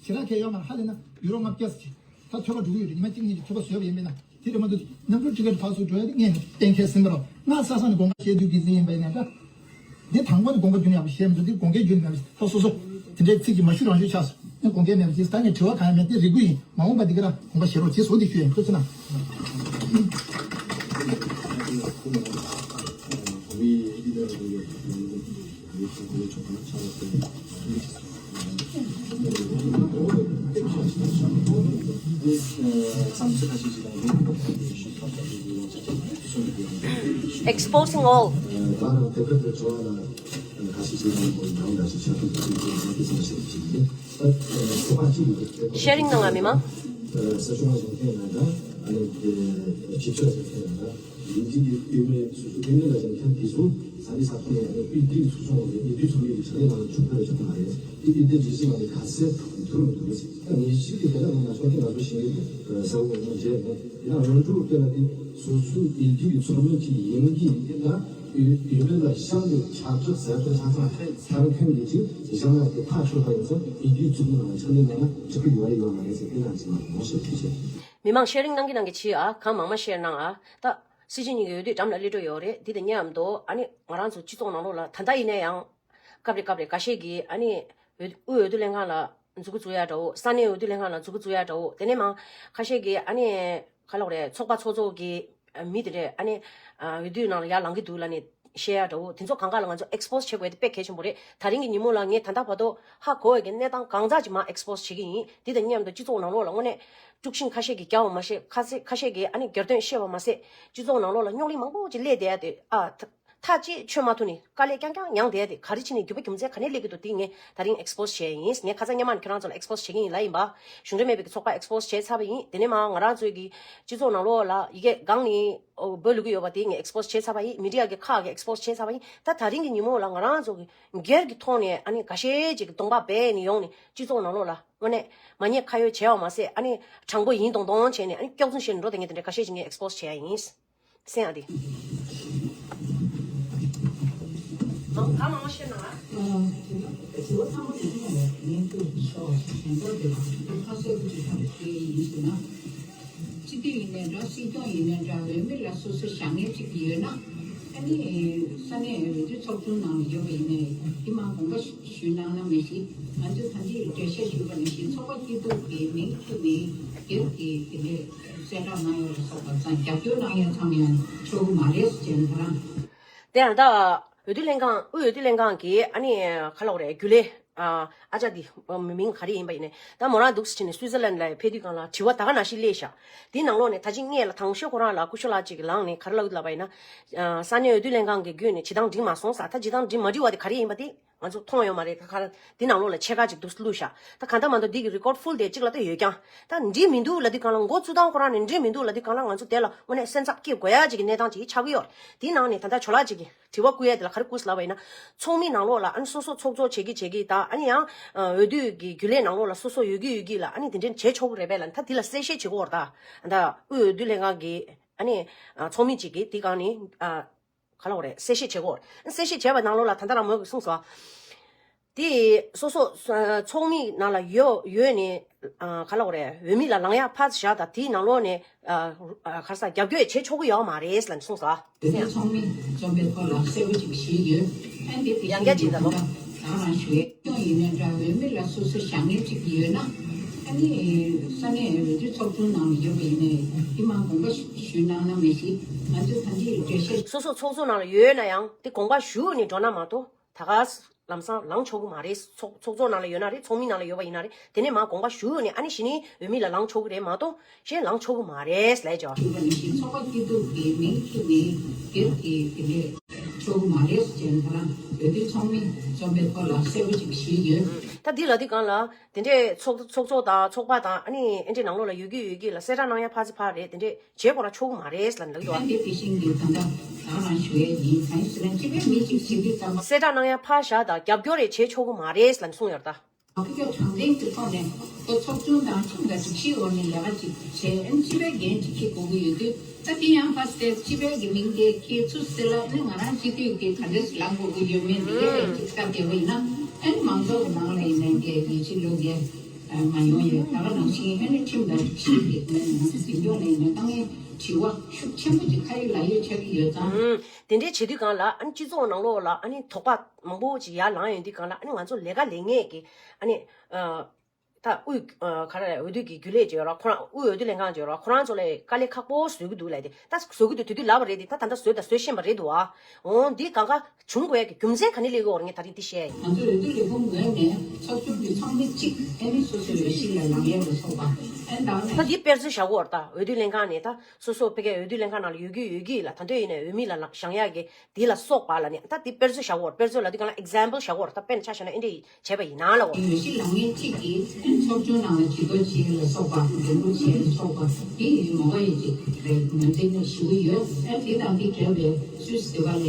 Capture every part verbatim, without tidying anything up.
ཞེ་དྲག་གལ་ཡོད་མ་རེད། ཧ་ལས་ན་ཡུ་རོ་ལྔ་བརྒྱ་ཙམ་ཅིག་ད་ཐོས་པ་འགྲོ་གི་ཡོད་རེད། ཉི་མ་གཅིག་གཉིས་ཀྱི་ཐོས་པ་བཟོས་པ་ཡིན་པས་ན། དེ་རེད་མ་གཏོགས་གནམ་གྲུ་ཊི་ཀེ་ཊི་ཕར་ཚུར་འགྲོ་ཡ་དེ་ངས་གཏན་འཁེལ་ཟིན་པ་རེད། ང་ས་ས་ནས་དགོངས་པ་བཞེས་དུས་ཀྱི་ཟིན་ཡིན་པས་ན་འདྲ། འདི་དང་པོ་ནས་དགོངས་པ་རྒྱུན་ཡག་པོ་བཞེས་མི་འདུག་འདི་དགོངས་འགལ་རྒྱུན་མེད་པ་ཞིག་ད་སོ་སོ་དེ་འདྲའི་ཚིག་གི་མ་ཞུ་རང་ཞུ་ཆགས་སོང་། ངས་དགོངས་འགལ་མེད་པ་ཞིག་ད་ངས་དྲི་བ་གང་ཡང་མེད། དེ་རེ་སྐུལ་ཡིན། མ་འོངས་པ་འདི་ག་ར་དགོངས་པ་བཞེས་རོགས་ཅེས་བཟོ་འདི་ཞུ་ཡིན། ཐུགས་རྗེ་གནང་། Exposing all. Sharing གནང་བ་མི་མང་། མི་མང་ཤེར་རིང་གནང་གི་གནང་གི་ཕྱིར་ཨ། གང་མང་མང་ཤེར་གནང་ཨ། ད་སྲིད་སྤྱི་གཉིས་ཀྱི་འོས་བསྡུ་འགྲམ་ལ་སླེབས་འགྲོ་ཡོད་རེད། འདི་དང་མཉམ་དུ་ཨ་ནི་ང་རང་ཚོ་སྤྱི་ཚོགས་ནང་ལོགས་ལ་ད་ལྟ་ཡིན་ན་ཡང་སྐབས་རེ་སྐབས་རེ་འགའ་ཤས་ཀྱིས་ཨ་ནི་འོས་དབུས་འོས་བསྡུ་ལྷན་ཁང་ལ་མཛུ་གུ་བཙུགས་ཡ་འདྲ་བོ། ས་གནས་འོས་བསྡུ་ལྷན་ཁང་ལ་མཛུ་གུ་བཙུགས་ཡ་འདྲ་བོ། དེ་ནས་མང་ཁ་ཤས་ཀྱིས་ཨ་ནི་ག་ལབ་རེད། ཚོགས་པ་ཚོགས་གཙོ་གི་མི་དེ་འདྲས་ཨ་ནི་འོས་བསྡུ་ནང་ལ་ཡར་ལངས་ཀྱི་འདུག་ལབ་ནས་བཤད་ཡ་འདྲ་བོ། དེ་ཚོ་གང་ག་ལ་ང་ཚོ་ཨེགསི་པོ་སི་བྱེད་དགོས་དེ་དཔེ་གལ་ཆེན་པོ་རེད། ད་རིང་གི་ཉིན་མོ་ལ་ངས་ད་ལྟ་བར་དུ་ཧ་གོ་བའི་གི་གནས་སྟངས་གང་འཚམ་ཅིག་མར་ཨེགསི་པོ་སི་བྱེད་ཀྱི་ཡིན། དེ་དང་མཉམ་དུ་སྤྱི་ཚོགས་ནང་ལོགས་ལ་དངོས་གནས་དཀྲུག་ཤིང་ཁ་ཤས་ཀྱིས་རྒྱག་པ་མ་ཤེས། ཁ་ཤས་ཁ་ཤས་ཀྱིས་ཨ་ནི་སྒེར་དོན་བཤད་པ་མ་ཟད་སྤྱི་ཚོགས་ནང་ལོགས་ལ་རྙོག་གླེང་མང་པོ་ཅིག་སླེབས་བསྡད་ཡ་དེ་ཨ། ཐག་གཅིག་ཆོད་མ་ཐུབ་ནས་དཀའ་ལས་རྐྱང་རྐྱང་མྱངས་བསྡད་དེ་ག་རེ་བྱས་ནས་རྒྱུ་བ་རྒྱུ་མཚན་ག་ནས་སླེབས་ཀྱི་འདུག་དེ་ངས་ད་རིང་ཨེགསི་པོ་སི་བྱས་ཡིན། ངས་ཁ་སང་སྔོན་མ་ནས་ཁྱེད་རང་ཚོ་ལ་ཨེགསི་པོ་སི་བྱེད་ཀྱི་ཡིན་ལབ་ཡིན་པ། གཞུང་འབྲེལ་མེད་པའི་ཚོགས་པ་ཨེགསི་པོ་སི་བྱས་ཚར་བ་ཡིན། དེ་ནས་མ་ང་རང་ཚོའི་གི་སྤྱི་ཚོགས་ནང་ལོགས་ལ་ཡི་གེ་སྒང་ནས་འབོད་ལུས་ཀྱི་ཡོད་པ་དེ་ངས་ཨེགསི་པོ་སི་བྱས་ཚར་བ་ཡིན། མི་ཌི་ཡ་གི་ཁག་གིས་ཨེགསི་པོ་སི་བྱས་ཚར་བ་ཡིན། ད་ད་རིང་གི་ཉིན་མོ་ལ་ང་རང་ཚོ་གི་སྒེར་གྱི་ཐོག་ནས་ཨ་ནི་འགའ་ཤས་ཅིག་གི་གདོང་པ་སྦས་ནས་ཡོང་ནས་སྤྱི་ཚོགས་ནང་ལོགས་ལ་དངོས་གནས་མ་ཉེས་ཁ་གཡོགས་བྱས་པ་མ་ཟད་ཨ་ནི་དྲང་པོ་ཡིན་མདོག་མདོག་བྱས་ནས་ཨ་ནི་སྐྱག་རྫུན་བཤད་ནས་འགྲོ་བསྡད་མཁན་དེ་འདྲ་འགའ་ཤས་ཅིག་ངས་ཨེགསི་པོ་སི་བྱས་ཡ་ཡིན། སེང་ཨ་དེ། མང་གང་མང་བཤད་ན་ཨ། དྲི་བ་ཚང་མ་དེ་ནས་ངས་ཀུན་ཤོག་དྲན་པ་དེ་ཁ་གསལ་པོ་ཅིག་ཐག་གཅོད་ཡིན་ཟེར་ན། སྤྱི་འཐུས་ཡིན་ནའི་འདྲ། སྲིད་སྐྱོང་ཡིན་ནའི་འདྲ། འོས་མི་ལ་སོ་སོ་བཞེངས་མཁན་ཅིག་ཡོད་ན། ཨ་ནི་ས་གནས་འོས་བསྡུ་ཚོགས་ཆུང་ནང་ལ་ཡོད་པ་ཡིན་ནའི་དེ་མ་དགོངས་པ་ཞུས་གནང་ན་མི་ཤེས། ང་ཚོས་ད་ལྟའི་འགྲེལ་བཤད་ཞུས་པ་ནང་བཞིན་ཚོགས་པ་སྐྱིད་སྡུག་གི་མིང་ཁྱོན་ནས་སྒེར་གྱི་དེ་འདྲའི་གསལ་བསྒྲགས་གནང་ཡོད་ལ་སོགས་པ་ཙང་རྒྱབ་སྐྱོར་གནང་ཡ་ཚང་ཡང་ཆོག་གི་མ་རེད་ཟེར་ནས་ད་རང་། དེ་ཡང་ད་འོས་བསྡུ་ལྷན་ཁང་། དབུས་འོས་བསྡུ་ལྷན་ཁང་གི་ཨ་ནི་ག་ལབ་དགོས་རེད། རྒྱུན་ལས་ཨ་ཅག་འདི་མི་མིང་ག་རེ་ཡིན་པ་ཡིན་ནའི་ད་མོ་རང་འདུག་སེ་བྱས་ནས་སུའི་ཙར་ལན་ལ་ཕེབས་དུས་སྒང་ལ་དྲི་བ་ད་ག་ནང་བཞིན་སླེབས་ཤག་དེའི་ནང་ལོགས་ནས་ད་ཅི་སྔས་ལ་དང་ཤོས་ཁོ་རང་ལ་སྐུ་ཞབས་ལགས་ཅིག་གིས་ལངས་ནས་ག་རེ་ལབ་ཡོད་ལབ་པ་ཡིན་ན། ས་གནས་འོས་བསྡུ་ལྷན་ཁང་གི་བརྒྱུད་ནས་བྱེད་སྟངས་འགྲིག་མ་སོང་ཟེར། ད་བྱེད་སྟངས་འགྲིག་མ་འགྲིག་པ་དེ་ག་རེ་ཡིན་པ་དེ་ང་ཚོ་མཐོང་ཡོད་མ་རེད། ད་ག་རེ་འདི་ནང་ལོགས་ལ་ཕྱེད་ཀ་ཅིག་འདུག་སེ་བླུགས་ཤག་ད་གང་ལྟར་མ་གཏོགས་འདི་གི་རི་ཀོཌ་ཕུལ་དེ་གཅིག་ལ་ད་ཡོད་ཀྱང་། ད་འགྲིག་མི་འདུག་ལབ་དུས་སྒང་ལ། མགོ་བཙུགས་སྟངས་ཁོ་རང་ནས་འགྲིག་མི་འདུག་ལབ་དུས་སྒང་ལ། ང་ཚོ་དེ་ལ་དངོས་གནས་སེམས་འཚབ་སྐྱེ་དགོས་ཡ་ཅིག་གི་གནས་སྟངས་ཅིག་ཆགས་ཀྱི་ཡོད་རེད། དེའི་ནང་ནས་ད་ལྟ་ཇོ་ལགས་ཅིག་གིས་དྲི་བ་བསྐུལ་ཡ་དེ་ལ་ག་རེ་བསྐུལ་ལབ་པ་ཡིན་ན། ཚོགས་མི་ནང་ལོགས་ལ་ཨ་ནི་སོ་སོ་ཚོགས་གཙོ་བྱེད་ཀྱི་བྱེད་ཀྱི་དང་། ཨ་ནི་ཡང་འོས་བསྡུ་གི་རྒྱུན་ལས་ནང་ལོགས་ལ་སོ་སོ་ཡོད་ཀྱི་ཡོད་ཀྱི་ལ་ཨ་ནི་དེ་འདྲ་བྱེད་ཆོག་གི་རེད་པས་ལབ་ནས། ད་དེ་ལ་གསལ་བཤད་བྱེད་དགོས་རེད། ད་ད་དབུས་འོས་བསྡུ་ལྷན་ཁང་གི་ཨ་ནི་ཚོགས་མི་ཅིག་གིས་དེ་སྒང་ནས་ག་ལབ་དགོས་རེད། གསལ་བཤད་བྱེད་དགོས་རེད། གསལ་བཤད་བྱས་པ་ནང་ལོགས་ལ་ད་ལྟ་རང་མོས་ཀྱིས་གསུངས་སོང་། དེ་སོ་སོ་ཚོགས་མི་ནང་ལ་ཡོད་ཡོད་ནས་ག་ལབ་དགོས་རེད། འོས་མི་ལ་ལངས་ཡ་ཕར་བཞག་དང་། དེའི་ནང་ལོགས་ནས་ག་རེ་ཟ། རྒྱབ་སྐྱོར་བྱེད་ཆོག་གི་ཡོད་མ་རེད་ལབ་ནས་གསུངས་སོང་། དེ་ནས་ཚོགས་མི་འཛོམས་པའི་ཐོག་ལ་གསལ་པོ་ཅིག་ཞུས་ཡོད། ཨ་འདི་དེ་ཡང་བསྐྱར་ཅིག་ད་ལོ། ད་རང་ཞུ་ཡས་སྐྱོང་ཡིན་ནའི་འདྲ། འོས་མི་ལ་སོ་སོ་བཞེངས་མཁན་ཅིག་ཡོད་ན། ཨ་ནི་ས་གནས་འོས་བསྡུ་ཚོགས་ཆུང་ནང་ལ་ཡོད་པ་ཡིན་ནའི་དེ་མ་དགོངས་པ་ཞུས་གནང་ན་མི་ཤེས། ང་ཚོས་ད་འདི་འགྲེལ་བཤད། སོ་སོ་ཚོགས་གཙོ་ནང་ལ་ཡོད་ན་ཡང་དེ་དགོངས་པ་ཞུས་ནས་འགྲོ་ན་མ་གཏོགས། ད་ག་ལམ་སང་ལངས་ཆོག་གི་མ་རེད། ཚོགས་ཚོགས་གཙོ་ནང་ལ་ཡོད་ན་རེད། ཚོགས་མི་ནང་ལ་ཡོད་པ་ཡིན་ན་རེད། དེ་ནས་མར་དགོངས་པ་ཞུས་ནས་ཨ་ནི་གཞི་ནས་འོས་མི་ལ་ལངས་ཆོག་གི་རེད་མ་གཏོགས་གཞན་ལངས་ཆོག་གི་མ་རེད་ལབ་ཀྱང་། ཞུས་པ་ནང་བཞིན་ཚོགས་པ་སྐྱིད་སྡུག་གི་མིང་ཁྱེར་ནས་སྒེར་གྱི་དེ་འདྲས་ཆོག་གི་མ་རེད་ཟེར་ནས་ད་རང་འོས་བསྡུ་ཚོགས་མི་འཛོམས་པའི་ཐོག་ལ་གསལ་པོ་ཅིག་ཞུས་ཡོད། ད་འདི་ལབ་དུས་སྒང་ལ་དེ་འདྲས་ཚོགས་ཚོགས་གཙོ་དང་ཚོགས་པ་དང་ཨ་ནི་ཨེ་འདྲས་ནང་ལོགས་ལ་ཡོད་ཀྱི་ཡོད་ཀྱི་ལ་གསལ་བསྒྲགས་གནང་ཡ་ཕར་ཚུར་ཕར་རེད། དེ་འདྲས་བྱེད་དགོས་ར་ཆོག་གི་མ་རེད་ལབ་འདུག་ཡོད། ཨ་འདི་དེ་བཞིན་གྱི་ད་ལྟ་ད་རང་ཞུ་ཡས་ཡིན། གང་ཡིན་ཟེར་ན་སྤྱི་པའི་མི་གཅིག་བྱེད་དུས་ཙམ་པ། གསལ་བསྒྲགས་གནང་ཡ་ཕར་བཞག་དང་རྒྱབ་སྐྱོར་རེ་བྱེད་ཆོག་གི་མ་རེད་ལབ་གསུངས་ཡོད་ད། ཨ་ཁུ་ཁྱོད་དྲང་བདེན་གྱི་ཐོག་ནས་ཁོ་ཚོགས་ཆུང་དང་ཁྲིམས་དང་སྒྲིག་གཞིའི་འོག་ནས་ལས་ཀ་ཅིག་བྱས། ཨ་ནི་སྤྱི་པའི་འགན་ཅིག་འཁྱེར་དགོས་ཀྱི་ཡོད་དུས། ད་དེ་ཡང་ཕར་བལྟས་སྤྱི་པའི་གི་མིང་དེ་ཁྱེར་ཚུར་ཟེར་ལ། ཨ་ནི་ང་རང་སྤྱི་འཐུས་ཀྱི་ག་འདྲས་ལངས་དགོས་ཀྱི་ཡོད་མེད་འདི་གས་ཅིག་བཀའ་བསྡད་པ་ཡིན་ན། ཨ་ནི་མང་ཚོགས་ཀྱི་ནང་ལ་ཡིན་ནའི་འགས་ཡིད་ཆེས་བླུག་གས། མ་ཡོང་ཡོད། ད་ག་ནང་བཞིན་ཨ་ནི་ཁྲིམས་དང་སྒྲིག་གཞི་གི་ནང་ནས་ང་ཚོ་འཛིན་སྐྱོང་ལ་ཡིན་ན་དཀའ་ངལ་དྲི་བ་ཤུགས་ཆེན་པོ་ཅིག་ཁ་ཡིག་ལག་ཡིག་ཆགས་ཀྱི་ཡོད་ཙང་། ཨུམ། དེ་འདྲའི་བྱེད་དུས་སྒང་ལ་ཨ་ནི་སྤྱི་ཚོགས་ནང་ལོགས་ལ་ཨ་ནི་དོགས་པ་མང་པོ་ཅིག་ཡར་ལངས་ཡོང་དུས་སྒང་ལ། ཨ་ནི་ང་ཚོ་ལས་ཀ་ལས་ངེས་ཀྱི་ཨ་ནི་ཨ་ད་དབུས་ཨ་ག་རེ་རེད། འོས་བསྡུ་གི་རྒྱུན་ལས་ཅིག་ཡོད་ར། ཁོ་རང་དབུས་འོས་བསྡུ་ལྷན་ཁང་ཅིག་ཡོད་ར། ཁོ་རང་ཚོ་ལ་དཀའ་ལས་ཁག་པོ་བཟོ་གི་འདུག་ལབ་དེ། ད་བཟོ་གི་འདུག་དེ་དུས་ལབ་པ་རེད་དེ། ད་ད་ལྟ་བཟོས་དང་བཟོ་བཞིན་པ་རེད་འདུག་ཨ། འོ་འདི་གང་ག་བྱུང་དགོས་ཡ་གི་རྒྱུ་མཚན་ག་ནས་སླེབས་ཡོད་རེད། ངས་ད་རིང་འདི་བཤད་ཡ་ཡིན། ང་ཚོ་འོས་བསྡུ་ལས་ཁུངས་ངོས་ནས་ཚོགས་ཆུང་གི་ཚོགས་མི་གཅིག་ཨ་ནི་སོ་སོའི་འོས་གཞི་ལ་ལངས་ཡས་ལ་སོགས་པ། ཨ་ནི་ད་ད་ནས་འདི་དཔེར་མཚོན་བཞག་གོ་ར། ད་འོས་བསྡུ་ལྷན་ཁང་ནས་ད་སོ་སོ་ཕ་གིའི་འོས་བསྡུ་ལྷན་ཁང་ནང་ལ་ཡོད་ཀྱི་ཡོད་ཀྱི་ལ། ད་འདོད་ཡིན་ནའི་འོས་མི་ལ་ལ་བཞེངས་ཡག་གི་དེ་ལ་སོགས་པ་ལ་ནི། ད་འདི་དཔེར་མཚོན་བཞག་གོ་ར། དཔེར་མཚོན་ལབ་དུས་སྒང་ལ་ཨེག་ཛམ་པལ་བཞག་གོ་ར། ད་དཔེར་ན་ཆ་བཞག་ན་ཨེ་འདྲ་བྱས་པ་ཡིན་ན་ལ་འོ། འོས་གཞི་ལངས་མཁན་གཅིག་གིས་ཚོགས་ཆུང་ནང་ལ་ཇུས་གཏོགས་བྱེད་ཡས་ལ་སོགས་པ། འགན་འཁུར་བྱེད་ཡས་ལ་སོགས་པ་དེ་ཡི་མོ་བ་ཡི་ཅིག་རེད། ངོས་འཛིན་ཞུ་གི་ཡོད། ཨ་དེ་དང་དེ་འབྲེལ་བའི་སུད་སི་དེ་བ་ལས་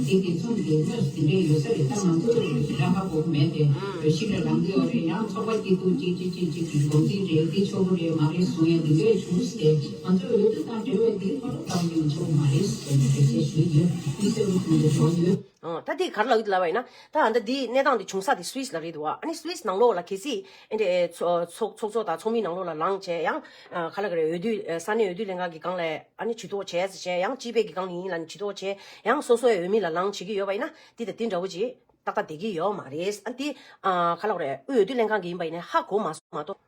དེ་དེ་ཚོ་དེ་དངོས་སུ་དེ་འདྲས་ཡོད་ས་རེད། ད་ང་ཚོ་ར་ཧ་གོ་གི་མེད་དེ། འོས་གཞི་ལ་ལངས་ཀྱི་ཡོད་རེད། ཡང་ཚོགས་པ་སྐྱིད་སྡུག་ཅིག་ཅིག་ཅིག་ཅིག་གི་འགོ་འཛིན་རེད། དེ་ཆོག་གི་རེད་མ་རེད་གསུང་ཡས་དེ་འདྲས་བྱུང་སྟེ། ང་ཚོ་འོས་བསྡུ་དང་འབྲེལ་བའི་དེ་ཁོ་རང་ལྟ་བུ་ཡོང་ཆོག་མ་རེད་ཟེར་ནས་འགྲེལ་བཤད་ཞུས་ཡོད། དེ་གསལ་པོ་གསུང་གི་འགྲོ་ཡོད། ཨ་ད་འདི་ག་རེ་ལབ་ཀྱི་འདུག་ལབ་པ་ཡིན་ན། ད་ཨ་ད་འདི་གནས་སྟངས་འདི་བྱུང་ས་དེ་སུད་སི་ལ་རེད་འདུག་བ། ཨ་ནི་སུད་སི་ནང་ལོགས་ལ་གལ་སྲིད་ཨེ་འདྲས་ཚོགས་ཚོགས་ཚོགས་ཚོགས་དང་ཚོགས་མི་ནང་ལོགས་ལ་ལངས་བྱས། ཡང་ཨ་ག་ལ་ག་རེ། འོས་བསྡུ་ཨ་ས་གནས་འོས་བསྡུ་ལྷན་ཁང་གི་སྒང་ལ་ཨ་ནི་ཇུས་གཏོགས་བྱས་ཟེར་བྱས། ཡང་སྤྱི་པའི་གི་སྒང་ལ་ཡིན་ལབ་ནས་ཇུས་གཏོགས་བྱས། ཡང་སོ་སོའི་འོས་མི་ལ་ལངས་བྱེད་ཀྱི་ཡོད་པ་ཡིན་ན། འདི་དང་འདི་འདྲ་བོ་ཅིག་ཏག་ཏག་བསྡད་ཀྱི་ཡོད་མ་རེད། ཨ་འདི་ཨ་ག་ལ་ག་རེ། དབུས་འོས་བསྡུ་ལྷན་ཁང་གི་ཡིན་པ་ཡིན་ན་ཧ་གོ་མ་སོང་མ་གཏོགས།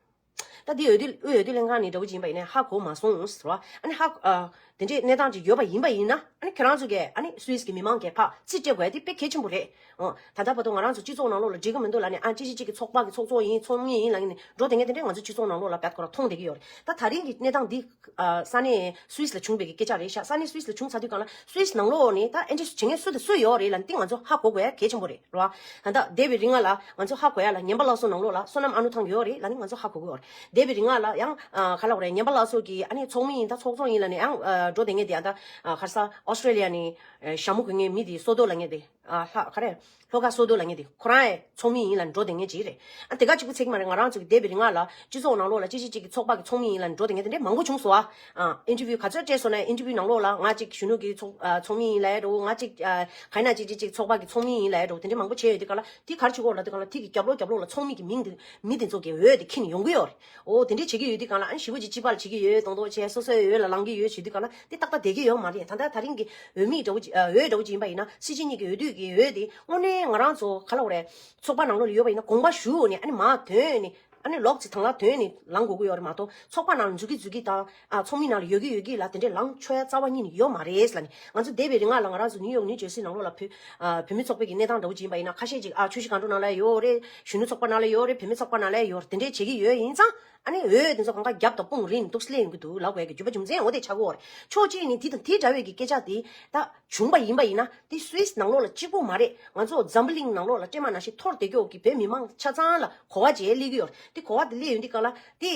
ད་འདི་འོས་བསྡུ་དབུས་འོས་བསྡུ་ལྷན་ཁང་ནས་འདྲ་བོ་ཅིག་ཡིན་པ་ཡིན་ན་ཧ་གོ་མ་སོང་ཟེར་བ། ཨ་ནི་ཧ་ཨ་དེ་འདྲའི་གནས་སྟངས་ཅིག་ཡོད་པ་ཡིན་པ་ཡིན་ན། ཨ་ནི་ཁྱེད་རང་ཚོ་གིས་ཨ་ནི་སུད་སི་གི་མི་མང་གིས་ཕར་རྩིས་སྤྲད་དགོས་ཡ་དེ་དཔེ་གལ་ཆེན་པོ་རེད། འོ་ད་ལྟ་བར་དུ་ང་རང་ཚོ་སྤྱི་ཚོགས་ནང་ལོགས་ལ་འགྲིག་གི་མི་འདུག་ལབ་ནས། ཨ་གཅིག་གཅིག་གཅིག་གི་ཚོགས་པ་གི་ཚོགས་གཙོ་ཡིན། ཚོགས་མི་ཡིན་ལབ་ནས་འགྲོ་བསྡད་མཁན་དེ་འདྲས་ང་ཚོ་སྤྱི་ཚོགས་ནང་ལོགས་ལ་རྦད་ཁོ་རང་མཐོང་བསྡད་ཀྱི་ཡོད་རེད། ད་ད་རིང་གི་གནས་སྟངས་འདི་ཨ་ས་གནས་སུད་སི་ལ་བྱུང་བའི་གི་སྐད་ཆ་རེད་ཤག་ས་གནས་སུད་སི་ལ་བྱུང་ཚར་དུས་སྒང་ལ་སུད་སི་ནང་ལོགས་ནས་ད་ཨེ་འདྲས་བྱེད་མཁན་སུ་དང་སུ་ཡོད་རེད་ལབ་ནས་འདི་ང་ཚོ་ཧ་གོ་དགོས་ཡ་གལ་ཆེན་པོ་རེད། རེད་བ། ད་ལྟ་འདས་པའི་རིང་ལ་ང་ཚོ་ཧ་གོ་ཡ་ལ་ངན་པ་སླར་གསོ་ནང་ལོགས་ལ་བསོད་ནམས་ཨ་ནུ་ཐང་ཡོད་རེད་ལབ་ནས་ང་ཚོ་ཧ་གོ་གི་ཡོད་རེད། འདས་པའི་རིང་ལ་ཡང་ཨ་ག་ལབ་དགོས་རེད། ངན་པ་སླར་གསོ་གི་ཨ་ནི་ཚོགས་མི་ཡིན་ད་ཚོགས་གཙོ་ཡིན་ལབ་ནས་ཡང་ཨ་འགྲོ་བསྡད་མཁན་དེ། ཨ་ད་ཨ་ག་རེ་ཟ། ཨོ་སི་ཀྲེ་ལི་ཡ་ནས་ཨ་ཞྭ་མོ་གོན་མཁན་མི་དེ་སོ་ཏོ་ལབ་མཁན་དེ། ཨ་ལྷ་ག་རེ། ལྷོ་ཁ་སོ་ཏོ་ལབ་མཁན་དེ་ཁོ་རང་ཡང་ཚོགས་མི་ཡིན་ལབ་ནས་འགྲོ་བསྡད་མཁན་ཅིག་རེད། ཨ་དེ་ག་གཅིག་པུ་ཚད་ཀྱི་མ་རེད། ང་རང་ཚོ་གི་འདས་པའི་རིང་ལ་སྤྱི་ཚོགས་ནང་ལོགས་ལ་གཅིག་གཅིག་གཅིག་གི་ཚོགས་པ་གི་ཚོགས་མི་ཡིན་ལབ་ནས་འགྲོ་བསྡད་མཁན་དེ་འདྲས་མང་པོ་བྱུང་སོང་ཨ། ཨ་ཨིན་ཊར་བིའུ་ག་ཚོད་སྤྲད་སོང་ན་ཨིན་ཊར་བིའུ་ནང་ལོགས་ལ་ང་གཅིག་གཞོན་ནུ་གི་ཚོགས་ཨ་ཚོགས་མི་ཡིན་ལབ་ཡ་འདྲ་བོ། ང་གཅིག་ཨ་ག་ཡིན་ན་གཅིག་གཅིག་གཅིག་ཚོགས་པ་གི་ཚོགས་མི་ཡིན་ལབ་ཡ་འདྲ་བོ་དེ་འདྲས་མང་པོ་བྱས་ཡོད་དུས་སྒང་ལ། དེ་ག་རེ་བྱེད་ཀྱི་ཡོད་རེད་ལབ་དུས་སྒང་ལ། དེ་གི་རྒྱབ་ལོགས་རྒྱབ་ལོགས་ལ་ཚོགས་མི་གི་མིང་དེ་མི་དེ་ཚོ་གི་འོས་དེ་འཁྱེར་ནས་ཡོང་གི་ཡོད་རེད། འོ་དེ་འདྲས་བྱེད་ཀྱི་ཡོད་དུས་སྒང་ལ། ཨ་ནི་ཞེ་པོ་ཅིག་སྤྱི་པ་ལ་བྱེད་ཀྱི་ཡོད་མདོག་མདོག་བྱས། སོ་སོའི་འོས་ལ་ལངས་ཀྱི་ཡོད་བྱེད་དུས་སྒང་ལ་དེ་ཏག་ཏག་བསྡད་ཀྱི་ཡོད་མ་རེད། ད་ལྟ་ད་རིང་གི་འོས་མི་འདྲ་བོ་ཅིག་ཨ་འོས་འདྲ་བོ་ཅིག་ཡིན་པ་ཡིན་ན། སྲིད་སྤྱི་གཉིས་ཀྱི་འོས་བསྡུ་གི་འོས་དེ་དངོས་གནས་ང་རང་ཚོ་ག་ལབ་དགོས་རེད། ཚོགས་པ་ནང་ལོགས་ལ་ཡོད་པ་ཡིན་ན་དགོངས་པ་ཞུ་ནས་ཨ་ནི་མར་ཐོན་ནས་ཨ་ནི་ལོག་ཅིག་དང་ལ་ཐོན་ནས་ལངས་དགོས་ཀྱི་ཡོད་རེད་མ་གཏོགས། ཚོགས་པ་ནང་ལ་འཛུལ་གྱི་འཛུལ་གྱི་དང་ཨ་ཚོགས་མི་ནང་ལ་ཡོད་ཀྱི་ཡོད་ཀྱི་ལ་དེ་འདྲས་ལངས་ཆོག་ཡ་རྩ་བ་ཉིད་ནས་ཡོད་མ་རེད་ལབ་ནས། ང་ཚོ་འདས་པའི་རིང་ལ་ང་རང་ཚོ་ནིའུ་ཡོག་ནིའུ་ཇར་སི་ནང་ལོགས་ལ་བོད་ཨ་བོད་མི་ཚོགས་པའི་གི་གནས་སྟངས་འདྲ་བོ་ཅིག་ཡིན་པ་ཡིན་ན། ཁ་ཤས་ཅིག་ཨ་ཆུ་བཞི་སྒང་དྲུག་ནང་ལ་ཡོད་རེད། གཞོན་ནུ་ཚོགས་པ་ནང་ལ་ཡོད་རེད། བུད་མེད་ཚོགས་པ་ནང་ལ་ཡོད་རེད། དེ་འདྲས་བྱེད་ཀྱི་ཡོད་ཡིན་ཙང་། ཨ་ནི་འོས་དེ་ཚོ་གང་ག་རྒྱབ་དང་དཔུང་རིང་འདུག་སླེབས་ཡོང་གི་འདུག་ལབ་དགོས་ཀྱི་རྒྱུ་མ་རྒྱུ་མཚན་འོ་དེ་ཆགས་ཀྱི་ཡོད་རེད། ཕྱོགས་གཅིག་ནས་དེ་དང་དེ་འདྲ་བའི་གི་སྐད་ཆ་དེ་ད་བྱུང་པ་ཡིན་པ་ཡིན་ན། དེ་སུད་སི་ནང་ལོགས་ལ་གཅིག་པུ་མ་རེད། ང་ཚོ་འཛམ་བུ་གླིང་ནང་ལོགས་ལ་སྤྲེལ་མ་ནང་བཞིན་འཐོར་བསྡད་ཀྱོག་གི་བོད་མི་མང་ཆ་ཚང་ལ་གོ་བ་བྱས་སླེབས་ཀྱི་ཡོད་རེད། དེ་གོ་བ་དེ་སླེབས་ཡོང་དུས་སྒང་ལ་དེ་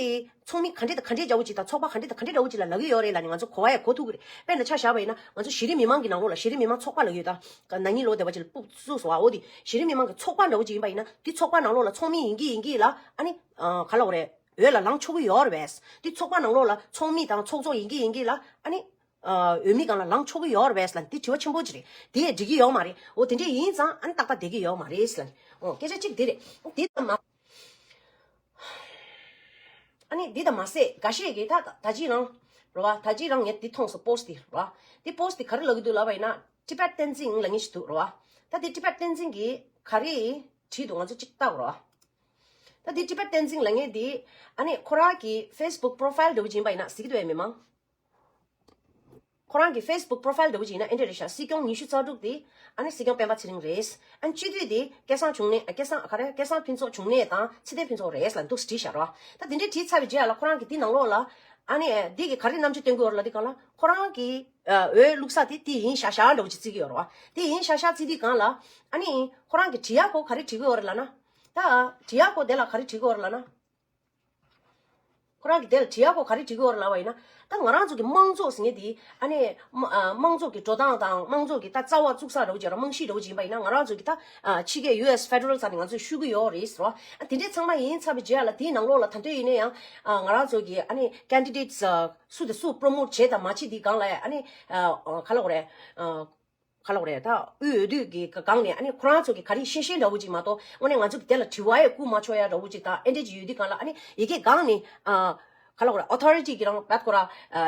ཚོགས་མི་ག་འདྲས་དང་ག་འདྲས་འདྲ་བོ་ཅིག་དང་ཚོགས་པ་ག་འདྲས་དང་ག་འདྲས་འདྲ་བོ་ཅིག་ལ་ལབ་ཀྱི་ཡོད་རེད་ལབ་ནས་ང་ཚོ་གོ་བ་ཡང་གོ་ཐུབ་ཀྱི་རེད། དཔེར་ན་ཆ་བཞག་པ་ཡིན་ན་ང་ཚོ་གཞི་རིམ་མི་མང་གི་ནང་ལོགས་ལ། གཞི་རིམ་མི་མང་ཚོགས་པ་ལབ་ཀྱི་ཡོད་ད། ན་ནིང་ལོ་དེ་བ་ཅིག་ལ་སྤུབ་བཙུགས་སོང་ཨ། འོ་དེ་གཞི་རིམ་མི་མང་གི་ཚོགས་པ་འདྲ་བོ་ཅིག་ཡིན་པ་ཡིན་ན། དེ་ཚོགས་པ་ནང་ལོགས་ལ་ཚོགས་མི་ཡིན་གྱི་ཡིན་གྱི་ལ་ཨ་ནི་ཨ་ག་ལབ་དགོས་རེད། འོས་ལ་ལངས་ཆོག་གི་ཡོད་རེད་པས། དེ་ཚོགས་པ་ནང་ལོགས་ལ་ཚོགས་མི་དང་ཚོགས་གཙོ་ཡིན་གྱི་ཡིན་གྱི་ལ་ཨ་ནི་ཨ་འོས་མི་སྒང་ལ་ལངས་ཆོག་གི་ཡོད་རེད་པས་ལབ་ནས་དེ་དྲི་བ་ཆེན་པོ་ཅིག་རེད། དེ་ཡང་འགྲིག་གི་ཡོད་མ་རེད། འོ་དེ་འདྲས་ཡིན་ཙང་ཨ་ནི་ཏག་ཏག་བསྡད་ཀྱི་ཡོད་མ་རེད་ལབ་ནས། འོ་སྐད་ཆ་གཅིག་དེ་རེད། འོ་དེ་ཙམ་མ། ཨ་ནི་འདི་དང་མ་ཟད་འགའ་ཤས་ཀྱིས་ད་ད་ཅི་རང་རེད་བ། ད་ཅི་རང་ངས་འདི་མཐོང་སོང་། པོ་སི་ཊི་འདི་རེད་བ། འདི་པོ་སི་ཊི་འདི་ག་རེ་ལབ་ཀྱི་འདུག་ལབ་པ་ཡིན་ན། ཊི་བེཊ་བསྟན་འཛིན་ལབ་མཁན་ཞིག་འདུག་རེད་བ། ད་འདི་ཊི་བེཊ་བསྟན་འཛིན་གྱིས་ག་རེ་བྲིས་འདུག་ང་ཚོ་གཅིག་ལྟ་དགོས་རེད་བ། ད་འདི་ཊི་བེཊ་བསྟན་འཛིན་ལབ་མཁན་འདི་ཨ་ནི་ཁོ་རང་གི་ཕེ་སི་བུག་པོ་རོ་ཕ་ཡིལ་འདྲ་བོ་ཅིག་ཡིན་པ་ཡིན་ན། གཟིགས་ཀྱི་འདུག་གས་མི་མང་། ཁོ་རང་གི་ཕེ་སི་བུག་པོ་རོ་ཕ་ཡིལ་འདྲ་བོ་ཅིག་ཡིན་ན་ཨེ་འདྲ་རེད་ཤག་སྲིད་སྐྱོང་ཉི་ཤུ་རྩ་དྲུག་དེ་ཨ་ནི་སྲིད་སྐྱོང་སྤེན་པ་ཚེ་རིང་རེད། ཨ་ནི་སྤྱི་འཐུས་དེ་སྐལ་བཟང་འབྱུང་གནས། ཨ་སྐལ་བཟང་ག་རེ། སྐལ་བཟང་ཕུན་ཚོགས་འབྱུང་གནས་དང་ཚེ་བརྟན་ཕུན་ཚོགས་རེད་ལབ་འདུག་སེ་བྲིས་བཞག་རེད་བ། ད་དེ་འདྲའི་བྲིས་ཚར་བའི་རྗེས་ལ་ཁོ་རང་གིས་དེ་ནང་ལོགས་ལ་ཨ་ནི་འདི་གིས་ག་རེ་རྣམ་འགྱུར་སྟོན་གྱི་ཡོད་རེད་ལབ་དུས་སྒང་ལ། ཁོ་རང་གི་ཨ་འོས་བླུགས་ས་དེ་དེ་ཡིན་ཤག་ཤག་འདྲ་བོ་ཅིག་བརྩི་གི་ཡོད་རེད་བ། དེ་ཡིན་ཤག་ཤག་བརྩི་དུས་སྒང་ལ་ཨ་ནི་ཁོ་རང་གིས་བྲིས་ཡག་གོ་ག་རེ་བྲིས་གི་ཡོད་རེད་ལབ་ན། ད་བྲིས་ཡག་གོ་དེ་ལ་ག་རེ་བྲིས་གི་ཡོད་རེད་ལབ་ན། ཁོ་རང་གིས་དེ་ལ་བྲིས་ཡག་གོ་ག་རེ་བྲིས་གི་ཡོད་རེད་ལབ་པ་ཡིན་ན། ད་ང་རང་ཚོ་གི་དམངས་གཙོ་ཟེར་མཁན་དེ་ཨ་ནི་མ་ཨ་དམངས་གཙོ་གི་འགྲོ་སྟངས་དང་དམངས་གཙོ་གི་ད་རྩ་བ་བཙུགས་ས་འདྲ་བོ་ཅིག་ར། རྨང་གཞི་འདྲ་བོ་ཅིག་ཡིན་པ་ཡིན་ན། ང་རང་ཚོ་གི་ད་ཨ་ཕྱི་རྒྱལ་ཡུ་ཨེས་ཕེ་ཌེ་རལ་ཟེར་ནས་ང་ཚོས་ཞུ་གི་ཡོད་རེད་ཟེར་བ། ཨ་དེ་འདྲས་ཚང་མ་ཡིན་ཚར་བའི་རྗེས་ལ་དེའི་ནང་ལོགས་ལ་ད་དུང་ཡིན་ན་ཡང་ཨ་ང་རང་ཚོ་གི་ཨ་ནི་ཀེན་ཌི་ཌེ་ཊི་སུ་དང་སུ་པྲོ་མོ་ཊི་བྱས་དང་མ་བྱས་དེའི་སྒང་ལ་ཨ་ནི་ཨ་ག་ལབ་དགོས་རེད། ཨ། ག་ལབ་དགོས་རེད། ད་དབུས་འོས་བསྡུ་གི་སྒང་ནས་ཨ་ནི་ཁོ་རང་ཚོ་གི་ག་རེ་ཤེས་ཤེས་འདྲ་བོ་ཅིག་མ་གཏོགས། དངོས་གནས་ང་ཚོ་གི་དེ་ལ་དྲི་བ་ཡང་བསྐུར་མ་ཆོག་ཡ་འདྲ་བོ་ཅིག་དང་། ཨེ་འདྲ་ཅིག་ཡོད་དུས་སྒང་ལ་ཨ་ནི་ཡ་གི་སྒང་ནས་ཨ་ག་ལབ་དགོས་རེད། ཨོ་ཐོ་རི་ཊི་གི་རང་བད་ཁོ་ར་ཨ་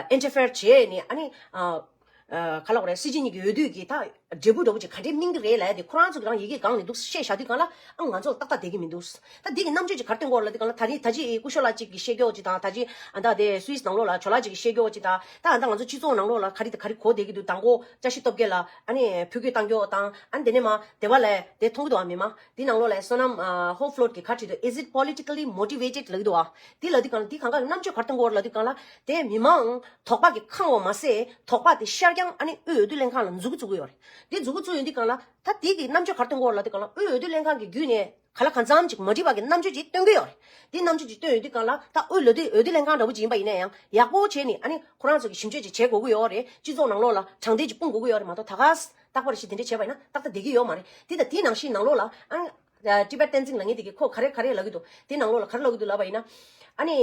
ཨིན་ཊར་ཕེར་བྱས་ནས་ཨ་ནི་ཨ་ཨ་ག་ལབ་དགོས་རེད། སྲིད་སྤྱི་གཉིས་ཀྱི་འོས་བསྡུ་གི་ད་འབྲས་བུ་འདྲ་བོ་ཅིག་ག་འདྲའི་སྨིན་གི་རེད་ལབ་ཡ་དེ་ཁོ་རང་ཚོ་གི་རང་ཡ་གི་སྒང་ནས་འདུག་བཤད་བཞག་དུས་སྒང་ལ་ཨ་ང་ཚོ་ལ་ཏག་ཏག་བསྡད་ཀྱི་མི་འདུག་ད་འདི་གི་རྣམ་དཔྱོད་ཅིག་ག་རེ་སྟོན་གྱི་ཡོད་རེད་ལབ་དུས་སྒང་ལ། ད་རེས་ད་ཅི་སྐུ་ཞབས་ལགས་ཅིག་གིས་བཤད་ཀྱོག་ཅིག་དང་། ད་ཅི་ཨ་ད་དེ་སུད་སི་ནང་ལོགས་ལ་ཇོ་ལགས་ཅིག་གིས་བཤད་ཀྱོག་ཅིག་དང་། ད་ཨ་ད་ང་ཚོ་སྤྱི་ཚོགས་ནང་ལོགས་ལ་ག་རེ་དང་ག་རེ་གོ་བསྡད་ཀྱི་འདུག་དང་པོ་བཀྲ་ཤིས་སྟོབས་རྒྱལ་ལགས་ཨ་ནི་ཕུད་སྐྱོད་བཏང་ཀྱོག་དང་། ཨ་ནི་དེ་ནས་མ་དེ་བ་ལས་དེ་མཐོང་གི་འདུག་ཨ། མི་མང་འདི་ནང་ལོགས་ལ་བསོད་ནམས་ཨ་ཧོབ་ལོཌ་གིས་ག་རེ་བྲིས་འདུག Is it politically motivated ལབ་ཀྱི་འདུག་ཨ། འདི་ལབ་དུས་སྒང་ལ་འདི་གང་ག་རྣམ་དཔྱོད་ག་རེ་སྟོན་གྱི་ཡོད་རེད་ལབ་དུས་སྒང་ལ། དེ་མི་མང་དོགས་པ་གིས་ཁེངས་པ་མ་ཟད། དོགས་པ་དེ་ཤར་རྐྱང་ཨ་ནི་དབུས་འོས་བསྡུ་ལྷན་ཁང་ལ་འཛུལ་གྱི་བཅུག་གི་ཡོད་རེད། འདི་འཛུལ་གྱི་བཅུག་ཡོང་དུས་སྒང་ལ་ད་དེ་གི་རྣམ་དཔྱོད་ག་རེ་སྟོན་གྱི་ཡོད་རེད་ལབ་དུས་སྒང་ལ། དབུས་འོས་བསྡུ་ལྷན་ཁང་གི་བརྒྱུད་ནས་ག་ལ་གང་འཚམ་ཅིག་མ་འགྲིག་པ་གི་རྣམ་དཔྱོད་ཅིག་སྟོན་གྱི་ཡོད་རེད། དེ་རྣམ་དཔྱོད་ཅིག་སྟོན་ཡོང་དུས་སྒང་ལ། ད་དབུས་འོས་བསྡུ་འོས་བསྡུ་ལྷན་ཁང་འདྲ་བོ་ཅིག་ཡིན་པ་ཡིན་ན་ཡང་ཡག་པོ་བྱས་ནས་ཨ་ནི་ཁོ་རང་ཚོ་གི་ཞིབ་དཔྱོད་ཅིག་བྱེད་དགོས་ཀྱི་ཡོད་རེད། སྤྱི་ཚོགས་ནང་ལོགས་ལ་དྲང་བདེན་ཅིག་སྤུངས་དགོས་ཀྱི་ཡོད་རེད་མ་གཏོགས། ད་ག་རྟག་པར་ཞིག་དེ་འདྲ་བྱས་པ་ཡིན་ན་ཏག་ཏག་བསྡད་ཀྱི་ཡོད་མ་རེད། དེ་ད་དེའི་ནང་བཞིན་ནང་ལོགས་ལ་ཨ་ནི་ཨ་Tibet Tenzing ལབ་མཁན་དེ་གིས་ཁོ་ག་རེ་ག་རེ་ལབ་ཀྱི་འདུག་དེ་ནང་ལོགས་ལ་ག་རེ་ལབ་ཀྱི་འདུག་ལབ་པ་ཡིན་ན། ཨ་ནི།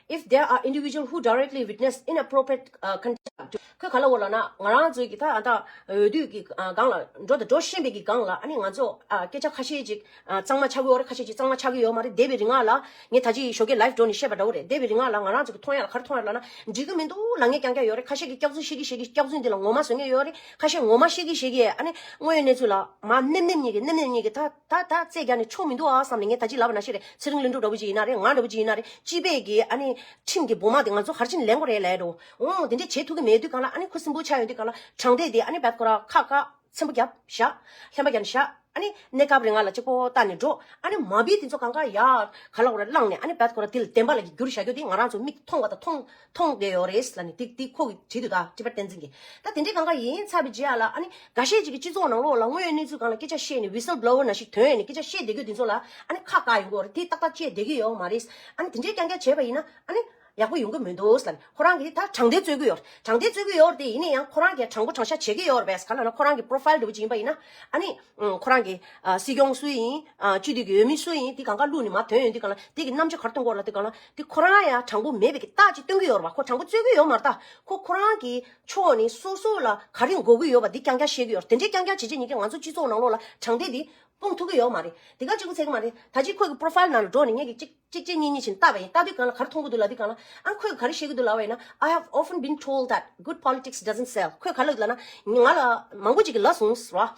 If there are individuals who directly witness inappropriate uh, conduct. ཁོས་ག་ལབ་ཡོད་ལབ་ན། ང་རང་ཚོའི་གི་ད་ཨ་ད་འོས་བསྡུ་གི་ཨ་སྒང་ལ་འགྲོ་དང་འགྲོ་བཞིན་པའི་གི་སྒང་ལ་ཨ་ནི་ང་ཚོ་ཨ་སྐད་ཆ་ཁ་ཤས་ཅིག་ཨ་གཙང་མ་ཆགས་ཀྱི་ཡོད་རེད། ཁ་ཤས་ཅིག་གཙང་མ་ཆགས་ཀྱི་ཡོད་མ་རེད། འདས་པའི་རིང་ལ་ངས་ད་ཅི་ཞོགས་ཀས་ལའེབ་འགྲོ་ནས་བཤད་པ་འདྲ་བོ་རེད། འདས་པའི་རིང་ལ་ང་རང་ཚོ་གི་མཐོང་ཡ་ལ་ག་རེ་མཐོང་ཡ་ལབ་ན། འགྲིག་གི་མི་འདུག་ལབ་མཁན་རྐྱང་རྐྱང་ཡོད་རེད། ཁ་ཤས་ཀྱིས་སྐྱག་རྫུན་བཤད་ཀྱི་བཤད་ཀྱི་སྐྱག་རྫུན་འདི་ལ་ངོ་མ་བཟོ་མཁན་ཡོད་རེད། ཁ་ཤས་ངོ་མ་བཤད་ཀྱི་བཤད་ཀྱི་ཨ་ནི་དངོས་ཡོད་གནས་ཚུལ་ལ་མ་ནེམ་ནེམ་གཉིས་ཀྱིས་ནེམ་ནེམ་གཉིས་ཀྱིས་ད་ད་ད་རྩོད་རྒྱག་ནས་ཆོག་མི་འདུག་ཨ་བསམ་ནས། ངས་ད་ཅི་ལབ་པ་ནང་བཞིན་རེད། ཚེ་རིང་ལྷུན་གྲུབ་འདྲ་བོ་ཅིག་ཡིན་ན་རེད། ང་འདྲ་བོ་ཅིག་ཡིན་ན་རེད། སྤྱི་པའི་གི་ཨ་ནི་ཁྲིམས་ཀྱི་སྦུག་མ་དེ་ང་ཚོ་ག་རེ་བྱས་ནས་ལེན་དགོས་རེད་ལབ་ཡ་འདྲ་བོ། འོ་དེ་འདྲས་བྱེད་ཐུབ་ཀྱི་མེད་དུས་སྒང་ལ་ཨ་ནི་ཁུ་སིམ་པོ་ཆགས་ཡོང་དུས་སྒང་ལ། དྲང་བདེན་དེ་ཨ་ནི་བད་ཁོ་ར་ཁ་ཁ་ཚེམ་པོ་བརྒྱབ་བཞག་ལྷན་པ་བརྒྱབ་ནས་བཞག་ཨ་ནི་གནས་སྐབས་རིང་ལ་གཅིག་པོ་ལྟ་ནས་འགྲོ། ཨ་ནི་མ་བི་དེ་ཚོ་གང་ག་ཡར་ག་ལབ་དགོས་རེད་བླངས་ནས། ཨ་ནི་བད་ཁོ་ར་དེ་ལ་བདེན་པ་ལ་གི་བསྒྱུར་བཞག་རྒྱུ་དེ་ང་རང་ཚོ་མིག་མཐོང་བ་དང་མཐོང་མཐོང་བསྡད་ཡོད་རེད་ལབ་ནས། དེ་དེ་ཁོ་གིས་བྲིས་འདུག་ད་Tibet Tenzing གིས། ད་དེ་འདྲའི་གང་ག་ཡིན་ཚར་བའི་རྗེས་ལ་ཨ་ནི་འགའ་ཤས་ཅིག་གིས་སྤྱི་ཚོགས་ནང་ལོགས་ལ་དངོས་ཡོད་གནས་ཚུལ་སྒང་ལ་སྐད་ཆ་བཤད་ནས། ཝི་སིལ་བྷི་ལོ་ཝར་ནང་བཞིན་ཐོན་ནས་སྐད་ཆ་བཤད་བསྡད་རྒྱུ་དེ་ཚོ་ལ་ཨ་ནི་ཁ་བཀག་ཡོང་གི་ཡོད་རེད། དེ་ཏག་ཏག་བྱས་བསྡད་ཀྱི་ཡོད་མ་རེད། ཨ་ནི་དེ་འདྲའི་རྐྱང་རྐྱང་བྱས་པ་ཡིན་ན་ཨ་ནི་ཡག་པོ་ཡོང་གི་མི་འདུག་ཟེར་ནས། ཁོ་རང་གིས་ད་དྲང་བདེན་རྩོད་ཀྱི་ཡོད་རེད། དྲང་བདེན་རྩོད་ཀྱི་ཡོད་རེད་དེ། ཡིན་ན་ཡང་ཁོ་རང་གིས་དྲང་པོ་དྲང་བཞག་བྱེད་ཀྱི་ཡོད་རེད་པས། ག་ལབ་ན་ཁོ་རང་གི་པོ་རོ་ཕའིལ་འདྲ་བོ་ཅིག་ཡིན་པ་ཡིན་ན། ཨ་ནི་ཨང་ཁོ་རང་གི་ཨ་སྲིད་སྐྱོང་སུ་ཡིན། ཨ་སྤྱི་འཐུས་ཀྱི་འོས་མི་སུ་ཡིན། དེ་གང་ག་བླུགས་ནས་མར་ཐོན་ཡོང་དུས་སྒང་ལ། དེ་གི་རྣམ་དཔྱོད་ག་རེ་སྟོན་གྱི་ཡོད་རེད་ལབ་དུས་སྒང་ལ། དེ་ཁོ་རང་ཡང་དྲང་པོ་མེད་པའི་གི་རྟགས་ཅིག་སྟོན་གྱི་ཡོད་རེད་པ། ཁོ་དྲང་པོ་རྩོད་ཀྱི་ཡོད་མ་རེད་ད། ཁོ་ཁོ་རང་གི་ཕྱོགས་ནས་སོ་སོ་ལ་ག་རེ་དགོས་ཀྱི་ཡོད་པ་འདི་རྐྱང་རྐྱང་བཤད་ཀྱི་ཡོད་རེད། དེ་འདྲའི་རྐྱང་རྐྱང་བྱེད་བྱེད་ཉིན་གྱི་ང་ཚོ་སྤྱི་ཚོགས་ནང་ལོགས་ལ་དྲང་བདེན་འདི་སྤུངས་ཐུབ་ཀྱི་ཡོད་མ་རེད། དེ་ག་གཅིག་པུ་ཚད་ཀྱི་མ་རེད། ད་ཅི་ཁོའི་གི་པོ་རོ་ཕའིལ་ནང་ལ་འགྲོ་ནས་ངས་གི་གཅིག་གཅིག་གཅིག་གཉིས་གཉིས་བྱས་ནས་བལྟས་པ་ཡིན། བལྟས་དུས་སྒང་ལ་ག་རེ་མཐོང་གི་འདུག་ལབ་དུས་སྒང་ལ། ཨ་ཁོས་ག་རེ་བཤད་ཀྱི་འདུག་ལབ་པ་ཡིན་ན། I have often been told that good politics doesn't sell. ཁོས་ག་རེ་ལབ་ཀྱི་ལབ་ན། ང་ལ་མང་པོ་ཅིག་གིས་ལབ་སོང་ཟེར་བ།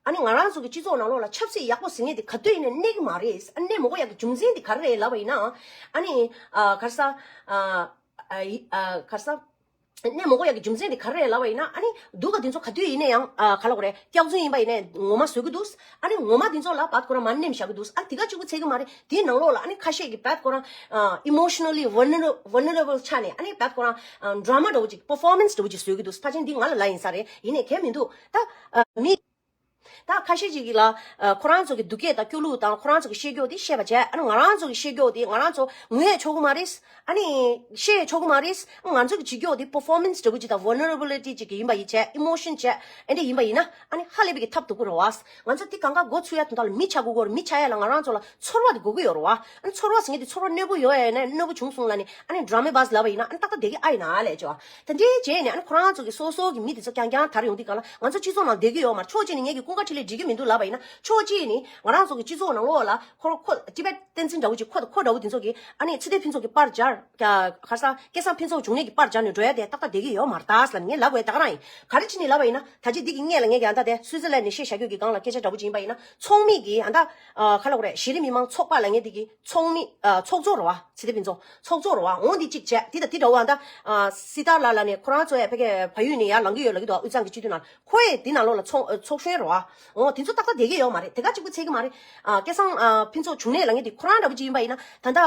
ཨ་ནི་ང་རང་ཚོ་གི་སྤྱི་ཚོགས་ནང་ལོགས་ལ་ཆབ་སྲིད་ཡག་པོ་ཟེར་མཁན་དེ་ག་དུས་ཡིན་ནའི་གནས་ཀྱི་མ་རེད། ཨ་ནི་གནས་མི་དགོས་ཡག་གི་རྒྱུ་མཚན་དེ་ག་རེ་རེད་ལབ་པ་ཡིན་ན། ཨ་ནི་ཨ་ག་རེ་ཟ། ཨ་ཨ་ཨ་ག་རེ་ཟ། གནས་མི་དགོས་ཡག་གི་རྒྱུ་མཚན་དེ་ག་རེ་རེད་ལབ་པ་ཡིན་ན། ཨ་ནི་སྡུག་ག་དེ་ཚོ་ག་དུས་ཡིན་ན་ཡང་ཨ་ག་ལབ་དགོས་རེད། སྐྱག་རྫུན་ཡིན་པ་ཡིན་ནའི་ངོ་མ་བཟོ་གི་འདུག་ཨ་ནི་ངོ་མ་དེ་ཚོ་ལ་བད་ཁོ་རང་མར་ནེམ་བཞག་གི་འདུག་ཨ་དེ་ག་གཅིག་པུ་ཚད་ཀྱི་མ་རེད། དེའི་ནང་ལོགས་ལ་ཨ་ནི་ཁ་ཤས་ཀྱིས་བད་ཁོ་རང་ཨ་emotionally vulnerable vulnerable ཆགས་ནས། ཨ་ནི་བད་ཁོ་རང་ཨ་ཌ་ར་མ་འདྲ་བོ་ཅིག་པར་ཕོར་མན་སི་འདྲ་བོ་ཅིག་བཟོ་གི་འདུག་ཕལ་ཆེར་འདི་ང་ལ་ལབ་ཡིན་ས་རེད། ཡིན་ནའི་གལ་མི་འདུག་ད་ཨ་མི། ད་ཁ་ཤས་ཅིག་གིས་ལ་ཨ་ཁོ་རང་ཚོ་གི་སྡུག་སྐད་དང་སྐྱོ་གླུ་དང་ཁོ་རང་ཚོ་གི་བཤད་ཀྱོག་དེ་བཤད་པ་བྱས། ཨ་ནི་ང་རང་ཚོ་གི་བཤད་ཀྱོག་དེ་ང་རང་ཚོ་ངུ་ཡས་ཆོག་གི་མ་རེད། ཨ་ནི་བཤད་ཡས་ཆོག་གི་མ་རེད། ང་ཚོ་གི་བྱེད་ཀྱོག་དེ་པར་ཕོར་མན་སི་འདྲ་བོ་ཅིག་དང་ཝལ་ནེ་རེ་བི་ལི་ཊི་ཅིག་གི་ཡིན་པ་ཡིན་བྱས། ཨི་མོ་ཤན་བྱས། ཨེ་འདྲ་ཡིན་པ་ཡིན་ན་ཨ་ནི་ཧ་ལས་པའི་གི་ཐབས་སྡུག་པོ་རེད་བ། ང་ཚོ་དེ་གང་ག་འགོ་ཚུགས་ཡ་དོན་དག་ལ་མི་ཆགས་དགོས་ཀྱི་ཡོད་རེད། མི་ཆགས་ཡ་ལ་ང་རང་ཚོ་ལ་ཚོར་བ་དེ་དགོས་ཀྱི་ཡོད་རེད་བ། ཨ་ནི་ཚོར་བ་ཟེར་མཁན་དེ་ཚོར་བ་རྣོ་པོ་ཡོད་ཡ་ཡིན་ན་རྣོ་པོ་བྱུང་སོང་ལབ་ནས། ཨ་ནི་ཌ་ར་མ་བྷ་ཛི་ལབ་པ་ཡིན་ན་ཨ་ནི་ཏག་ཏག་བསྡད་ཀྱི་ཨ་ཡིན་ན་ལབ་བྱས་བ། དེ་འདྲའི་རྗེས་ནས་ཨ་ནི་ཁོ་རང་ཚོ་གི་སོ་སོ་གི་མི་དེ་ཚོ་རྐྱང་རྐྱང་དར་ཡོང་དུས་སྒང་ལ་ང་ཚོ་སྤྱི་ཚོགས་ནང་བསྡད་ཀྱི་ཡོད་མ་རེད། ཕྱོགས་གཅིག་ནས་ངས་ཀྱི་ཀུན་དགའ་འཕྲིན་ལས་འགྲིག་གི་མི་འདུག་ལབ་པ་ཡིན་ན། ཕྱོགས་གཅིག་ནས་ང་རང་ཚོ་གི་སྤྱི་ཚོགས་ནང་ལོགས་ལ་ཁོ་ཁོ་ཊི་བེཊ་བསྟན་འཛིན་འདྲ་བོ་ཅིག་ཁོ་དང་ཁོ་འདྲ་བོ་དེ་ཚོ་གིས་ཨ་ནི་ཚེ་བརྟན་ཕུན་ཚོགས་ཀྱི་པར་སྦྱར། ཁ་སང་སྐལ་བཟང་ཕུན་ཚོགས་འབྱུང་གནས་ཀྱི་པར་སྦྱར་ནས་འགྲོ་ཡ་དེ་ཏག་ཏག་བསྡད་ཀྱི་ཡོད་མ་རེད་ད་ཟེར་ལབ་ནས་ངས་ལབ་དགོས་ཡ་དེ་ག་རང་ཡིན། ག་རེ་བྱས་ནས་ལབ་པ་ཡིན་ན། ད་ཅི་འདི་གི་སྔས་ལ་ངས་ཀྱང་ད་དེ་སུའི་ཙི་ལན་ནས་བཤད་བཞག་རྒྱུ་གི་སྒང་ལ་སྐད་ཆ་འདྲ་བོ་ཅིག་ཡིན་པ་ཡིན་ན། ཚོགས་མི་གི་ཨ་ད་ཨ་ག་ལབ་དགོས་རེད། གཞི་རིམ་མི་མང་ཚོགས་པ་ལབ་མཁན་དེ་གི་ཚོགས་མི་ཨ་ཚོགས་གཙོ་རེད་བ། ཚེ་བརྟན་ཕུན་ཚོགས་ཚོགས་གཙོ་རེད་བ། འོ་འདི་གཅིག་བྱས། དེ་དང་དེ་འདྲ་བོ་ཨ་ད་ཨ་སྲི་ཐར་ལགས་ལབ་ནས་ཁོ་རང་ཚོ་ཡ་ཕ་གིའི་བལ་ཡུལ་ནས་ཡར་ལངས་ཀྱི་ཡོད་ལབ་ཀྱི་འདུག་དབུས་གཙང་གི་སྤྱི་འཐུས་ནང་། ཁོ་ཡི་དེ་ནང་ལོགས་ལ་ཚོགས་ཚོགས་གཞོན་རེད་བ། འོ་དེ་ཚོ་ཏག་ཏག་བསྡད་ཀྱི་ཡོད་མ་རེད། དེ་ག་གཅིག་པུ་ཚད་ཀྱི་མ་རེད། ཨ་སྐལ་བཟང་ཨ་ཕུན་ཚོགས་འབྱུང་གནས་ལབ་མཁན་དེ་ཁོ་རང་འདྲ་བོ་ཅིག་ཡིན་པ་ཡིན་ན། ད་ལྟ་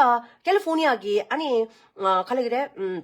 ཀེ་ལི་ཧྥོར་ནི་ཡ་གི་ཨ་ནི་ཨ་ག་ལབ་ཀྱི་རེད།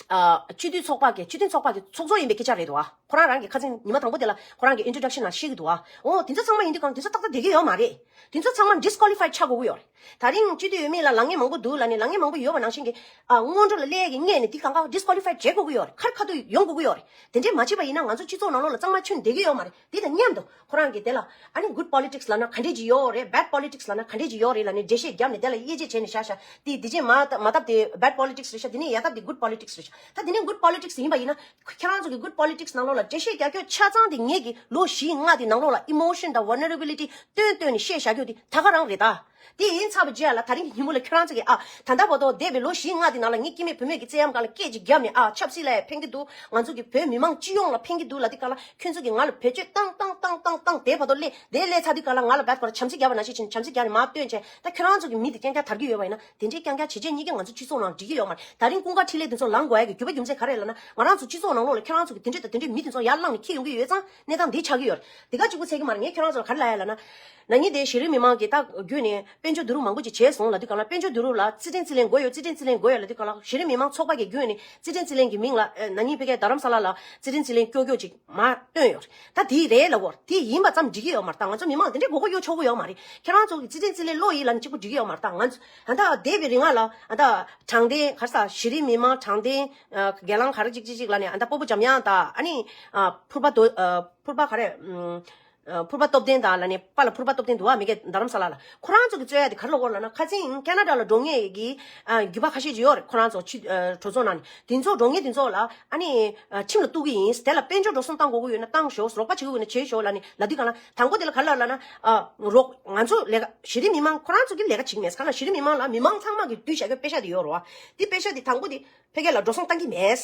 ཨ་སྤྱི་འཐུས་ཚོགས་པ་གི་སྤྱི་མཐུན་ཚོགས་པ་གི་ཚོགས་གཙོ་ཡིན་པའི་སྐད་ཆ་རེད་འདུག་བ། ཁོ་རང་རང་གི་ཁ་སང་ཉི་མ་དང་པོ་དེ་ལ་ཁོ་རང་གི་ཨིན་ཊྲོ་ཌག་ཤན་ལ་བཤད་ཀྱི་འདུག་བ། འོ་དེ་ཚོ་ཚང་མ་ཡིན་དུས་གང་དེ་ཚོ་ཏག་ཏག་བསྡད་ཀྱི་ཡོད་མ་རེད། དེ་ཚོ་ཚང་མ་ཌི་སི་ཀོ་ལི་ཕའི་ཆགས་དགོས་ཀྱི་ཡོད་རེད། ད་རིང་སྤྱི་འཐུས་འོས་མི་ལ་ལངས་མཁན་མང་པོ་འདུག་ལབ་ནས་ལངས་མཁན་མང་པོ་ཡོད་པ་ནང་བཞིན་གྱི་ཨ་སྔོན་འགྲོ་ལ་སླེབས་ཀྱི་སྔས་ནས་དེ་གང་ག་ཌི་སི་ཀོ་ལི་ཕའི་བྱེད་དགོས་ཀྱི་ཡོད་རེད། ཁ་རི་ཁ་ཐུག་ཡོང་དགོས་ཀྱི་ཡོད་རེད། དེ་འདྲས་མ་བྱས་པ་ཡིན་ན་ང་ཚོ་སྤྱི་ཚོགས་ནང་ལོགས་ལ་གཙང་མ་ཁྱོན་བསྡད་ཀྱི་ཡོད་མ་རེད། དེ་དང་མཉམ་དུ་ཁོ་རང་གིས་དེ་ལ་ཨ་ནི་good politics ལབ་ན་ག་འདྲས་ཅིག་ཡོད་རེད། bad politics ལབ་ན་ག་འདྲས་ཅིག་ཡོད་རེད་ལབ་ནས་འགྲེལ་བཤད་བརྒྱབ་ནས་དེ་ལ་དབྱེ་འབྱེད་བྱས་ནས་བཞག་ཤག་དེ་དེ་རྗེས་མ་མ་བཏབ་དེ་bad politics རེད་ཤག་དེ་ནས་ཡར་བཏབ་དེ་good politics རེད་ཤག་ད་དེ་ནས་good politics ཡིན་པ་ཡིན་ན་ཁྱེད་རང་ཚོ་གི་good politics ནང་ལོགས་ འགྲེལ་བཤད་རྒྱག་རྒྱུ་ཆ་ཚང་དེ་ངེད་ཀྱི་ལོ་བཞི་ལྔ་དེ་ནང་ལོགས་ལ་emotion་དང་vulnerability་སྟོན་སྟོན་ནས་བཤད་བཞག་རྒྱུ་དེ་ད་ག་རང་རེད་ད། དེ་ཡིན་ཚར་བ་རྗེས་ལ་ད་རིང་གི་ཉིན་མོ་ལ་ཁྱོད་རང་ཚོ་གིས་ཨ་ད་ལྟ་བར་དུ་འདས་པའི་ལོ་བཞི་ལྔ་དེ་ནང་ལ་ངེད་སྐྱེ་དམན་བུད་མེད་ཀྱི་བཙན་གཡེམ་སྒང་ལ་སྐད་ཅིག་བརྒྱབ་ནས་ཨ་ཆབ་སྲིད་ལ་ཡང་ཕན་གྱི་འདུག་ང་ཚོ་གི་བོད་མི་མང་སྤྱི་ཡོངས་ལ་ཕན་གྱི་འདུག་ལབ་དུས་སྒང་ལ་ཁྱོད་ཚོ་གིས་ང་ལ་བེད་སྤྱོད་བཏང་བཏང་བཏང་བཏང་བཏང་དེ་བར་དུ་སླེབས་དེ་སླེབས་ཚར་དུས་སྒང་ལ་ང་ལ་བད་ཁོ་ར་བྱམས་བརྩེ་རྒྱབ་པ་ནང་བཞིན་བྱས་ནས་བྱམས་བརྩེ་རྒྱབ་ནས་མར་སྟོན་བྱས། ད་ཁྱོད་རང་ཚོ་གི་མི་དེ་རྐྱང་རྐྱང་དར་གྱི་ཡོད་པ་ཡིན་ན་དེ་འདྲའི་རྐྱང་རྐྱང་བྱས་རྗེས་གཉིས་ཀ་ང་ཚོ་སྤྱི་ཚོགས་ནང་འགྲིག་གི་ཡོད་མ་རེད། ད་རིང་ཀུན་དགའ་འཕྲིན་ལས་དེ་ཚོ་ལངས་དགོས་ཡ་གི་རྒྱུ་པ་རྒྱུ་མཚན་ག་རེ་ལབ་ན། ང་རང་ཚོ་སྤྱི་ཚོགས་ནང་ལོགས་ལ་ཁྱོད་རང་ཚོ་གི་དེ་འདྲ་དང་དེ་འདྲའི་མི་དེ་ཚོ་ཡར་ལངས་ནས་འཁྱེར་ཡོང་གི་ཡོད་ཙང་གནས་སྟངས་འདི་ཆགས་ཀྱི་ཡོད་རེད། དེ་ག་གཅིག་པུ་ཚད་ཀྱི་མ་རེད། ངས་ཁྱོད་རང་ཚོ་ལ་ག་རེ་ལབ་ཡ་ལབ་ན། ན་ནིང་དེ་གཞི་རིམ་མི་མང་གིས་ད་བརྒྱུད་ནས་དཔལ་འབྱོར་བསྡུ་རུབ་མང་པོ་ཅིག་བྱས་སོང་ལབ་དུས་སྒང་ལ་དཔལ་འབྱོར་བསྡུ་རུབ་ལ་སྲིད་དོན་རྩིས་ལེན་དགོས་ཡོད། སྲིད་དོན་རྩིས་ལེན་དགོས་ཡོད་ལབ་དུས་སྒང་ལ་གཞི་རིམ་མི་མང་ཚོགས་པ་གིས་བརྒྱུད་ནས་སྲིད་དོན་རྩིས་ལེན་གྱི་མིང་ལ་ཨ་ན་ནིང་ཕ་གིའི་རྡ་རམ་ས་ལ་ལ་སྲིད་དོན་རྩིས་ལེན་སྐྱོ་སྐྱོ་ཅིག་མར་བཏོན་ཡོད་རེད། ད་དེ་རེད་ལབ་དགོས་རེད། དེ་ཡིན་པ་ཙམ་འགྲིག་གི་ཡོད་མ་རེད། ད་ང་ཚོ་མི་མང་དེ་འདྲའི་མགོ་སྐོར་གཡོག་ཆོག་གི་ཡོད་མ་རེད། ཁྱེད་རང་ཚོ་གི་སྲིད་དོན་རྩིས་ལེན་བློ་ཡིད་ལ་ནི་གཅིག་པུ་འགྲིག་གི་ཡོད་མ་རེད། ད་ང་ཚོ་ད་ལྟ་འདས་པའི་རིང་ལ་ད་ལྟ་དྲང་བདེན་ག་རེ་ཟ་གཞི་རིམ་མི་མང་དྲང་བདེན་ཨ་སྒེར་ལངས་ག་རེ་ཅིག་ཅིག་ཅིག་ལབ་ནས་ཨ་ད་སྤོ་བོ་འཇམ་དབྱངས་དང་ཨ་ནི་ཨ་ཕུར་པ་དོ་ཨ་ཕུར་པ་ག་རེ་ཨ་ཕུར་པ་སྟོབས་ལྡན་དང་ལབ་ནས་པཱ་ལགས་ཕུར་པ་སྟོབས་ལྡན་འདུག་བ། མི་སྒེར་རྡ་རམ་ས་ལ་ལ་ཁོ་རང་ཚོ་གི་རྩོད་ཡ་དེ་ག་རེ་ལབ་དགོས་ལབ་ན། ཁ་སང་ཁེ་ན་ཌ་ལ་འགྲོ་མཁན་གྱི་ཨ་རྒྱུད་པ་ཁ་ཤས་ཅིག་ཡོད་རེད། ཁོ་རང་ཚོ་ཕྱི་ཨ་གྲོས་ཚོགས་ནང་ནས་དེ་ཚོ་འགྲོ་མཁན་དེ་ཚོ་ལ་ཨ་ནི་ཨ་ཁྲིམས་ལ་གཏུག་གི་ཡིན། དེ་ལ་དཔལ་འབྱོར་འགྲོ་སོང་བཏང་དགོས་ཀྱི་ཡོད་ན་བཏང་ཤོག་རོགས་པ་བྱེད་དགོས་ཡོད་ན་བྱེད་ཤོག་ལབ་ནས་ལབ་དུས་སྒང་ལ་དང་པོ་དེ་ལ་ག་རེ་ལབ་ལབ་ན། ཨ་རོགས་ང་ཚོ་ལས་ཀ་གཞི་རིམ་མི་མང་ཁོ་རང་ཚོ་གི་ལས་ཀ་བྱེད་ཀྱི་མེད། གང་ལ་གཞི་རིམ་མི་མང་ལ་མི་མང་ཚང་མ་གིས་བསྡུས་བཞག་གི་དཔེ་ཤག་དེ་ཡོད་རེད་བ། དེ་དཔེ་ཤག་དེ་དང་པོ་དེ་ཕ་གི་ལ་འགྲོ་སོང་བཏང་གི་མེད།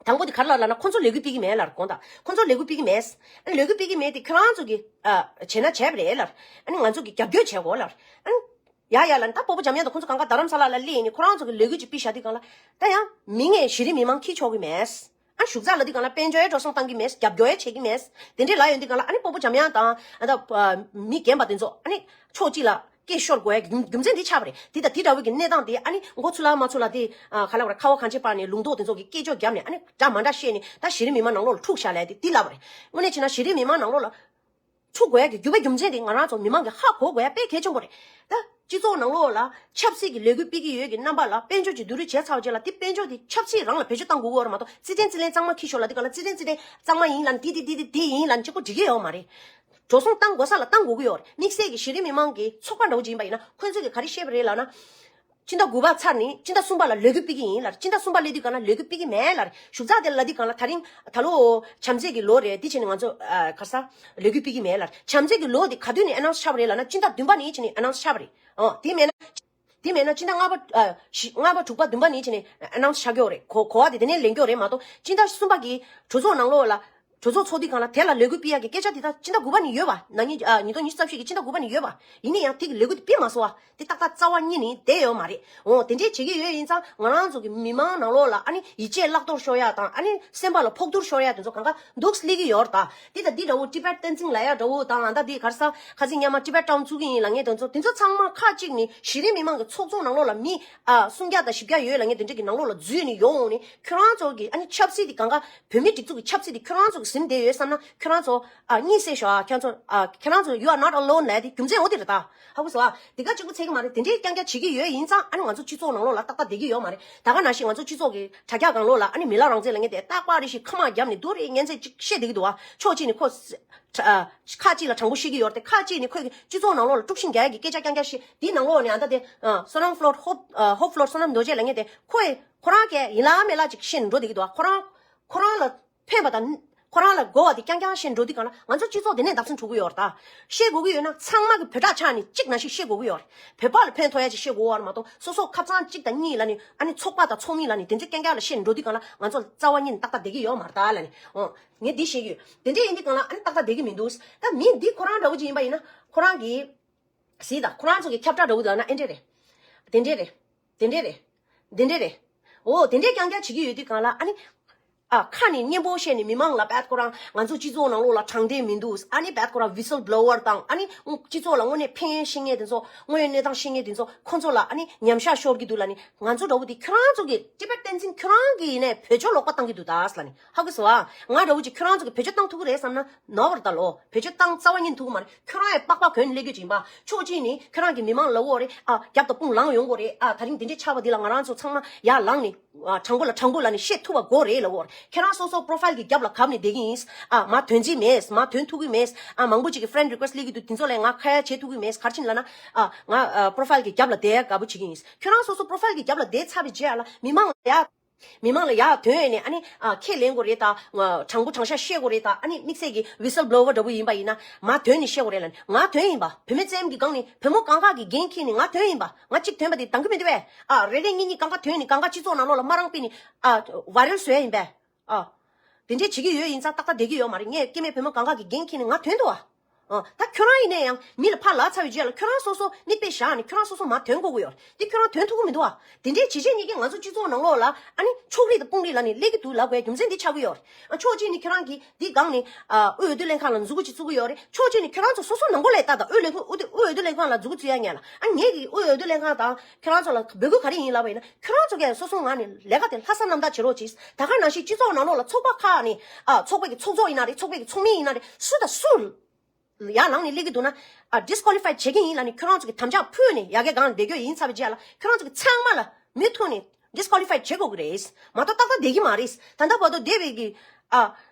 དང་པོ་དེ་ག་རེ་ལབ་ལབ་ན་ཁོ་ཚོ་ལས་འགུལ་སྤེལ་གྱི་མེད་ལབ་དགོངས་དག་ཁོ་ཚོ་ལས་འགུལ་སྤེལ་གྱི་མེད། ཨ་ནི་ལས་འགུལ་སྤེལ་གྱི་མེད་དེ་ཁྱོད་རང་ཚོ་གིས་ཨ་བྱས་ན་བྱས་པ་རེད་ལབ། ཨ་ནི་ང་ཚོ་གིས་རྒྱབ་སྐྱོར་བྱེད་དགོས་ལབ། ཨ་ནི་ཡ་ཡ་ལབ་ནས་ད་སྤོ་བོ་འཇམ་དབྱངས་དང་ཁོ་ཚོ་གང་ག་རྡ་རམ་ས་ལ་ལ་སླེབས་ནས་ཁོ་རང་ཚོ་གིས་ལས་འགུལ་ཅིག་སྤེལ་བཞག་དུས་སྒང་ལ་ད་ཡང་མི་ངས་གཞི་རིམ་མི་མང་འཁྱེར་ཆོག་གི་མེད། ཨ་ཞུགས་ཚགས་ལབ་དུས་སྒང་ལ་དཔལ་འབྱོར་ཡང་འགྲོ་སོང་བཏང་གི་མེད། རྒྱབ་སྐྱོར་ཡང་བྱེད་ཀྱི་མེད། དེ་འདྲའི་ལབ་ཡོང་དུས་སྒང་ལ་ཨ་ནི་སྤོ་བོ་འཇམ་དབྱངས་དང་ཨ་ད་མི་རྒན་པ་དེ་ཚོ་ཨ་ནི་ཕྱོགས་གཅིག་ལ་སྐད་ཤོར་དགོས་ཡ་གི་རྒྱུ་རྒྱུ་མཚན་འདི་ཆགས་པ་རེད། དེ་དང་དེ་འདྲ་བོའི་གི་གནས་སྟངས་དེ་ཨ་ནི་མགོ་ཚུགས་ལ་མ་ཚུགས་ལ་དེ་ཨ་ག་ལབ་ར་ཁ་བ་གངས་ཅན་པ་ནས་ལུང་རྟོགས་དེ་ཚོ་གི་སྐད་ཅོར་བརྒྱབ་ནས་ཨ་ནི་འདྲ་མ་འདྲ་བཤད་ནས་ད་གཞི་རིམ་མི་མང་ནང་ལོགས་ལ་འཁྲུག་བཞག་ལས་དེ་དེ་ལབ་པ་རེད། དངོས་གནས་བྱས་ན་གཞི་རིམ་མི་མང་ནང་ལོགས་ལ་འཁྲུག་དགོས་ཡ་གི་རྒྱུ་བའི་རྒྱུ་མཚན་དེ་ང་རང་ཚོ་མི་མང་གིས་ཧ་གོ་དགོས་ཡ་དཔེ་གལ་ཆེན་པོ་རེད། ད་སྤྱི་ཚོགས་ནང་ལོགས་ལ་ཆབ་སྲིད་ཀྱི་ལས་འགུལ་སྤེལ་གྱི་ཡོད་ཀྱི་རྣམ་པ་ལ་དཔལ་འབྱོར་གྱི་བསྡུ་རུབ་བྱས་ཚར་བ་རྗེས་ལ་དེ་དཔལ་འབྱོར་དེ་ཆབ་སྲིད་རང་ལ་བེད་སྤྱོད་བཏང་དགོས་ཀྱི་ཡོད་རེད་མ་གཏོགས་སྲིད་དོན་རྩིས་ལེན་གཙང་མ་འཁྱེར་ཤོག་ལབ་དུས་སྒང་ལ་སྲིད་དོན་རྩིས་ལེན་གཙང་མ་ཡིན་ལབ་ནས་དེ་དེ་དེ་དེ་དེ་ཡིན་ལབ་ནས་གཅིག་པོ་འགྲིག་གི་ཡོད་མ་རེད། འགྲོ་སོང་བཏང་དགོས་ས་ལ་བཏང་དགོས་ཀྱི་ཡོད་རེད། དམིགས་བསལ་གྱི་གཞི་རིམ་མི་མང་གི་ཚོགས་པ་འདྲ་བོ་ཅིག་ཡིན་པ་ཡིན་ན་ཁོང་ཚོས་ཀྱིས་ག་རེ་བཤད་པ་རེད་ལབ་ན། སྤྱི་ཟླ་དགུ་པ་ཚར་ནས་སྤྱི་ཟླ་གསུམ་པ་ལ་ལས་འགུལ་སྤེལ་གྱི་ཡིན་ལབ། སྤྱི་ཟླ་གསུམ་པ་སླེབས་དུས་སྒང་ལ་ལས་འགུལ་སྤེལ་གྱི་མེད་ལབ། ཞུགས་ཚགས་དེ་ལབ་དུས་སྒང་ལ་ད་རིང་ད་ལོ་བྱམས་བརྩེ་གི་ལོ་རེད། དེ་བྱས་ནས་ང་ཚོ་ཨ་ག་རེ་ཟ་ལས་འགུལ་སྤེལ་གྱི་མེད་ལབ། བྱམས་བརྩེ་གི་ལོ་དེ་ག་དུས་ནས་ཨ་ནའུན་སི་ཆགས་པ་རེད་ལབ་ན་སྤྱི་ཟླ་བདུན་པ་ནས་བྱས་ནས་ཨ་ནའུན་སི་ཆགས་པ་རེད། ཨོ་དེ་མེད་ན། དེ་མེད་ན་སྤྱི་ཟླ་ལྔ་པ་ཨ་བཞི་ལྔ་པ་དྲུག་པ་བདུན་པ་ནས་བྱས་ནས་ཨ་ནའུན་སི་ཆགས་ཀྱི་ཡོད་རེད། གོ་གོ་བ་དེ་དེ་ནས་ལེན་གྱི་ཡོད་རེད་མ་གཏོགས་སྤྱི་ཟླ་གསུམ་པ་གི་གྲོས་ཚོགས་ནང་ལོགས་ལ། གྲོས་ཚོགས་ཚོགས་དུས་སྒང་ལ་དེ་ལ་ལས་འགུལ་སྤེལ་ཡག་གི་སྐད་ཆ་དེ་དག་སྤྱི་ཟླ་དགུ་པ་ནས་ཡོད་པ། ན་ནིང་ཨ་ཉིས་སྟོང་ཉི་ཤུ་རྩ་བཞི་གི་སྤྱི་ཟླ་དགུ་པ་ནས་ཡོད་པ། ཡིན་ན་ཡང་དེ་གི་ལས་འགུལ་དེ་སྤེལ་མ་སོང་བ། དེ་ཏག་ཏག་རྩ་བ་ཉིད་ནས་བསྡད་ཡོད་མ་རེད། འོ་དེ་འདྲས་བྱེད་ཀྱི་ཡོད་ཡིན་ཙང་ང་རང་ཚོ་གི་མི་མང་ནང་ལོགས་ལ་ཨ་ནི་ཡིད་ཆེས་བརླག་གཏོར་ཤོར་ཡག་དང་ཨ་ནི་སེམས་པ་ལ་ཕོག་ཐུག་ཤོར་ཡག་དེ་ཚོ་གང་ག་འདུག་སླེབས་ཀྱི་ཡོད་རེད་ད། དེ་དང་དེ་འདྲ་བོ་ཊི་བེཊ་བསྟན་འཛིན་ལབ་ཡག་འདྲ་བོ་དང་ཨ་ད་དེ་ག་རེ་ཟ་ཁ་སང་སྔོན་མ་ཊི་བེཊ་ཊའུན་བཙུགས་ཀྱི་ཡིན་ལབ་མཁན་དེ་ཚོ་དེ་ཚོ་ཚང་མ་ཁག་ཅིག་ནས་གཞི་རིམ་མི་མང་གི་ཚོགས་ཚོགས་ནང་ལོགས་ལ་མི་ཨ་སུམ་བརྒྱ་དང་བཞི་བརྒྱ་ཡོད་ལབ་མཁན་དེ་འདྲ་གི་ནང་ལོགས་ལ་འཛུལ་ནས་ཡོང་ནས་ཁྱོད་རང་ཚོ་གི་ཨ་ནི་ཆབ་སྲིད་དེ་གང་ག་བོད་མིའི་སྒྲིག་འཛུགས་ཀྱི་ཆབ་སྲིད་དེ་ཁྱོད་རང་ཚོ་གི་ཟིན་བསྡད་ཡོད་བསམ་ན་ཁྱོད་རང་ཚོ་ཨ་གཉིད་སད་ཤོག་ཨ། ཁྱོད་ཚོ་ཨ་ཁྱོད་རང་ཚོ་you are not alone་ལབ་དེ་རྒྱུ་མཚན་འོ་དེ་རེད་ད། ཧ་གོ་སོང་ཨ། དེ་ག་གཅིག་པུ་ཚད་ཀྱི་མ་རེད། དེ་འདྲའི་རྐྱང་རྐྱང་བྱེད་ཀྱི་ཡོད་ཡིན་ཙང་ཨ་ནི་ང་ཚོ་སྤྱི་ཚོགས་ནང་ལོགས་ལ་ཏག་ཏག་བསྡད་ཀྱི་ཡོད་མ་རེད། ད་ག་ནང་བཞིན་ང་ཚོ་སྤྱི་ཚོགས་ཀྱི་དྲ་རྒྱ་སྒང་ལོགས་ལ་ཨ་ནི་མི་ལ་རང་བཙན་ལབ་མཁན་དེ་རྟག་པར་རེ་ཞིག་ཁ་མ་བརྒྱབ་ནས་སྡུག་རུས་ངན་ཚད་ཅིག་བཤད་བསྡད་ཀྱི་འདུག་ཨ། ཕྱོགས་གཅིག་ནས་ཁོ་ཁ་ཅིག་ལ་དྲང་པོ་བཤད་ཀྱི་ཡོད་རེད་དེ་ཁ་ཅིག་ནས་ཁོས་སྤྱི་ཚོགས་ནང་ལོགས་ལ་དཀྲུག་ཤིང་རྒྱག་ཡག་གི་སྐད་ཆ་རྐྱང་རྐྱང་བཤད། དེའི་ནང་ལོགས་ནས་ཨ་ད་དེ་Sonam Floyd Hope Hope Floyd Sonam Doje་ལབ་མཁན་དེ་ཁོས་ཁོ་རང་གིས་ཡིན་ལ་མེད་ལ་ཅིག་བཤད་ནས་འགྲོ་བསྡད་ཀྱི་འདུག་ཨ། ཁོ་རང་ཁོ་རང་ལ་ཕན་པ་དང་ཁོ་རང་ལ་དགོས་པ་དེ་རྐྱང་རྐྱང་བཤད་འགྲོ་དུས་སྒང་ལ་ང་ཚོ་སྤྱི་ཚོགས་དེ་ནས་བདག་འཛིན་འགྲོ་གི་ཡོད་རེད་ད། བཤད་དགོས་ཀྱི་ཡོད་ན་ཚང་མ་གི་བོད་ཁྲག་ཆགས་ནས་གཅིག་ནང་བཞིན་བཤད་དགོས་ཀྱི་ཡོད་རེད། བོད་པ་ལ་ཕན་ཐོགས་ཡ་ཅིག་བཤད་དགོས་པ་རེད་མ་གཏོགས་སོ་སོ་ཁབ་ཚང་གཅིག་དང་གཉིས་ལ་ནི་ཨ་ནི་ཚོགས་པ་དང་ཚོགས་མི་ལ་ནི་དེ་ཚོ་རྐྱང་རྐྱང་ལ་བཤད་ནས་འགྲོ་དུས་སྒང་ལ་ང་ཚོ་རྩ་བ་ཉིད་ནས་ཏག་ཏག་བསྡད་ཀྱི་ཡོད་མ་རེད་ད་ལབ་ནས། འོ་ངས་འདི་བཤད་ཀྱི་ཡོད། དེ་འདྲ་ཡིན་དུས་སྒང་ལ་ཨ་ནི་ཏག་ཏག་བསྡད་ཀྱི་མི་འདུག་ད་མི་འདི་ཁོ་རང་འདྲ་བོ་ཅིག་ཡིན་པ་ཡིན་ན་ཁོ་རང་གིས་གཟིགས་དང་ཁོ་རང་ཚོ་གི་ཁྱབ་བསྒྲགས་འདྲ་བོ་ལབ་ན་ཨེ་འདྲས་རེད། དེ་འདྲས་རེད། དེ་འདྲས་རེད། དེ་འདྲས་རེད། འོ་དེ་འདྲས་རྐྱང་རྐྱང་བྱེད་ཀྱི་ཡོད་དུས་སྒང་ལ་ཨ་ནི། ཨ་ཁ་ནས་སྙན་པོ་བཤད་ནས་མི་མང་ལ་བད་ཁོ་རང་ང་ཚོ་སྤྱི་ཚོགས་ནང་ལོགས་ལ་དྲང་བདེན་མི་འདུག་ཨ་ནི་བད་ཁོ་རང་whistleblower་དང་ཨ་ནི་སྤྱི་ཚོགས་ལ་དངོས་གནས་ཕན་ཡོན་ཤེས་མཁན་དེ་ཚོ་དངོས་ཡོད་གནས་སྟངས་ཤེས་མཁན་དེ་ཚོ་ཁོ་ཚོ་ལ་ཨ་ནི་ཉམས་ཆག་ཤོར་གྱི་འདུག་ལབ་ནས་ང་ཚོ་འདྲ་བོ་དེ་ཁྱོད་རང་ཚོ་གི་ཊི་བེཊ་བསྟན་འཛིན་ཁྱོད་རང་གི་ཡིན་ནའི་བོད་ཕྱོགས་ལོག་པ་བཏང་གི་འདུག་ད་ལབ་ནས་ཧ་གོ་སོང་ཨ། ང་འདྲ་བོ་ཅིག་ཁྱོད་རང་ཚོ་གི་བེད་སྤྱོད་བཏང་ཐུབ་ཀྱི་རེད་བསམ་ན་ནོར་བ་རེད་ད་ལོ། བེད་སྤྱོད་བཏང་རྩ་བ་ཉིད་ཐུབ་ཀྱི་མ་རེད། ཁྱོད་རང་ཡང་པགས་པ་གོན་སླེབས་རྒྱུ་ཅིག་ཡིན་པ། ཕྱོགས་གཅིག་ནས་ཁྱོད་རང་གི་མི་མང་ལབ་ཡོད་རེད་ཨ། རྒྱབ་དང་དཔུང་ལངས་ཡོང་གི་རེད་ཨ། ད་རིང་འདི་འདྲས་ཆགས་པ་འདི་ལ་ང་རང་ཚོ་ཚང་མ་ཡར་ལངས་ནས་ཨ། དྲང་པོ་ལ་དྲང་པོ་ལབ་ནས་བཤད་ཐུབ་པ་དགོས་རེད་ལབ་ཡོད་རེད། ཁྱེད་རང་སོ་སོ་པོ་རོ་ཕའིལ་གི་རྒྱབ་ལ་གབ་ནས་བསྡད་ཀྱི་ཡིན་ཨ། མ་དོན་རྩིས་མེད། མ་དོན་ཐུབ་ཀྱི་མེད་ཨ། མང་པོ་ཅིག་གིས་ཕེ་རེན་ཌི་རི་ཀུ་ཨེ་སི་ཊི་སླེབས་ཀྱི་འདུག་དེ་ཚོ་ལ་ང་ཁ་ཡ་བྱེད་ཐུབ་ཀྱི་མེད། ག་རེ་བྱས་ནས་ལབ་ན་ཨ། ང་ཨ། པོ་རོ་ཕའིལ་གི་རྒྱབ་ལ་བསྡད་ཡ་དགའ་པོ་བྱེད་ཀྱི་ཡིན། ཁྱོད་རང་སོ་སོ་པོ་རོ་ཕའིལ་གི་རྒྱབ་ལ་བསྡད་ཚར་བའི་རྗེས་ལ་མི་མང་ལ་ཡ། མི་མང་ལ་ཡར་ཐོན་ནས་ཨ་ནི་ཨ་ཁས་ལེན་དགོས་རེད་ད། ང་དྲང་པོ་དྲང་བཞག་བཤད་དགོས་རེད་ད། ཨ་ནི་དམིགས་བསལ་གྱི་ཝི་སལ་བྷི་ལོ་ཝར་འདྲ་པོ་ཡིན་པ་ཡིན་ན་མར་ཐོན་ནས་བཤད་དགོས་རེད་ལབ་ནས། ང་ཐོན་ཡིན་པ། བུད་མེད་བཙན་གྱི་སྒང་ནས་བུ་མོ་གང་ག་གི་འགན་འཁྱེར་ནས་ང་ཐོན་ཡིན་པ། ང་གཅིག་ཐོན་པ་དེ་འདང་གི་མི་འདུག་པས། ཨ་རེ་རེ་གཉིས་གཉིས་གང་ག་ཐོན་ནས་གང་ག་སྤྱི་ཚོགས་ནང་ལོགས་ལ་མ་རང་སྤེལ་ནས་ཨ་ཝ་རལ་བཟོ་ཡ་ཡིན་པས། ཨ་དེ་འདྲས་བྱེད་ཀྱི་ཡོད་ཡིན་ཙང་ཏག་ཏག་བསྡད་ཀྱི་ཡོད་མ་རེད། ངས་སྐྱེ་དམན་བུ་མོ་གང་ག་གི་འགན་འཁྱེར་ནས་ང་ཐོན་འདུག་ཨ། ཨ་ད་ཁྱོད་རང་ཡིན་ན་ཡང་མི་ལ་ཕར་ལབ་ཚར་བའི་རྗེས་ལ་ཁྱོད་རང་སོ་སོ་མིག་དཔེ་བཞག་ནས་ཁྱོད་རང་སོ་སོ་མར་ཐོན་དགོས་ཀྱི་ཡོད་རེད། དེ་ཁྱོད་རང་ཐོན་ཐུབ་ཀྱི་མི་འདུག་ཨ། དེ་འདྲས་བྱས་བྱས་ཉིད་ཀྱིས་ང་ཚོ་སྤྱི་ཚོགས་ནང་ལོགས་ལ་ཨ་ནི་ཕྱོགས་རིས་དང་དཔུང་རིས་ལབ་ནས་སླེབས་ཀྱི་འདུག་ལབ་དགོས་རྒྱུ་མཚན་འདི་ཆགས་ཀྱི་ཡོད་རེད། ཨ་ཕྱོགས་གཅིག་ནས་ཁྱོད་རང་གིས་འདི་སྒང་ནས་ཨ་དབུས་འོས་བསྡུ་ལྷན་ཁང་ལ་མཛུབ་གུ་ཅིག་བཙུགས་ཀྱི་ཡོད་རེད། ཕྱོགས་གཅིག་ནས་ཁྱོད་རང་ཚོ་སོ་སོ་ནང་ཁུལ་ལ་ལྟ་དང་། དབུས་ལས་ཁུངས་དབུས་འོས་བསྡུ་ལྷན་ཁང་ལ་མཛུབ་གུ་བཙུགས་ཡ་ཉན་ལ། ཨ་ངེད་ཀྱིས་དབུས་འོས་བསྡུ་ལྷན་ཁང་དང་ཁྱོད་རང་ཚོ་ལ་འབོད་སྐུལ་ག་རེ་ཡིན་ལབ་པ་ཡིན་ན། ཁྱོད་རང་ཚོ་གས་སོ་སོ་ངང་ནས་ལས་ཀ་དེ་ལྷག་བསམ་རྣམ་དག་བྱེད་རོགས་གྱིས། ད་ག་ནང་བཞིན་སྤྱི་ཚོགས་ནང་ལོགས་ལ་ཚོགས་པ་ཁག་ནས་ཨ་ཚོགས་པའི་གི་ཚོགས་གཙོ་ཡིན་ན་རེད། ཚོགས་པའི་གི་ཚོགས་མི་ཡིན་ན་རེད། སུ་དང་སུ་ཡར་ལངས་ནས་སླེབས་ཀྱི་འདུག་ན་ཨ་ཌིས་ཀོ་ལི་ཕའི་བྱེད་ཀྱི་ཡིན་ལབ་ནས་ཁྱོད་རང་ཚོ་གི་དམ་བཅའ་ཕུལ་ནས་ཡ་གི་སྒང་བསྡད་རྒྱུ་ཡིན་ཚར་བའི་རྗེས་ལ་ཁྱོད་རང་ཚོ་གི་ཚང་མ་ལ་མུ་མཐུད་ནས་ཌིས་ཀོ་ལི་ཕའི་བྱེད་དགོས་ཀྱི་རེད། མ་གཏོགས་ཏག་ཏག་བསྡད་ཀྱི་མ་རེད། ད་ལྟ་བར་དུ་བསྡད་པའི་གི་ཨ་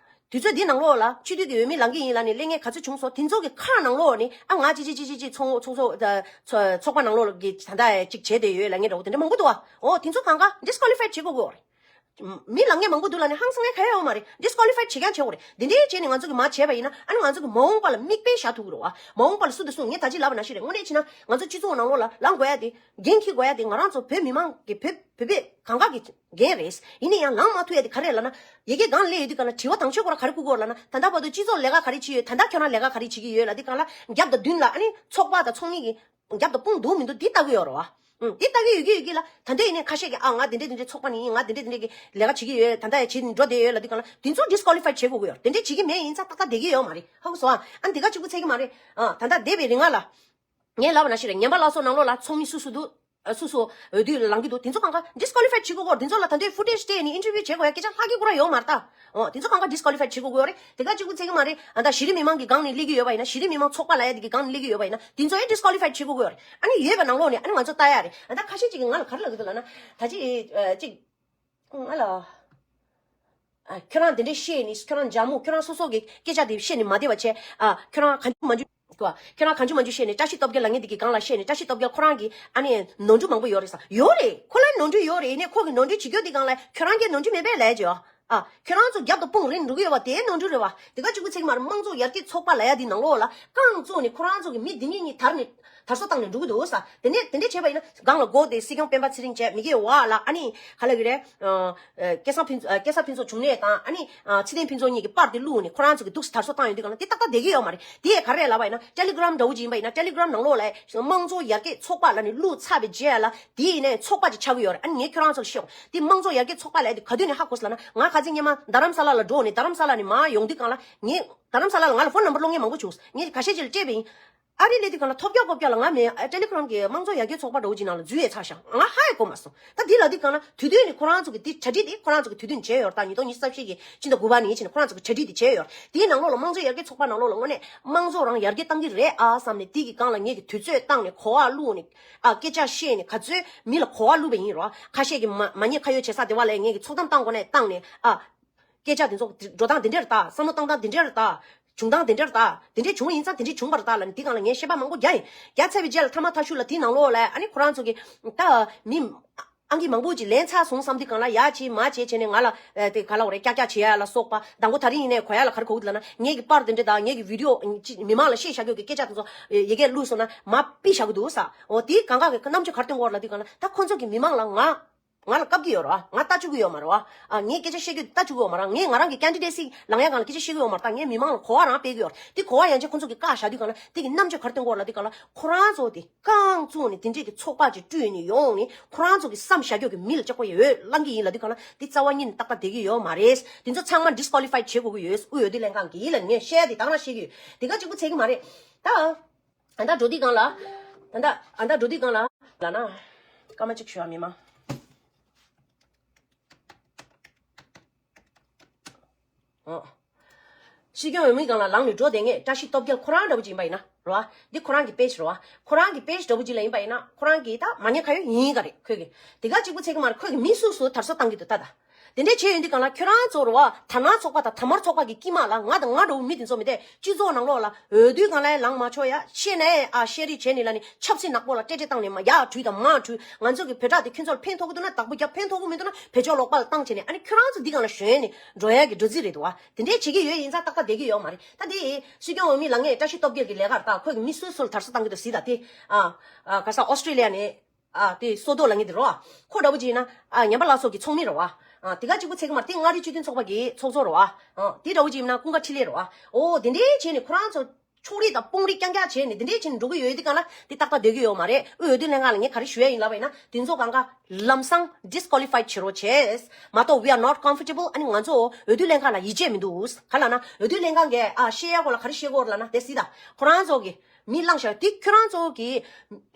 དུས་ཚོད་འདི་ནང་ལོགས་ལ་སྤྱི་འཐུས་ཀྱི་འོས་མི་ལངས་ཀྱི་ཡིན་ལབ་ནས་སླེབས་མཁན་ག་ཚོད་བྱུང་སོང་། དེ་ཚོ་གི་ཁག་ནང་ལོགས་ནས་ཨ་ང་ཅི་ཅི་ཅི་ཅི་ཅི་ཚོགས་ཚོགས་ཚོགས་ད་ཚོ་ཚོགས་པ་ནང་ལོགས་ཀྱི་ད་ལྟ་ཅིག་བྱས་བསྡད་ཡོད་ལབ་མཁན་འདྲ་བོ་དེ་འདྲ་མང་པོ་འདུག་ཨ། འོ་དེ་ཚོ་གང་ག་ཌིས་ཀོ་ལི་ཕའི་བྱེད་དགོས་ཀྱི་ཡོད་རེད། མི་ལངས་མཁན་མང་པོ་འདུག་ལབ་ནས་ཧང་སང་མཁན་ག་ཡོད་མ་རེད། ཌིས་ཀོ་ལི་ཕའི་བྱེད་རྐྱང་བྱེད་དགོས་རེད། འདི་འདྲའི་བྱས་ནས་ང་ཚོ་གི་མར་བྱས་པ་ཡིན་ན་ཨ་ནི་ང་ཚོ་གི་མ་འོངས་པ་ལ་མིག་དཔེ་བཞག་ཐུབ་ཀྱི་རེད་བ། མ་འོངས་པ་ལ་སུ་དང་སུ། ངས་ད་ཅི་ལབ་པ་ནང་བཞིན་རེད། དངོས་གནས་བྱས་ན་ང་ཚོ་སྤྱི་ཚོགས་ནང་ལོགས་ལ་ལངས་དགོས་ཡ་དེ། འགན་འཁྱེར་དགོས་ཡ་དེ་ང་རང་ཚོ་བོད་མི་མང་གི་བོད་བོད་པའི་གང་ག་གི་འགན་རེད། ཡིན་ན་ཡང་ལངས་མ་ཐུབ་ཡ་དེ་ག་རེ་ལབ་ན། ཡ་གི་སྒང་སླེབས་ཡོད་དུས་སྒང་ལ་དྲི་བ་དང་ཆོས་སྐོར་ག་རེ་བསྐུར་དགོས་ལབ་ན། ད་ལྟ་བར་དུ་སྤྱི་ཚོགས་ལས་ཀ་ག་རེ་བྱས་ཡོད། ད་ལྟ་ཁྱོད་རང་ལས་ཀ་ག་རེ་བྱེད་ཀྱི་ཡོད་ལབ་དུས་སྒང་ལ་རྒྱབ་དང་མདུན་ལ་ཨ་ནི་ཚོགས་པ་དང་ཚོགས་མི་གི་རྒྱབ་དང་དཔུང་འདུག་མི་འདུག་འདི་ལྟ་གི་ཡོད་རེད་བ། ཨུམ། འདི་ལྟ་གི་ཡོད་ཀྱི་ཡོད་ཀྱི་ལ། ད་ལྟ་ཡིན་ནའི་ཁ་ཤས་ཀྱིས་ཨ་ང་འདི་འདྲས་འདི་འདྲས་ཚོགས་པ་ནས་ཡིན། ང་འདི་འདྲས་འདི་འདྲས་ཀྱི་ལས་ཀ་བྱེད་ཀྱི་ཡོད། ད་ལྟ་ཡ་བྱེད་འགྲོ་བསྡད་ཡོད་ལབ་དུས་སྒང་ལ་དེ་ཚོ་ཌིས་ཀོ་ལི་ཕའི་བྱེད་དགོས་ཀྱི་ཡོད་རེད། དེ་འདྲས་བྱེད་ཀྱི་མེད་ཡིན་ཙང་ཏག་ཏག་བསྡད་ཀྱི་ཡོད་མ་རེད། ཧ་གོ་སོང་ཨ། ཨ་འདི་ག་གཅིག་པུ་ཚད་ཀྱི་མ་རེད། ཨ་ད་ལྟ་འདས་པའི་རིང་ལ་ངས་ལབ་པ་ནང་བཞིན་རེད། ངན་པ་ལགས་སོ་ནང་ལོགས་ལ་ཚོགས་མི་སུ་སུ་འདུག་ཨ་སུ་སུ་འོས་བསྡུ་ལ་ལངས་ཀྱི་འདུག་དེ་ཚོ་གང་ག་ཌིས་ཀོ་ལི་ཕའི་བྱེད་དགོས་ཀྱི་ཡོད་རེད། དེ་ཚོ་ལ་ད་ལྟའི་ཕུ་ཊེཇ་སྤྲད་ནས་ཨིན་ཊར་བིའུ་བྱེད་དགོས་ཡ་སྐད་ཆ་ལྷག་གི་ཁོ་རང་ཡོད་མ་རེད་ད། འོ་དེ་ཚོ་གང་ག་ཌིས་ཀོ་ལི་ཕའི་བྱེད་དགོས་ཀྱི་ཡོད་རེད། དེ་ག་གཅིག་པུ་ཚད་ཀྱི་མ་རེད། ཨ་ད་གཞི་རིམ་མི་མང་གི་སྒང་ནས་སླེབས་ཀྱི་ཡོད་པ་ཡིན་ན། གཞི་རིམ་མི་མང་ཚོགས་པ་ལབ་ཡ་དེ་གི་སྒང་ནས་སླེབས་ཀྱི་ཡོད་པ་ཡིན་ན། དེ་ཚོ་ཡང་ཌིས་ཀོ་ལི་ཕའི་བྱེད་དགོས་ཀྱི་ཡོད་རེད། ཨ་ནི་ཡོད་པ་ནང་ལོགས་ནས་ཨ་ནི་ང་ཚོ་ལྟ་ཡ་རེད། ཨ་ད་ཁ་ཤས་ཅིག་གིས་ང་ལ་ག་རེ་ལབ་ཀྱི་འདུག་ལབ་ན། ད་ཅི་ཨ་ཅིག་ང་ལ་ཨ་ཁྱོད་རང་དེ་འདྲས་བཤད་ནས་ཁྱོད་རང་འཇར་མུ་ཁྱོད་རང་སོ་སོ་གི་སྐད་ཆ་དེ་བཤད་ནས་མ་བསྡད་པ་བྱས། ཨ་ཁྱོད་རང་གང་བྱུང་མ་བྱུང་གོ་ཁྱོད་རང་གང་བྱུང་མ་བྱུང་བཤད་ནས། བཀྲ་ཤིས་སྟོབས་རྒྱལ་ལབ་མཁན་དེ་གི་སྒང་ལ་བཤད་ནས། བཀྲ་ཤིས་སྟོབས་རྒྱལ་ཁོ་རང་གི་ཨ་ནི་ནོར་འཁྲུལ་མང་པོ་ཡོད་རེད་ས། ཡོད་རེད། ཁོ་ལ་ནོར་འཁྲུལ་ཡོད་རེད། ཡིན་ནའི་ཁོ་གི་ནོར་འཁྲུལ་བྱེད་རྒྱུ་དེ་སྒང་ལ་ཁྱོད་རང་གི་ནོར་འཁྲུལ་མེད་པས་ལས་བྱོས། ཨ་ཁྱོད་རང་ཚོ་རྒྱབ་དང་དཔུང་རེད་འགྲོ་གི་ཡོད་པ་དེའི་ནོར་འཁྲུལ་རེད་བ། དེ་ག་གཅིག་པུ་ཚད་ཀྱི་མ་རེད། དམངས་གཙོ་ཡར་རྒྱས་ཚོགས་པ་ལབ་ཡ་དེ་ནང་ལོགས་ལ་རྐང་བཙུགས་ནས་ཁོ་རང་ཚོ་གི་མི་འདི་གཉིས་གཉིས་དར་ནས་དར་སྲོལ་བཏང་ནས་འགྲོ་གི་འདུག་ས། དེ་ནས་དེ་འདྲས་བྱས་པ་ཡིན་ན་སྒང་ལ་མགོ་དེ་སྲིད་སྐྱོང་སྤེན་པ་ཚེ་རིང་བྱས། མི་དགེ་བ་ལ་ཨ་ནི་ག་ལབ་ཀྱི་རེད། ཨ་སྐལ་བཟང་ཕུན་ཚོགས། ཨ་སྐལ་བཟང་ཕུན་ཚོགས་འབྱུང་གནས་དང་ཨ་ནི་ཨ་ཚེ་བརྟན་ཕུན་ཚོགས་གཉིས་ཀྱི་པར་དེ་བླུགས་ནས་ཁོ་རང་ཚོ་གི་འདུག་སེ་དར་སྲོལ་བཏང་ཡོང་དུས་སྒང་ལ་དེ་ཏག་ཏག་བསྡད་ཀྱི་ཡོད་མ་རེད། དེ་ཡས་ག་རེ་ལབ་པ་ཡིན་ན། ཊེ་ལི་གྷི་རམ་འདྲ་བོ་ཅིག་ཡིན་པ་ཡིན་ན། ཊེ་ལི་གྷི་རམ་ནང་ལོགས་ལ་དམངས་གཙོ་ཡར་རྒྱས་ཚོགས་པ་ལབ་ནས་བླུགས་ཚར་བའི་རྗེས་ལ་དེ་ཡིན་ནའི་ཚོགས་པ་ཅིག་ཆགས་ཀྱི་ཡོད་རེད། ཨ་ནི་ངས་ཁྱོད་རང་ཚོར་བཤད་འོང་། དེ་དམངས་གཙོ་ཡར་རྒྱས་ཚོགས་པ་ལབ་ཡ་དེ་ག་དུས་ནས་ཧ་གོ་སོང་ལབ་ན། ང་ཁ་སང་སྔོན་མ་རྡ་རམ་ས་ལ་ལ་འགྲོ་ནས་རྡ་རམ་ས་ལ་ནས་མར་ཡོང་དུས་སྒང་ལ་ངས་རྡ་རམ་ས་ལ་ལ་ང་ལ་ཕོན་ནམ་བར་སློང་མཁན་མང་པོ་བྱུང་། ངས་ཁ་ཤས་ཅིག་ལ་སྤྲད་པ་ཡིན། ཨ་རི་སླེབས་དུས་སྒང་ལ་ཐོབ་རྒྱག་ཕོབ་རྒྱག་ལ་ང་མེད། ཨ་ཊེ་ལི་གྷི་རམ་གྱི་དམངས་གཙོ་ཡར་རྒྱས་ཚོགས་པ་འདྲ་བོ་ཅིག་ནང་ལ་འཛུལ་ཡས་ཚར་ཤག་ང་ཧ་ཡང་གོ་མ་སོང་། ད་འདི་ལབ་དུས་སྒང་ལ་དུས་ཐུང་ནས་ཁོ་རང་ཚོ་གི་འདི་གྲ་སྒྲིག་དེ་ཁོ་རང་ཚོ་གི་དུས་ཐུང་བྱས་ཡོད་རེད། ད་ཉིས་སྟོང་ཉི་ཤུ་རྩ་བཞི་གི་ཕྱི་ཟླ་དགུ་པ་ནས་ཕྱིན་ནས་ཁོ་རང་ཚོ་གི་གྲ་སྒྲིག་དེ་བྱས་ཡོད་རེད། དེའི་ནང་ལོགས་ལ་དམངས་གཙོ་ཡར་རྒྱས་ཚོགས་པ་ནང་ལོགས་ལ་དངོས་གནས་དམངས་གཙོ་རང་ཡར་རྒྱས་བཏང་གི་རེད་ཨ་བསམ་ནས། དེ་གི་སྒང་ལ་ངས་ཀྱི་དུས་ཚོད་བཏང་ནས་གོ་བ་བླུགས་ནས་ཨ་སྐད་ཆ་བཤད་ནས་ག་ཚོད་མི་ལ་གོ་བ་བླུགས་པ་ཡིན་རོ། ཁ་ཤས་ཀྱི་མ་མ་ཉེས་ཁ་གཡོགས་བྱེད་ས་དེ་བ་ལ་ངས་ཀྱི་ཚོགས་གཏམ་བཏང་དགོས་ནས་བཏང་ནས་ཨ། སྐད་ཆ་དེ་ཚོ་འགྲོ་སྟངས་དེ་འདྲ་རེད་ད། བསམ་བློ་བཏང་སྟངས་དེ་འདྲ་རེད་ད། བྱུང་སྟངས་དེ་འདྲ་རེད་ད། དེ་འདྲ་བྱུང་བ་ཡིན་ཙང་དེ་འདྲ་བྱུང་བ་རེད་ད་ལབ་ནས་དེ་སྒང་ལ་ངས་བཤད་པ་མང་པོ་རྒྱག་ཡིན། རྒྱག་ཚར་བའི་རྗེས་ལ་མཐའ་མ་མཐའ་གཞུག་ལ་དེའི་ནང་ལོགས་ལ་ཨ་ནི་ཁོ་རང་ཚོ་གི་ད་མི་ཨང་ཀི་མང་པོ་ཅིག་ལེན་ཚར་སོང་བསམ་དུས་སྒང་ལ་ཡ་བྱེད་མ་བྱེད་བྱས་ནས་ང་ལ་དེ་ག་ལབ་དགོས་རེད། ཀྱག་ཀྱག་བྱེད་ཡ་ལ་སོགས་པ། མདང་དགོང་དེ་རིང་ཡིན་ནའི་གོ་ཡ་ལ་ག་རེ་གོ་གི་འདུག་ལབ་ན། ངེད་ཀྱི་པར་དེ་འདྲ་དང་ངེད་ཀྱི་བི་ཌི་ཡོ་ཅིག་མི་མང་ལ་བཤད་བཞག་རྒྱུ་གི་སྐད་ཆ་དེ་ཚོ་ཡི་གེ་བླུགས་སོང་ན་མར་ཕུད་བཞག་གི་འདུག་ས། འོ་དེའི་སྒང་ག་གི་རྣམ་དཔྱོད་ག་རེ་སྟོན་གྱི་ཡོད་རེད་ལབ་དུས་སྒང་ལ། ད་ཁོ་ཚོ་གི་མི་མང་ལ་ང་ང་ལ་བཀབ་ཀྱི་ཡོད་རེད་བ། ང་ལྟ་བཅུག་གི་ཡོད་མ་རེད་བ། ཨ་ངས་སྐད་ཆ་བཤད་རྒྱུ་ལྟ་བཅུག་གི་ཡོད་མ་རེད། ངས་ང་རང་གི་ཀེན་ཌི་ཌེ་སི་ལངས་ཡ་སྒང་ལ་སྐད་ཆ་བཤད་ཀྱི་ཡོད་མ་རེད། ད་ངས་མི་མང་ལ་གོ་བ་རང་སྤེལ་གྱི་ཡོད་རེད། དེ་གོ་བ་ཡན་ཆད་ཁོ་ཚོ་གིས་བཀག་བཞག་དུས་སྒང་ལ་དེ་གི་རྣམ་དཔྱོད་ག་རེ་སྟོན་གྱི་ཡོད་རེད་ལབ་དུས་སྒང་ལ། ཁོ་རང་ཚོ་དེ་རྐང་བཙུགས་ནས་དེ་འདྲས་ཀྱི་ཚོགས་པ་ཅིག་བསྐྲུན་ནས་ཡོང་ནས་ཁོ་རང་ཚོ་གི་བསམ་བཞག་རྒྱུ་གི་མི་ལ་ལྕགས་པོ་ཡོད་བསླང་གི་ཡིན་ལབ་དུས་སྒང་ལ། དེ་རྩ་བ་ཉིད་ནས་ཏག་ཏག་བསྡད་ཀྱི་ཡོད་མ་རེད། དེ་ཚོ་ཚང་མ་ཌིས་ཀོ་ལི་ཕའི་བྱེད་དགོས་ཀྱི་ཡོད། དབུས་འོས་བསྡུ་ལྷན་ཁང་གིས་ལབ་ངས་བཤད་ཡ་དེ་ད་ག་རང་བཤད་ཀྱི་ཡོད། དེ་ག་གཅིག་པུ་ཚད་ཀྱི་མ་རེད་ད། ཨ་ད་འགྲོ་དུས་སྒང་ལ། ཨ་ད་ཨ་ད་འགྲོ་དུས་སྒང་ལ་ལབ་ན། སྐར་མ་གཅིག་ཞུ་བ་མི་མང་། ཨོ། སྲིད་སྐྱོང་འོས་མིའི་སྒང་ལ་ལངས་ནས་འགྲོ་བསྡད་མཁན་བཀྲ་ཤིས་སྟོབས་རྒྱལ་ཁོ་རང་འདྲ་པོ་ཅིག་ཡིན་པ་ཡིན་ན་རེད་བ། འདི་ཁོ་རང་གི་པེ་ཇི་རེད་བ། ཁོ་རང་གི་པེ་ཇི་འདྲ་པོ་ཅིག་ལ་ཡིན་པ་ཡིན་ན་ཁོ་རང་གི་ད་མ་ཉེས་ཁ་གཡོགས་ཡིན་ག་རེད་ཁོས་གི། དེ་ག་གཅིག་པུ་ཚད་ཀྱི་མ་རེད། ཁོས་གི་མི་སུ་སུ་དར་སྲོལ་བཏང་གི་འདུག་ད་ད། དེ་འདྲའི་བྱས་ཡོང་དུས་གང་ལ་ཁྱོད་རང་ཚོ་རུ་བ་དར་ནག་ཚོགས་པ་དང་དར་དམར་ཚོགས་པ་གི་དཀྱིལ་མ་ལ་ང་དང་ང་འདྲ་བོ་མི་དེ་ཚོ་མི་དེ་སྤྱི་ཚོགས་ནང་ལོགས་ལ་འོས་བསྡུའི་གང་ལ་ཡང་ལངས་མ་ཆོག་ཡ་ཤེས་ནས་ཨ་ཤེས་རིག་བྱས་ནི་ལ་ནི་ཆབ་སྲིད་ནག་པོ་ལ་ཏྲེ་ཏྲེ་བཏང་ནས་མ་ཡ་བྲུས་དང་མ་བྲུས་ང་ཚོ་གི་བོད་ཕྲག་དེ་ཁྱོད་ཚོར་ཕན་ཐོགས་གི་འདུག་ན་བདག་པོ་རྒྱབ། ཕན་ཐོགས་གི་མི་འདུག་ན་བེད་སྤྱོད་ལོག་པ་ལ་བཏང་བྱས་ནས་ཨ་ནི་ཁྱོད་རང་ཚོ་འདི་གང་ལ་ཞོན་ནས་འགྲོ་ཡ་གི་འགྲོ་རྩིས་རེད་འདུག་བ། དེ་འདྲའི་བྱེད་ཀྱི་ཡོད་ཡིན་ཙང་ཏག་ཏག་བསྡད་ཀྱི་ཡོད་མ་རེད། ད་འདི་སྲིད་སྐྱོང་འོས་མི་ལ་ངས་བཀྲ་ཤིས་སྟོབས་རྒྱལ་གྱི་ལས་ཀར་ད་ཁོས་མི་སུ་སུ་ལ་དར་སྲོལ་བཏང་གི་འདུག་ཟིག་ད་དེ་ཨ་ཨ་ག་ས་ཨོ་སི་ཀྲི་ལི་ཡ་ནས། ཨ་དེ་སོ་ཏོ་ལ་ངེས་དེ་རོ། ཁོ་འདྲ་བོ་ཅིག་ཡིན་ན་ཨ་ཉམས་པ་སླར་གསོ་གི་ཚོགས་མི་རོ། ཨ་དེ་ག་གཅིག་པུ་ཚེ་གི་མར་དེ་མངའ་རིས་སྤྱི་མཐུན་ཚོགས་པ་གི་ཚོགས་གཙོ་རོ། ཨ་དེ་འདྲ་བོ་ཅིག་ཡིན་ན་ཀུན་དགའ་འཕྲིན་ལས་རོ། ཨ་འོ་དེ་འདྲའི་བྱས་ནས་ཁོ་རང་ཚོ་ཕྱོགས་རིས་དང་དཔུང་རིས་རྐྱང་རྐྱང་བྱས་ནས་དེ་འདྲའི་བྱས་ནས་འགྲོ་གི་ཡོད་དེ་གང་ལ་དེ་ཏག་ཏག་སྡོད་ཀྱི་ཡོད་མ་རེད། དབུས་འོས་བསྡུ་ལྷན་ཁང་ལ་ངས་ག་རེ་ཞུ་ཡ་ཡིན་ལབ་པ་ཡིན་ན་དེ་ཚོ་གང་ག་ལམ་སང་disqualified་བྱེད་རོགས་བྱས་མ་གཏོགས་we are not comfortable ཨ་ནི་ང་ཚོ་འོས་བསྡུ་ལྷན་ཁང་ལ་ཡིད་ཆེས་མི་འདུག་ག་ལ་ན་འོས་བསྡུ་ལྷན་ཁང་གིས་ཨ་བཤད་ཡ་གོ་ལ་ག་རེ་བཤད་གོ་ལ་ན་དེ་སྲིད་ད་ཁོ་རང་ཚོ་གི་མི་བླངས་ཤག་དེ་ཁྱོད་རང་ཚོ་གི་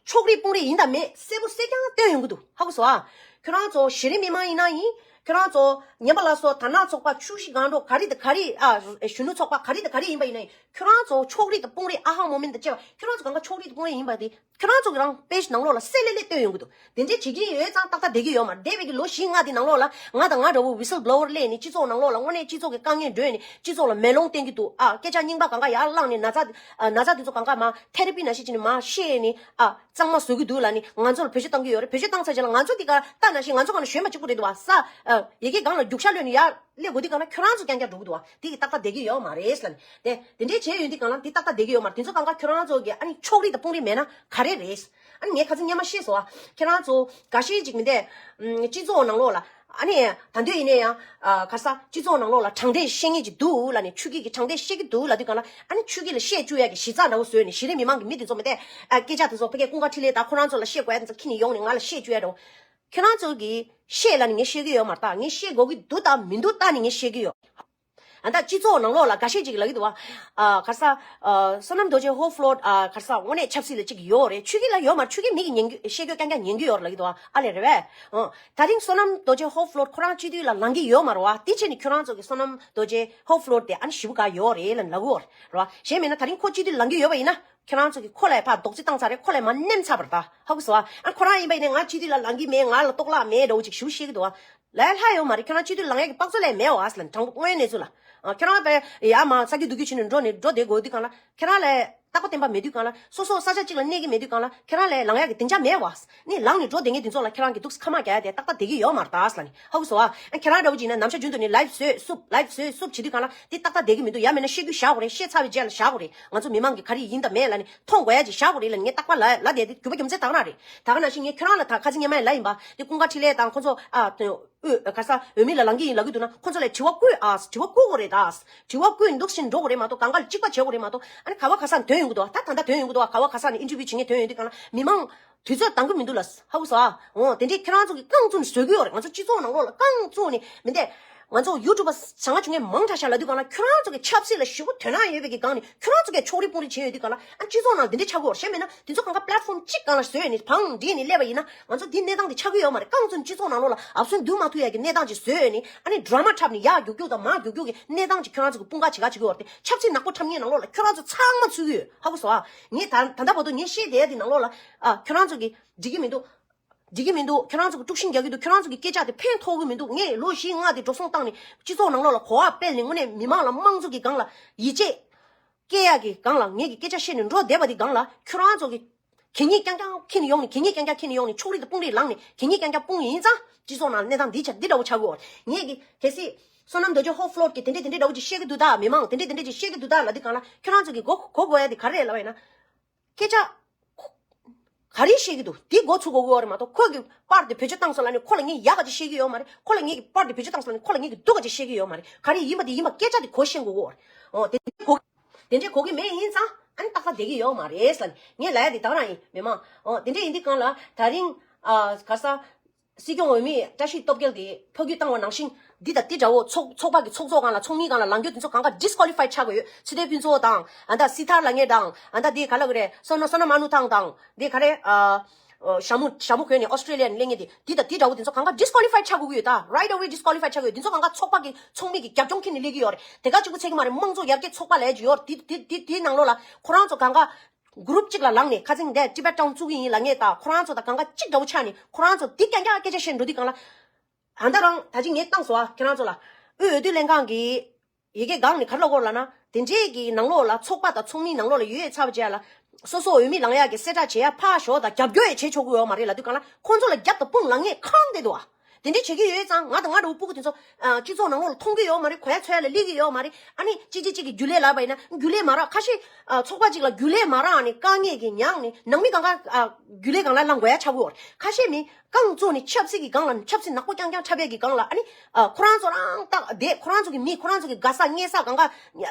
ཕྱོགས་རིས་དཔུང་རིས་ཡིན་དང་མེད་གསལ་པོ་གསལ་རྐྱང་སྟོན་ཡོང་གི་འདུག་ཧ་གོ་སོང་ཨ། ཁྱོད་རང་ཚོ་གཞི་རིམ་མི་མང་ཡིན་ན་ཡིན། ཁྱོད་རང་ཚོ་ཉམས་པ་སླར་གསོ་དར་ནག་ཚོགས་པ་ཆུ་བཞི་སྒང་དྲུག་ག་རེ་དང་ག་རེ་ཨ་གཞོན་ནུ་ཚོགས་པ་ག་རེ་དང་ག་རེ་ཡིན་པ་ཡིན་ན་ཡིན། ཁྱོད་རང་ཚོ་ཕྱོགས་རིས་དང་དཔུང་རིས་ཨ་ཧ་མོ་མིན་དང་བཅས་པ་ཁྱོད་རང་ཚོ་གང་ག་ཕྱོགས་རིས་དང་དཔུང་རིས་ཡིན་པ་དེ་ཁྱོད་རང་ཚོ་གི་རང་པེ་ཇི་ནང་ལོགས་ལ་གསལ་ལེ་ལེ་སྟོན་ཡོང་གི་འདུག་དེ་འདྲའི་བྱེད་ཀྱིན་ཡོད་ཙང་ཏག་ཏག་བསྡད་ཀྱི་ཡོད་མ་རེད། འདས་པའི་གི་ལོ་བཞི་ལྔ་དེ་ནང་ལོགས་ལ་ང་དང་ང་འདྲ་བོ་whistleblower་སླེབས་ནས་སྤྱི་ཚོགས་ནང་ལོགས་ལ་དངོས་གནས་སྤྱི་ཚོགས་ཀྱི་དཀའ་ངལ་བརྗོད་ནས་སྤྱི་ཚོགས་ལ་མེ་ལོང་བསྟན་གྱི་འདུག་ཨ་སྐད་ཆ་རྙིང་པ་གང་ག་ཡར་བླངས་ནས་ན་ཚ་ཨ་ན་ཚ་དེ་ཚོ་གང་ག་མ་ཐེ་ར་པི་ནང་བཞིན་བྱས་ནས་མ་བཤད་ནས་ཨ་གཙང་མ་བཟོ་གི་འདུག་ལབ་ནས་ང་ཚོ་ལ་བེད་སྤྱོད་བཏང་གི་ཡོད་རེད། བེད་སྤྱོད་བཏང་ཚར་རྗེས་ལ་ང་ཚོ་འདི་ག་ལྟ་ནང་བཞིན་ང་ཚོ་གང་ལ་གཞོན་པ་གཅིག་པུ་རེད་འདུག་བ། ས་ཨ་ཡ་གི་སྒང་ལ་རྒྱུག་ཤར་ལོན་ནས་ཡར་སླེབས་དགོས་དུས་གང་ལ་ཁྱོད་རང་ཚོ་རྐྱང་རྐྱང་འགྲོ་གི་འདུག་བ། དེ་གི་ཏག་ཏག་བསྡད་ཀྱི་ཡོད་མ་རེད་ལབ་ནས་དེ་དེ་འདྲའི་བྱས་ཡོད་དུས་གང་ལ་དེ་ཏག་ཏག་བསྡད་ཀྱི་ཡོད་མ་རེད། དེ་ཚོ་གང་ག་ཁྱོད་རང་ཚོ་གི་ཨ་ནི་ཕྱོགས་རིས་དང་དཔུང་རིས་མེད་ན་ག་རེ་རེད། ཨ་ནི་ངས་ཁ་སང་སྔོན་མ་བཤད་སོང་ཨ། ཁྱེད་རང་ཚོ་འགའ་ཤས་ཅིག་མི་འདས་ཨམ་སྤྱི་ཚོགས་ནང་ལོགས་ལ་ཨ་ནི་ད་འདོད་ཡིན་ནའི་ཡང་ཨ་ག་ས་སྤྱི་ཚོགས་ནང་ལོགས་ལ་དྲང་བདེན་བཤད་མཁན་ཅིག་འདུག་ལབ་ནས་ཆོས་སྐྱིད་ཀྱི་དྲང་བདེན་བཤད་ཀྱི་འདུག་ལབ་དུས་གང་ལ་ཨ་ནི་ཆོས་སྐྱིད་ལ་བཤད་བཅུག་ཡ་གི་གཞི་རྩ་འདྲ་བོ་བཟོས་ནས་གཞི་རིམ་མི་མང་གི་མི་དེ་ཚོ་མི་འདས་ཨ་སྐད་ཆ་དེ་ཚོ་ཕ་གིའི་ཀུན་དགའ་འཕྲིན་ལས་དང་ཁོ་རང་ཚོ་ལ་བཤད་དགོས་ཡ་དེ་ཚོ་ཁྱེར་ནས་ཡོང་ནས་ང་ལ་བཤད་བཅུག་ཡ་འདྲ་བོ། ཁྱེད་རང་ཚོ་གིས་བཤད་ལབ་ནས་ངས་བཤད་ཀྱི་ཡོད་མ་རེད། ད་ངས་བཤད་དགོས་ཀྱི་འདུག་དང་མི་འདུག་ལྟ་ནས་ངས་བཤད་ཀྱི་ཡོད། ཨ་ད་སྤྱི་ཚོགས་ནང་ལོགས་ལ་འགའ་ཤས་ཅིག་ལབ་ཀྱི་འདུག་བ། ཨ་ག་ས་ཨ་བསོད་ནམས་རྡོ་རྗེ་ཧོ་ཕློ་ཨ་ག་ས་དངོས་གནས་ཆབ་སྲིད་ལ་ཅིག་ཡོད་རེད། ཆོས་སྐྱིད་ལ་ཡོད་མ་རེད། ཆོས་སྐྱིད་མི་གི་ཉན་རྒྱུ་བཤད་རྒྱུ་རྐྱང་རྐྱང་ཉན་གྱི་ཡོད་རེད་ལབ་ཀྱི་འདུག་བ། ཨ་ལས་རེད་བས། ཨ་ད་རིང་བསོད་ནམས་རྡོ་རྗེ་ཧོ་ཕློ་ཁོ་རང་སྤྱི་འཐུས་ལ་ལངས་ཀྱི་ཡོད་མ་རེད་བ། དེ་བྱས་ནས་ཁྱོད་རང་ཚོ་གི་བསོད་ནམས་རྡོ་རྗེ་ཧོ་ཕློ་དེ་ཨ་ནི་ཞེ་པོ་དགའ་ཡོད་རེད་ལབ་ལབ་ཀྱི་ཡོད་རེད་བ། གཞན་མིན་ན་ད་རིང་ཁོ་སྤྱི་འཐུས་ལངས་ཀྱི་ཡོད་པ་ཡིན་ན། ཁྱེད་རང་ཚོ་གིས་ཁོ་ལ་ཕར་རྡོག་རྫིས་བཏང་ཚར་རེད། ཁོ་ལ་མར་མནན་ཚར་བ་རེད་ད། ཧ་གོ་སོང་ཨ། ཨ་ཁོ་རང་ཡིན་པ་ཡིན་ནའི་ང་སྤྱི་འཐུས་ལ་ལངས་ཀྱི་མེད། ང་ལ་གཏོར་བརླག་མེད་འདྲ་བོ་ཅིག་ཞེ་པོ་བཤད་ཀྱི་འདུག་ཨ། ལས་སླ་ཡོད་མ་རེད། ཁྱེད་རང་སྤྱི་འཐུས་ལ་ལངས་ཡག་གི་དཔག་ཚོད་ལས་མེད་བ་ཟེར་ལ་དྲང་པོ་དངོས་གནས་ཚུལ་ལ། ཨ་ཁྱེད་རང་པས་ཡ་མ་ས་རྒྱུ་འདུག་རྒྱུ་བྱས་ནས་འགྲོ་ནས་འགྲོ་བསྡད་དགོས་དུས་གང་ལ་ཁྱེད་རང་ལ་རྟག་པ་བརྟན་པ་མེད་དུས་གང་ལ་སོ་སོ་ས་ཆ་གཅིག་ལ་གནས་ཀྱི་མེད་དུས་གང་ལ་ཁྱེད་རང་ལ་ལངས་ཡག་གི་སྡིངས་ཆ་མེད་བ། ནི་ལངས་ནས་འགྲོ་བསྡད་མཁན་དེ་ཚོ་ལ་ཁྱེད་རང་གིས་འདུག་སེ་ཁ་མ་རྒྱག་ཡ་དེ་ཏག་ཏག་བསྡད་ཀྱི་ཡོད་མ་རེད་ད་ཟེར་ལ་ནི། ཧ་གོ་སོང་ཨ། ཨ་ཁྱེད་རང་འདྲ་བོ་ཅིག་ཡིན་ན་ནམ་ཞག་རྒྱུན་དུ་ནི་ལའིབ་བཟོས་བསུབ་ལའིབ་བཟོས་བསུབ་བྱེད་དུས་གང་ལ་དེ་ཏག་ཏག་བསྡད་ཀྱི་མི་འདུག་ཡང་མིན་ན་བཤད་རྒྱུ་བཞག་དགོས་རེད། བཤད་ཚར་བའི་རྗེས་ལ་བཞག་དགོས་རེད། ང་ཚོ་མི་མང་གིས་ག་རེ་ཡིན་དང་མེད་ལ་ནི་མཐོང་དགོས་ཡ་ཅིག་བཞག་དགོས་རེད་ལ་ནི་ངས་རྟག་པར་ལབ་ལབ་བསྡད་དེ་རྒྱུ་མ་རྒྱུ་མཚན་ད་ག་རང་རེད། ད་ག་ནང་བཞིན་ངས་ཁྱོད་རང་ལ་ད་ཁ་སང་སྔོན་མ་ཡང་ལབ་ཡིན་པ་དེ་ཀུན་དགའ་འཕྲིན་ལས་དང་ཁོ་ཚོ་ཨ་དེ་ཨོ་ག་ས་འོས་མི་ལ་ལངས་ཀྱི་ཡིན་ལབ་ཀྱི་འདུག་ན་ཁོ་ཚོ་ལ་དྲི་བ་བཀོད་ཨ་དྲི་བ་བཀོད་དགོས་རེད་ད། དྲི་བ་བཀོད་འདུག་བཞིན་འགྲོ་དགོས་རེད་མ་གཏོགས་གང་ག་ལ་གཅིག་པ་བྱེད་དགོས་རེད་མ་གཏོགས་ཨ་ནི་ག་བ་ག་ས་ནས་ཐོན་ཡོང་གི་འདུག་ད་ད་ལྟ་ཐོན་ཡོང་གི་འདུག་ག་བ་ག་ས་ནས་ཨིན་ཊར་བིའུ་བྱེད་མཁན་ཐོན་ཡོང་དུས་གང་ལ་མི་མང་དུས་ཚོད་འདང་གི་མི་འདུག་ལ། ཧ་གོ་སོང་ཨ། འོ་དེ་འདྲས་ཁྱེད་རང་ཚོ་གི་རྐང་བཙུགས་ནས་བཟོ་གི་ཡོད་རེད། ང་ཚོ་སྤྱི་ཚོགས་ནང་ལོགས་ལ་རྐང་བཙུགས་ནས་མི་འདས། ང་ཚོ་ཡུ་ཊུབ་པ་བྱ་ང་བྱུང་མཁན་མང་དྲགས་ཤག་ལབ་དུས་གང་ལ་ཁྱོད་རང་ཚོ་གི་ཆབ་སྲིད་ལ་ཞེ་པོ་དོ་སྣང་ཡོད་པའི་གི་སྒང་ནས་ཁྱོད་རང་ཚོ་གི་ཕྱོགས་རིས་དཔུང་རིས་བྱས་ཡོད་དུས་གང་ལ་ཨ་སྤྱི་ཚོགས་ནང་འདི་འདྲས་ཆགས་ཀྱི་ཡོད་རེད། གཞན་མིན་ན་དེ་ཚོ་གང་ག་པླེ་ཊི་ཕོམ་གཅིག་སྒང་ལ་བཟོས་ནས་བང་བསྒྲིགས་ནས་སླེབས་པ་ཡིན་ན་ང་ཚོ་འདི་གནས་སྟངས་འདི་ཆགས་ཀྱི་ཡོད་མ་རེད། རྐང་བཙུགས་ནས་སྤྱི་ཚོགས་ནང་ལོགས་ལ་ཨབ་སོན་འདུས་མ་ཐུབ་ཡ་གི་གནས་སྟངས་ཅིག་བཟོས་ནས་ཨ་ནི་ཌ་ར་མ་འཁྲབ་ནས་ཡར་རྒྱུག་རྒྱུག་དང་མར་རྒྱུག་རྒྱུག་གི་གནས་སྟངས་ཅིག་ཁྱོད་རང་ཚོ་གི་དཔུང་ཁག་ཅིག་ག་བྱེད་ཀྱི་ཡོད་རེད། དེ་ཆབ་སྲིད་ནག་པོ་འཁྲབ་མཁན་ནང་ལོགས་ལ་ཁྱོད་རང་ཚོ་ཚང་མ་ཚུད་ཀྱི་ཡོད། ཧ་གོ་སོང་ཨ། ངས་ད་ད་ལྟ་བར་དུ་ངས་བཤད་བསྡད་ཡ་དེ་ནང་ལོགས་ལ་ཨ་ཁྱོད་རང་ཚོ་གི་འགྲིག་གི་མི་འདུག་འགྲིག་གི་མི་འདུག་ཁྱོད་རང་ཚོ་གི་དཀྲུག་ཤིང་རྒྱག་གི་འདུག་ཁྱོད་རང་ཚོ་གི་སྐད་ཆ་དེ་ཕན་ཐོགས་གི་མི་འདུག་ངས་ལོ་བཞི་ལྔ་དེ་འགྲོ་སོང་བཏང་ནས་སྤྱི་ཚོགས་ནང་ལོགས་ལ་གོ་བ་སྤེལ་ནས་དངོས་གནས་མི་མང་ལ་དམངས་གཙོ་གི་སྒང་ལ་ཡིད་ཆེས་སྐྱེ་ཡག་གི་སྒང་ལ་ངས་ཀྱི་སྐད་ཆ་བཤད་ནས་འགྲོ་བསྡད་པ་དེ་སྒང་ལ་ཁྱོད་རང་ཚོ་གི་གད་སྙིགས་རྐྱང་རྐྱང་འཁྱེར་ནས་ཡོང་ནས་གད་སྙིགས་རྐྱང་རྐྱང་འཁྱེར་ནས་ཡོང་ནས་ཕྱོགས་རིས་དང་དཔུང་རིས་ལངས་ནས་གད་སྙིགས་རྐྱང་རྐྱང་སྤུངས་ཡིན་ཙང་སྤྱི་ཚོགས་ནང་གནས་སྟངས་འདི་ཆ་འདི་འདྲ་བོ་ཆགས་ཀྱི་ཡོད། ངས་ཀྱི་གལ་སྲིད་བསོད་ནམས་རྡོ་རྗེ་ཧོ་ཕློ་གི་དེ་འདྲས་དེ་འདྲས་འདྲ་བོ་ཅིག་བཤད་ཀྱི་འདུག་ད་མི་མང་དེ་འདྲས་དེ་འདྲས་ཅིག་བཤད་ཀྱི་འདུག་ད་ལབ་དུས་སྒང་ལ་ཁྱོད་རང་ཚོ་གི་གོ་གོ་དགོས་ཡ་དེ་ག་རེ་རེད་ལབ་པ་ཡིན་ན། སྐད་ཆ་ག་རེ་བཤད་ཀྱི་འདུག་དེ་མགོ་ཚོས་དགོས་ཀྱི་ཡོད་རེད་མ་གཏོགས་ཁོས་ཀྱི་པར་དེ་བེད་སྤྱོད་བཏང་སོང་ལབ་ནས་ཁོ་ལ་ངས་ཡག་ག་ཅིག་བཤད་ཀྱི་ཡོད་མ་རེད། ཁོ་ལ་ངས་ཀྱི་པར་དེ་བེད་སྤྱོད་བཏང་སོང་ལབ་ནས་ཁོ་ལ་ངས་ཀྱི་སྡུག་ག་ཅིག་བཤད་ཀྱི་ཡོད་མ་རེད། ག་རེ་ཡིན་པ་དེ་ཡིན་པ་སྐད་ཆ་དེ་གོ་ཤེས་དགོས་ཀྱི་ཡོད་རེད། འོ་དེ་འདྲའི་གོ་དེ་འདྲའི་གོ་གི་མེད་ཡིན་ཙང་ཨ་ནི་ཏག་ཏག་བསྡད་ཀྱི་ཡོད་མ་རེད་ཟེར་ནས་ངས་ལབ་ཡ་དེ་ད་རང་ཡིན་མི་མང་། འོ་དེ་འདྲ་ཡིན་དུས་སྒང་ལ་ད་རིང་ཨ་ག་ས་སྲིད་སྐྱོང་འོས་མི་བཀྲ་ཤིས་སྟོབས་རྒྱལ་དེ་ཕ་གིར་བཏང་བ་ནང་བཞིན་འདི་དང་འདི་འདྲ་བོ་ཚོགས་ཚོགས་པ་གི་ཚོགས་གཙོ་སྒང་ལ་ཚོགས་མི་སྒང་ལ་ལངས་རྒྱུ་དེ་ཚོ་གང་ག་disqualify ཆགས་དགོས་ཡོད། ཚེ་བརྟན་ཕུན་ཚོགས་དང་ཨ་ད་སྲི་ཐར་ལགས་ངེད་དང་ཨ་ད་དེ་ག་ལབ་དགོས་རེད། བསོད་ནམས་བསོད་ནམས་ཨ་ནུ་ཐང་དང་དེ་ག་རེ་ཨ། ཨོ་ཞྭ་མོ་ཞྭ་མོ་གོན་ནས་ཨོ་སི་ཀྲི་ལི་ཡ་ནས་སླེབས་མཁན་དེ་འདི་དང་འདི་འདྲ་བོ་དེ་ཚོ་གང་ག་disqualify ཆགས་དགོས་ཀྱི་ཡོད་ད། Right away disqualify ཆགས་དགོས་ཡོད། དེ་ཚོ་གང་ག་ཚོགས་པ་གི་ཚོགས་མི་གི་རྒྱབ་ལྗོངས་འཁྱེར་ནས་སླེབས་ཀྱི་ཡོད་རེད། དེ་ག་གཅིག་པུ་ཚད་ཀྱི་མ་རེད། དམངས་གཙོ་ཡར་རྒྱས་ཚོགས་པ་ལབ་ཀྱི་ཡོད་རེད། དེ་དེ་དེ་དེའི་ནང་ལོགས་ལ་ཁོ་རང་ཚོ་གང་ག་group་གཅིག་ལ་ལངས་ནས་ཁ་སང་འདས་Tibet Town་བཙུགས་ཀྱི་ཡིན་ལབ་མཁན་དང་ཁོ་རང་ཚོ་དང་གང་ག་གཅིག་འདྲ་བོ་ཆགས་ནས་ཁོ་རང་ཚོ་འདི་རྐྱང་རྐྱང་སྐད་ཆ་བཤད་འགྲོ་དུས་སྒང་ལ། ཨ་ད་རང་ད་ཅི་ངས་བཏང་སོང་ཨ། ཁྱེད་རང་ཚོ་ལ་དབུས་འོས་བསྡུ་ལྷན་ཁང་གི་ཡི་གེ་སྒང་ནས་ག་རེ་ལབ་ཀྱི་ཡོད་ལབ་ན། དེ་འདྲའི་གི་ནང་ལོགས་ལ་ཚོགས་པ་དང་ཚོགས་མིའི་ནང་ལོགས་ལ་ཡོད་ཚར་བ་བྱས་ལ། སོ་སོ་འོས་མི་ལངས་ཡག་གི་གསལ་བསྒྲགས་བྱེད་ཡག་ཕར་ཞོག་དང་རྒྱབ་སྐྱོར་ཡང་བྱེད་ཆོག་གི་ཡོད་མ་རེད་ལབ་དུས་སྒང་ལ། ཁོང་ཚོ་ལ་རྒྱབ་དང་དཔུང་ལངས་མཁན་གང་བསྡད་འདུག་ཨ། དེ་འདྲའི་བྱེད་ཀྱི་ཡོད་ཙང་ང་དང་ང་འདྲ་བོ་སྤུ་གུ་དེ་ཚོ་ཨ། སྤྱི་ཚོགས་ནང་ལོགས་ལ་མཐོང་གི་ཡོད་མ་རེད། གོ་ཡག་འཚོལ་ཡག་ལ་སླེབས་ཀྱི་ཡོད་མ་རེད། ཨ་ནི་གཅིག་གིས་གཅིག་གི་རྒྱུན་ལས་ལབ་པ་ཡིན་ན་རྒྱུན་ལས་མ་རག་ཁ་ཤས་ཨ། ཚོགས་པ་གཅིག་ལ་རྒྱུན་ལས་མ་རག་ནས་དཀའ་ངལ་གྱིས་མྱངས་ནས་ནང་མི་སྒང་ག་ཨ། རྒྱུན་ལས་སྒང་ལ་ལངས་དགོས་ཡག་ཆགས་ཀྱི་ཡོད་རེད། ཁ་ཤས་མི་རྐང་བཙུགས་ནས་ཆབ་སྲིད་ཀྱི་སྒང་ལ་ཆབ་སྲིད་ནག་པོ་རྐྱང་རྐྱང་འཁྲབ་ཡག་གི་སྒང་ལ། ཨ་ནི་ཨ། ཁོ་རང་ཚོ་རང་ཏག་བསྡད། ཁོ་རང་ཚོ་གི་མི་ཁོ་རང་ཚོ་གི་དགའ་ས་མཉེས་ས་སྒང་ག་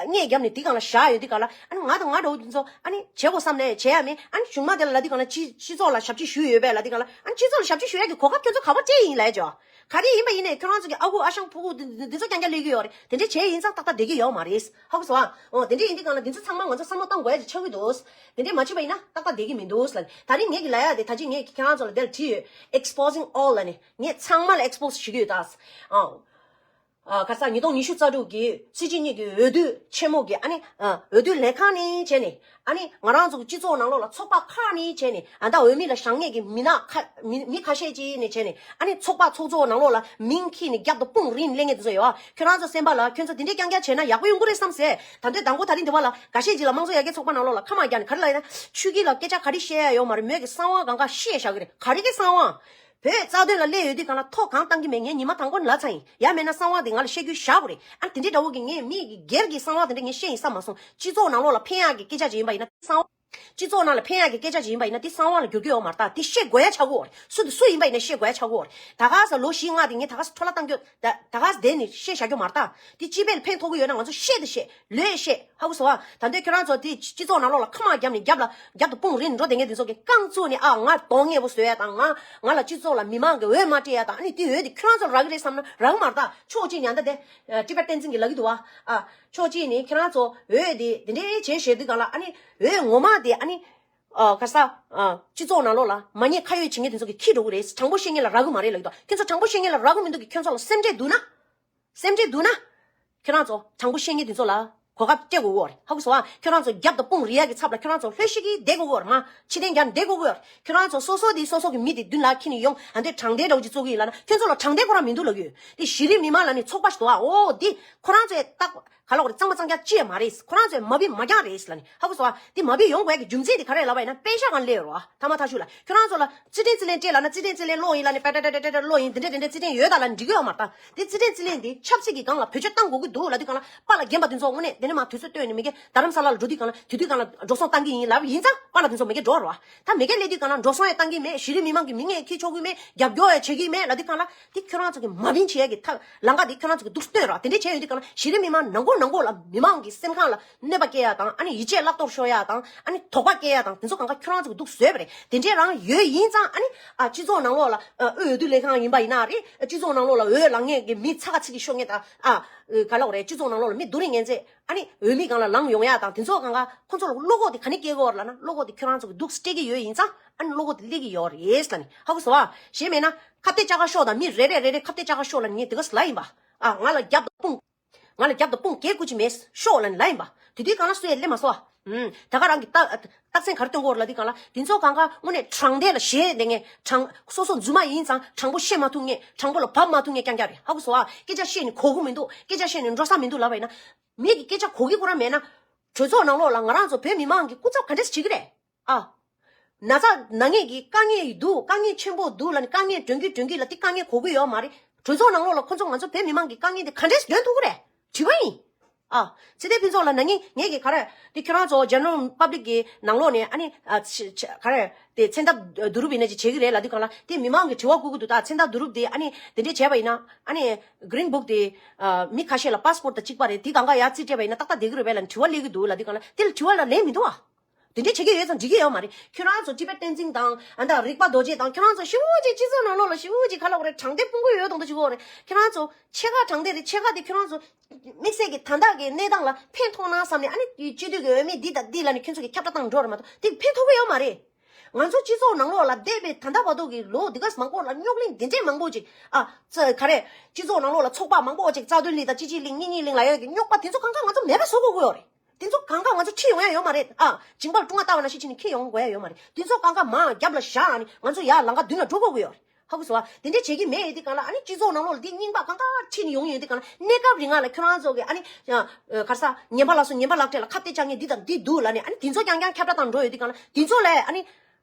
མཉེས་བརྒྱབ་ནས་དེ་སྒང་ལ་བཞག་ཡོད་དུས་སྒང་ལ། ཨ་ནི་ང་དང་ང་འདྲ་བོ་དེ་ཚོ་ཨ་ནི་བྱེད་དགོས་བསམ་ནས་བྱེད་ཡག་མེད། ཨ་ནི་གཞུག་མ་དེ་ལ་ལབ་དུས་སྒང་ལ་སྤྱི་སྤྱི་ཚོགས་ལ་ཞབས་ཕྱི་ཞུས་ཡོད་པས་ལབ་དུས་སྒང་ལ། ཨ་ནི་སྤྱི་ཚོགས་ལ་ཞབས་ཕྱི་ཞུ་ཡག་གི་གོ་སྐབས་ཁྱོད་ཚོ་ག་པར་སྤྲད་ཡིན་ལབ་ཡག་ཅོ། ག་རེ་ཡིན་པ་ཡིན་ནའི་ཁྱོད་རང་ཚོ་གི་ཨ་ཁུ་ཨ་ཞང་ཕྲུ་གུ་འདི་འདི་ཚོ་རྐྱང་རྐྱང་སླེབས་ཀྱི་ཡོད་རེད། དེ་འདྲ་བྱས་ཡིན་ཙང་ཏག་ཏག་བསྡད་ཀྱི་ཡོད་མ་རེད། ཧ་གོ་སོང་ཨ། འོ་དེ་འདྲ་ཡིན་དུས་སྒང་ལ་འདི་ཚོ་ཚང་མ་ང་ཚོ་བསམ་བློ་གཏོང་དགོས་ཡག་ཅིག་ཆགས་ཀྱི་འདུག་དེ་འདྲ་མ་བྱས་པ་ཡིན་ན་ཏག་ཏག་བསྡད་ཀྱི་མི་འདུག་ལབ། ད་རིང་ངས་ཀྱི་ལབ་ཡག་དེ་ད་ཅི་ངས་ཀྱི་ཁྱེད་རང་ཚོ་ལ་དེ་ལ་བྲིས་ཡོད། Exposing all ལབ་ནས། ངས་ཚང་མ་ལ་expose ཞུ་གི་ཡོད་ད། ཨང་། ཨ། ཁ་སང་ཉིས་སྟོང་ཉི་ཤུ་རྩ་དྲུག་གི་སྲིད་སྤྱི་གཉིས་ཀྱི་འོས་བསྡུ་ཆེན་མོ་གི་ཨ་ནི་ཨ། འོས་བསྡུ་ལས་ཁང་ནས་བྱས་ནས། ཨ་ནི་ང་རང་ཚོ་གི་སྤྱི་ཚོགས་ནང་ལོགས་ལ་ཚོགས་པ་ཁག་ནས་བྱས་ནས། ཨ། ད་འོས་མི་ལ་བཞེངས་མཁན་གྱི་མི་སྣ་ཁ་མི་མི་ཁ་ཤས་ཅིག་ནས་བྱས་ནས། ཨ་ནི་ཚོགས་པ་ཚོགས་གཙོ་ནང་ལོགས་ལ་མིང་འཁྱེར་ནས་རྒྱབ་དང་དཔུང་རིང་སླེབས་མཁན་དེ་ཚོ་ཡོད་ཨ། ཁྱོད་རང་ཚོ་སེམས་པ་ལ་ཁྱོད་ཚོ་དེ་འདྲའི་རྐྱང་རྐྱང་བྱས་ན་ཡག་པོ་ཡོང་གི་རེད་བསམ་ཟེར། ད་དུང་དང་པོ་ད་རིང་འདི་བ་ལ་འགའ་ཤས་ཅིག་ལ་དམངས་གཙོ་ཡར་རྒྱས་ཚོགས་པ་ནང་ལོགས་ལ་ཁ་མ་རྒྱག་ནས་ག་རེ་ལབ་ཡིན་ན། ཆོས་སྐྱིད་ལ་སྐད་ཆ་ག་རེ་བཤད་ཡག་ཡོད་མ་རེད། མོས་ཀྱི་གསང་བ་སྒང་ག་བཤད་བཞག་གི་རེད། ག་རེ་གི་གསང་བ། བོད་རྩ་དོན་ལ་སླེབས་ཡོད་དུས་སྒང་ལ་ཐོ་གང་བཏང་གི་མེད། ངས་ཉི་མ་དང་པོ་ནས་ལབ་ཚར་ཡིན། ཡང་མེད་ན་གསང་བ་དེ་ང་ལ་བཤད་རྒྱུ་བཞག་དགོས་རེད། ཨ་དེ་འདྲའི་འདྲ་བོ་གི་ངས་མི་གི་སྒེར་གྱི་གསང་བ་དེ་འདྲ་ངས་བཤད་ཡིན་བསམ་མ་སོང་། སྤྱི་ཚོགས་ནང་ལོགས་ལ་ཕན་ཡག་གི་སྐད་ཆ་ཅིག་ཡིན་པ་ཡིན་ན་དེ་གསང་བ། སྤྱི་ཚོགས་ནང་ལ་ཕན་ཡག་གི་སྐད་ཆ་ཅིག་ཡིན་པ་ཡིན་ན་དེ་གསང་བ་ལ་འགྱུར་རྒྱུ་ཡོད་མ་རེད་ད། དེ་བཤད་དགོས་ཡག་ཆགས་ཀྱི་ཡོད་རེད། སུ་དེ་སུ་ཡིན་པ་ཡིན་ན་བཤད་དགོས་ཡག་ཆགས་ཀྱི་ཡོད་རེད། ད་ག་ས་ལོ་བཞི་ལྔ་དེ་ངས་ད་ག་ས་འཕྲོ་བརླག་བཏང་རྒྱུ་ད་ད་ག་ས་བསྡད་ནས་བཤད་བཞག་རྒྱུ་མ་རེད་ད། དེ་སྤྱི་པའི་ལ་ཕན་ཐོགས་ཀྱི་ཡོད་ན་ང་ཚོ་བཤད་དེ་བཤད། ལོས་བཤད། ཧ་གོ་སོང་ཨ། ད་འདོད་ཁྱོད་རང་ཚོ་དེ་སྤྱི་ཚོགས་ནང་ལོགས་ལ་ཁ་མ་བརྒྱབ་ནས་རྒྱབ་ལ་རྒྱབ་ཏུ་དཔུང་རིང་འགྲོ་བསྡད་མཁན་དེ་ཚོ་གི་རྐང་བཙུགས་ནས་ཨ་ང་གདོང་ངན་པོ་བཟོ་ཡ་དང་། ང་ང་ལ་སྤྱི་ཚོགས་ལ་མི་མང་གི་འོས་མ་སྤྲད་ཡ་དང་། ཨ་ནི་དེ་འོས་དེ་ཁྱོད་རང་ཚོ་ལ་རག་གི་རེད་བསམ་ན་རག་གི་མ་རེད་ད། ཕྱོགས་གཅིག་ནས་ཨ་ད་དེ་ཨ་ཊི་བེཊ་བསྟན་འཛིན་གྱིས་ལབ་ཀྱི་འདུག་ཨ། ཨ་ཕྱོགས་གཅིག་ནས་ཁྱེད་རང་ཚོ་འོས་དེ་དེ་འདྲའི་བྱས་བཞག་དུས་སྒང་ལ། ཨ་ནི་འོས་ངོ་མ་དེ་ཨ་ནི་ཨ་ག་ས་ཨ་སྤྱི་ཚོགས་ནང་ལོགས་ལ་མ་ཉེས་ཁ་གཡོགས་བྱེད་མཁན་དེ་ཚོ་གིས་འཁྱེར་འགྲོ་གི་རེད། དྲང་པོ་བཤད་མཁན་ལ་རག་གི་མ་རེད་ལབ་ཀྱི་འདུག་ཁྱོད་ཚོ་དྲང་པོ་བཤད་མཁན་ལ་རག་གི་མི་འདུག་གི། ཁྱོད་ཚོ་ལ་སེམས་ཁྲལ་འདུག་ན། སེམས་ཁྲལ་འདུག་ན། ཁྱོད་རང་ཚོ་དྲང་པོ་བཤད་མཁན་དེ་ཚོ་ལ་གོ་སྐབས་སྤྲད་དགོས་ཀྱི་ཡོད་རེད། ཧ་གོ་སོང་ཨ། ཁྱོད་རང་ཚོ་རྒྱབ་དང་དཔུང་རིང་ཡག་གི་ཚབ་ལ་ཁྱོད་རང་ཚོ་ལྷོད་ཤིག་གིས་བསྡད་དགོས་ཀྱི་ཡོད་རེད། མ་ཕྱི་ཐེངས་རྒྱབ་ནས་བསྡད་དགོས་ཀྱི་ཡོད་རེད། ཁྱོད་རང་ཚོ་སོ་སོ་དེ་སོ་སོ་གི་མི་དེ་མདུན་ལ་འཁྱེར་ནས་ཡོང་། ཨ་འདོད་དྲང་བདེན་འདྲ་བོ་ཅིག་བཙུགས་ཀྱི་ཡིན་ལབ་ན་ཁྱོད་ཚོ་ལ་དྲང་བདེན་ཁོ་རང་མི་འདུག་ལབ་ཀྱི་ཡོད། དེ་གཞི་རིམ་མི་མང་ལབ་ནས་ཚོགས་པ་ཞིག་འདུག་ཨ། འོ་དེ་ཁོ་རང་ཚོས་ལྟ། ག་ལབ་དགོས་རེད། གཙང་མ་གཙང་རྐྱང་ཅི་ཡང་མ་རེད། ཁོ་རང་ཚོས་མ་བིན་མ་རྐྱང་རེད་ལབ་ནས། ཧ་གོ་སོང་ཨ། དེ་མ་བིན་ཡོང་དགོས་ཡག་གི་རྒྱུ་མཚན་དེ་ག་རེ་ལབ་པ་ཡིན་ན་པེ་ཤག་སྒང་སླེབས་ཡོད་རེད་བ། ཐ་མ་ཐག་ཆོད་ལ་ཁྱོད་རང་ཚོ་ལ་རྩིས་ཕྲན་རྩིས་ལེན་སྤྲད་ལབ་ན་རྩིས་ཕྲན་རྩིས་ལེན་སློག་ཡིན་ལབ་ནས་པེ་ཏྲ་ཏྲ་ཏྲ་ཏྲ་སློག་ཡིན། དེ་འདྲ་དེ་འདྲ་རྩིས་ཕྲན་ཡོད་ད་ལབ་ནས་འགྲིག་གི་ཡོད་མ་རེད་ད། དེ་རྩིས་ཕྲན་རྩིས་ལེན་དེ་ཆབ་སྲིད་ཀྱི་སྒང་ལ་བེད་སྤྱོད་བཏང་དགོས་ཀྱི་འདུག་ལབ་དུས་སྒང་ལ་པཱ་ལགས་རྒན་པ་དེ་ཚོ་དངོས་གནས་དེ་ནས་མར་དུས་ཚོད་བཏོན་ནས་མི་སྒེར་རྡ་རམ་ས་ལ་ལ་འགྲོ་དུས་སྒང་ལ་དེ་དུས་སྒང་ལ་འགྲོ་སོང་བཏང་གི་ཡིན་ལབ་ཡིན་ཙང་པཱ་ལགས་དེ་ཚོ་མི་སྒེར་འགྲོ་རེད་བ། ད་མི་སྒེར་སླེབས་དུས་སྒང་ལ་འགྲོ་སོང་ཡང་བཏང་གི་མེད། གཞི་རིམ་མི་མང་གི་མི་ངན་འཁྱེར་ཆོག་གི་མེད། རྒྱབ་སྐྱོར་ཡང་བྱེད་ཀྱི་མེད་ལབ་དུས་སྒང་ལ་དེ་ཁྱོད་རང་ཚོ་གི་མ་བིན་བྱེད་ཡག་གི་ཐབས་ལམ་ཁ་དེ་ཁྱོད་རང་ཚོ་གི་འདུག་སྟོན་ར། དེ་འདྲས་བྱས་ཡོང་དུས་སྒང་ལ་གཞི་རིམ་མི་མང་ནང་ཁུལ་ནང་ཁུལ་ལ་མི་མང་གི་སེམས་ཁམས་ལ་གནོད་པ་སྐྱེལ་ཡག་དང་། ཨ་ནི་ཡིད་ཆེས་བརླག་གཏོར་ཤོར་ཡག་དང་། ཨ་ནི་དོགས་པ་སྐྱེལ་ཡག་དང་། དེ་ཚོ་སྒང་ག་ཁྱོད་རང་ཚོ་གི་འདུག་བཟོས་པ་རེད། དེ་འདྲས་རང་ཡོད་ཡིན་ཙང་། ཨ་ནི་ཨ་སྤྱི་ཚོགས་ནང་ལོགས་ལ་ཨ་དབུས་འོས་བསྡུ་ལས་ཁང་ཡིན་པ་ཡིན་ན་རེད། སྤྱི་ཚོགས་ནང་ལོགས་ལ་འོས་ལངས་མཁན་གྱི་མི་ཚ་ཁ་ཚིག་གི་ཤོར་མཁན་དང་། ཨ་ག་ལབ་དགོས་རེད། སྤྱི་ཚོགས་ནང་ལོགས་ལ་མི་རྡུང་རེས་ངན་ཚད། ཨ་ནི་འོས་མི་སྒང་ལ་ལངས་ཡོང་ཡག་དང་། དེ་ཚོ་སྒང་ག་ཁོ་ཚོ་ལ་བློ་ཁོག་དེ་ག་ནས་སྐྱེ་གི་ཡོད་རེད་ལབ་ན། བློ་ཁོག་དེ་ཁྱོད་རང་ཚོ་གི་འདུག་སྤྲད་ཀྱི་ཡོད་ཡིན་ཙང་། ཨ་ནི་བློ་ཁོག་དེ་སླེབས་ཀྱི་ཡོད་རེད་ལབ་ནི། ཧ་གོ་སོང་ཨ། གཞན་མེད་ན་ཁ་གཏད་བཅག་ག་ཤོག་དང་། མི་རེ་རེ་རེ་རེ་ཁ་གཏད་བཅག་ག་ཤོག་ལབ་ནི་ངས་དེ་ག་ལབ་ཡིན་པ། ཨ་ང་ལ་རྒྱབ་དང་དཔུང་། ང་ལ་རྒྱབ་དང་དཔུང་གས་ཁུར་གྱི་མེད་ཤོག་ལབ་ནི་ལབ་ཡིན་པ། དེ་དུས་སྒང་ལ་སུ་ཡང་སླེབས་མ་སོང་ཨ། ཨུམ། ད་ག་རང་གི་རྟགས་རྟགས་མཚན་ག་རེ་སྟོན་གྱི་ཡོད་རེད་ལབ་དུས་སྒང་ལ། དེ་ཚོ་སྒང་ག་དངོས་གནས་དྲང་བདེན་ལ་ཞེད་བསྡད་མཁན། དྲང་སོ་སོ་རྫུན་མ་ཡིན་ཙང་དྲང་པོ་བཤད་མ་ཐུབ་མཁན། དྲང་པོ་ལ་བབས་མ་ཐུབ་མཁན་རྐྱང་རྐྱང་རེད། ཧ་གོ་སོང་ཨ། སྐད་ཆ་བཤད་ནས་གོ་གི་མི་འདུག་སྐད་ཆ་བཤད་ནས་འགྲོ་ས་མི་འདུག་ལབ་པ་ཡིན་ན། མི་གི་སྐད་ཆ་གོ་གི་ཁོ་རང་མེད་ན། གྲོས་ཚོགས་ནང་ལོགས་ལ་ང་རང་ཚོ་བོད་མི་མང་གི་སྐུ་ཚབ་ག་འདྲས་བྱེད་ཀྱི་རེད། ཨ། ན་ཚ་ན་མཁན་གྱི་དཀའ་ངལ་འདུག་དཀའ་ངལ་ཆེན་པོ་འདུག་ལབ་ནས་དཀའ་ངལ་སྒྲོན་གྱི་སྒྲོན་གྱི་ལ་དེ་དཀའ་ངལ་གོ་གི་ཡོད་མ་རེད། གྲོས་ཚོགས་ནང་ལོགས་ལ་ཁོ་ཚོ་ང་ཚོ་བོད་མི་མང་གི་དཀའ་ངལ་དེ་ག་འདྲས་སྒྲོན་ཐུབ་ཀྱི་རེད། དྲི་བ་ཡིན། ཨ། ཚེ་བརྟན་ཕུན་ཚོགས་ལ་ན་ངས་ངས་ཀྱི་ག་རེ་དེ་ཁྱོད་རང་ཚོ་General Public གི་ནང་ལོགས་ནས། ཨ་ནི་ཨ་ཆ་ཆ་ག་རེ་དེ་མཚན་རྟགས་བསྡུ་རུབ་ཡིན་ན་ཅིག་བྱེད་ཀྱི་རེད་ལབ་དུས་སྒང་ལ། དེ་མི་མང་གི་དྲི་བ་བཀོད་ཀྱི་འདུག་ད་མཚན་རྟགས་བསྡུ་རུབ་དེ་ཨ་ནི་དེ་འདྲས་བྱས་པ་ཡིན་ན། ཨ་ནི་Green Book དེ་ཨ་མི་ཁ་ཤས་ལ་passport དང་གཅིག་པ་རེད། དེ་སྒང་ག་ཡར་རྩིས་སྤྲད་པ་ཡིན་ན་ཏག་ཏག་བསྡད་ཀྱི་རེད་པས་ལབ་དྲི་བ་སླེབས་ཀྱི་འདུག་ལབ་དུས་སྒང་ལ། དེ་ལ་དྲི་བ་ལ་ལན་མི་འདུག་ཨ། དེ་འདྲས་བྱེད་ཀྱི་ཡོད་ཙང་འགྲིག་གི་ཡོད་མ་རེད། ཁྱོད་རང་ཚོ་ཊི་བེཊ་བསྟན་འཛིན་དང་། ཨ་ད་རིག་པ་རྡོ་རྗེ་དང་། ཁྱོད་རང་ཚོ་ཞེ་པོ་ཅིག་སྤྱི་ཚོགས་ནང་ལོགས་ལ་ཞེ་པོ་ཅིག་ག་ལབ་དགོས་རེད། དྲང་བདེན་སྤུང་གི་ཡོད་མདོག་མདོག་ཅིག་གོ་རེད། ཁྱོད་རང་ཚོ་ཕྱེད་ཀ་དྲང་བདེན་རེད། ཕྱེད་ཀ་དེ་ཁྱོད་རང་ཚོ་དམིགས་བསལ་གྱི་ད་ལྟ་གི་གནས་སྟངས་ལ་ཕན་ཐོགས་ན་བསམ་ནས། ཨ་ནི་སྤྱི་འཐུས་ཀྱི་འོས་མི་འདི་དང་འདི་ལབ་ནས་ཁྱོད་ཚོ་གི་ཁྱབ་བསྒྲགས་བཏང་འགྲོ་རེད་མ་གཏོགས་དེ་ཕན་ཐོགས་ཀྱི་ཡོད་མ་རེད། ང་ཚོ་སྤྱི་ཚོགས་ནང་ལོགས་ལ་བསྡད་པའི་ད་ལྟ་བར་དུ་གི་ལོ་འདི་ག་མང་པོ་ལ་རྙོག་གླེང་འདི་འདྲས་མང་པོ་ཅིག་ཨ་ཙི་ག་རེ། སྤྱི་ཚོགས་ནང་ལོགས་ལ་ཚོགས་པ་མང་པོ་ཅིག་རྩ་དོན་གླེང་དང་། སྤྱི་གཅིག་གླེང་། གཉིས་གཉིས་གླེང་ལབ་ཡག་གི་རྙོག་པ་དེ་ཚོ་སྒང་ག་ང་ཚོ་མེད་པ་བཟོ་དགོས་ཀྱི་ཡོད་རེད། དེ་ཚོ་སྒང་ག་ང་ཚོ་ཁྲིད་ཡོང་ཡ་ཡོད་མ་རེད། ཨ། འཇིང་པར་ཀྲུང་ང་ལྟ་བ་ནང་བཞིན་བྱས་ནས་ཁྲིད་ཡོང་དགོས་ཡ་ཡོད་མ་རེད། དེ་ཚོ་སྒང་ག་མར་རྒྱབ་ལ་བཞག་ནས་ང་ཚོ་ཡར་ལམ་ཁ་མདུན་ལ་འགྲོ་དགོས་ཀྱི་ཡོད་རེད། ཧ་གོ་སོང་ཨ། དེ་འདྲས་བྱེད་ཀྱི་མེད་ཡོད་དུས་གང་ལ་ཨ་ནི་སྤྱི་ཚོགས་ནང་ལོགས་ལ་འདི་རྙིང་པ་གང་ག་ཁྲིད་ནས་ཡོང་ཡོད་དུས་གང་ལ་གནས་སྐབས་རིང་ང་ལ་ཁྱོད་རང་ཚོ་གི་ཨ་ནི་ཡང་ག་རེ་ཟ་ངན་པ་ལ་སོ་ངན་པ་ལག་སྤྲད་ལ་ཁ་གཏད་བཅག་མཁན་འདི་དང་འདི་འདུག་ལབ་ནས་ཨ་ནི་དེ་ཚོ་རྐྱང་རྐྱང་ཁྱབ་བསྒྲགས་བཏང་འགྲོ་ཡོད་དུས་གང་ལ་དེ་ཚོ་ལ་ཨ་ནི་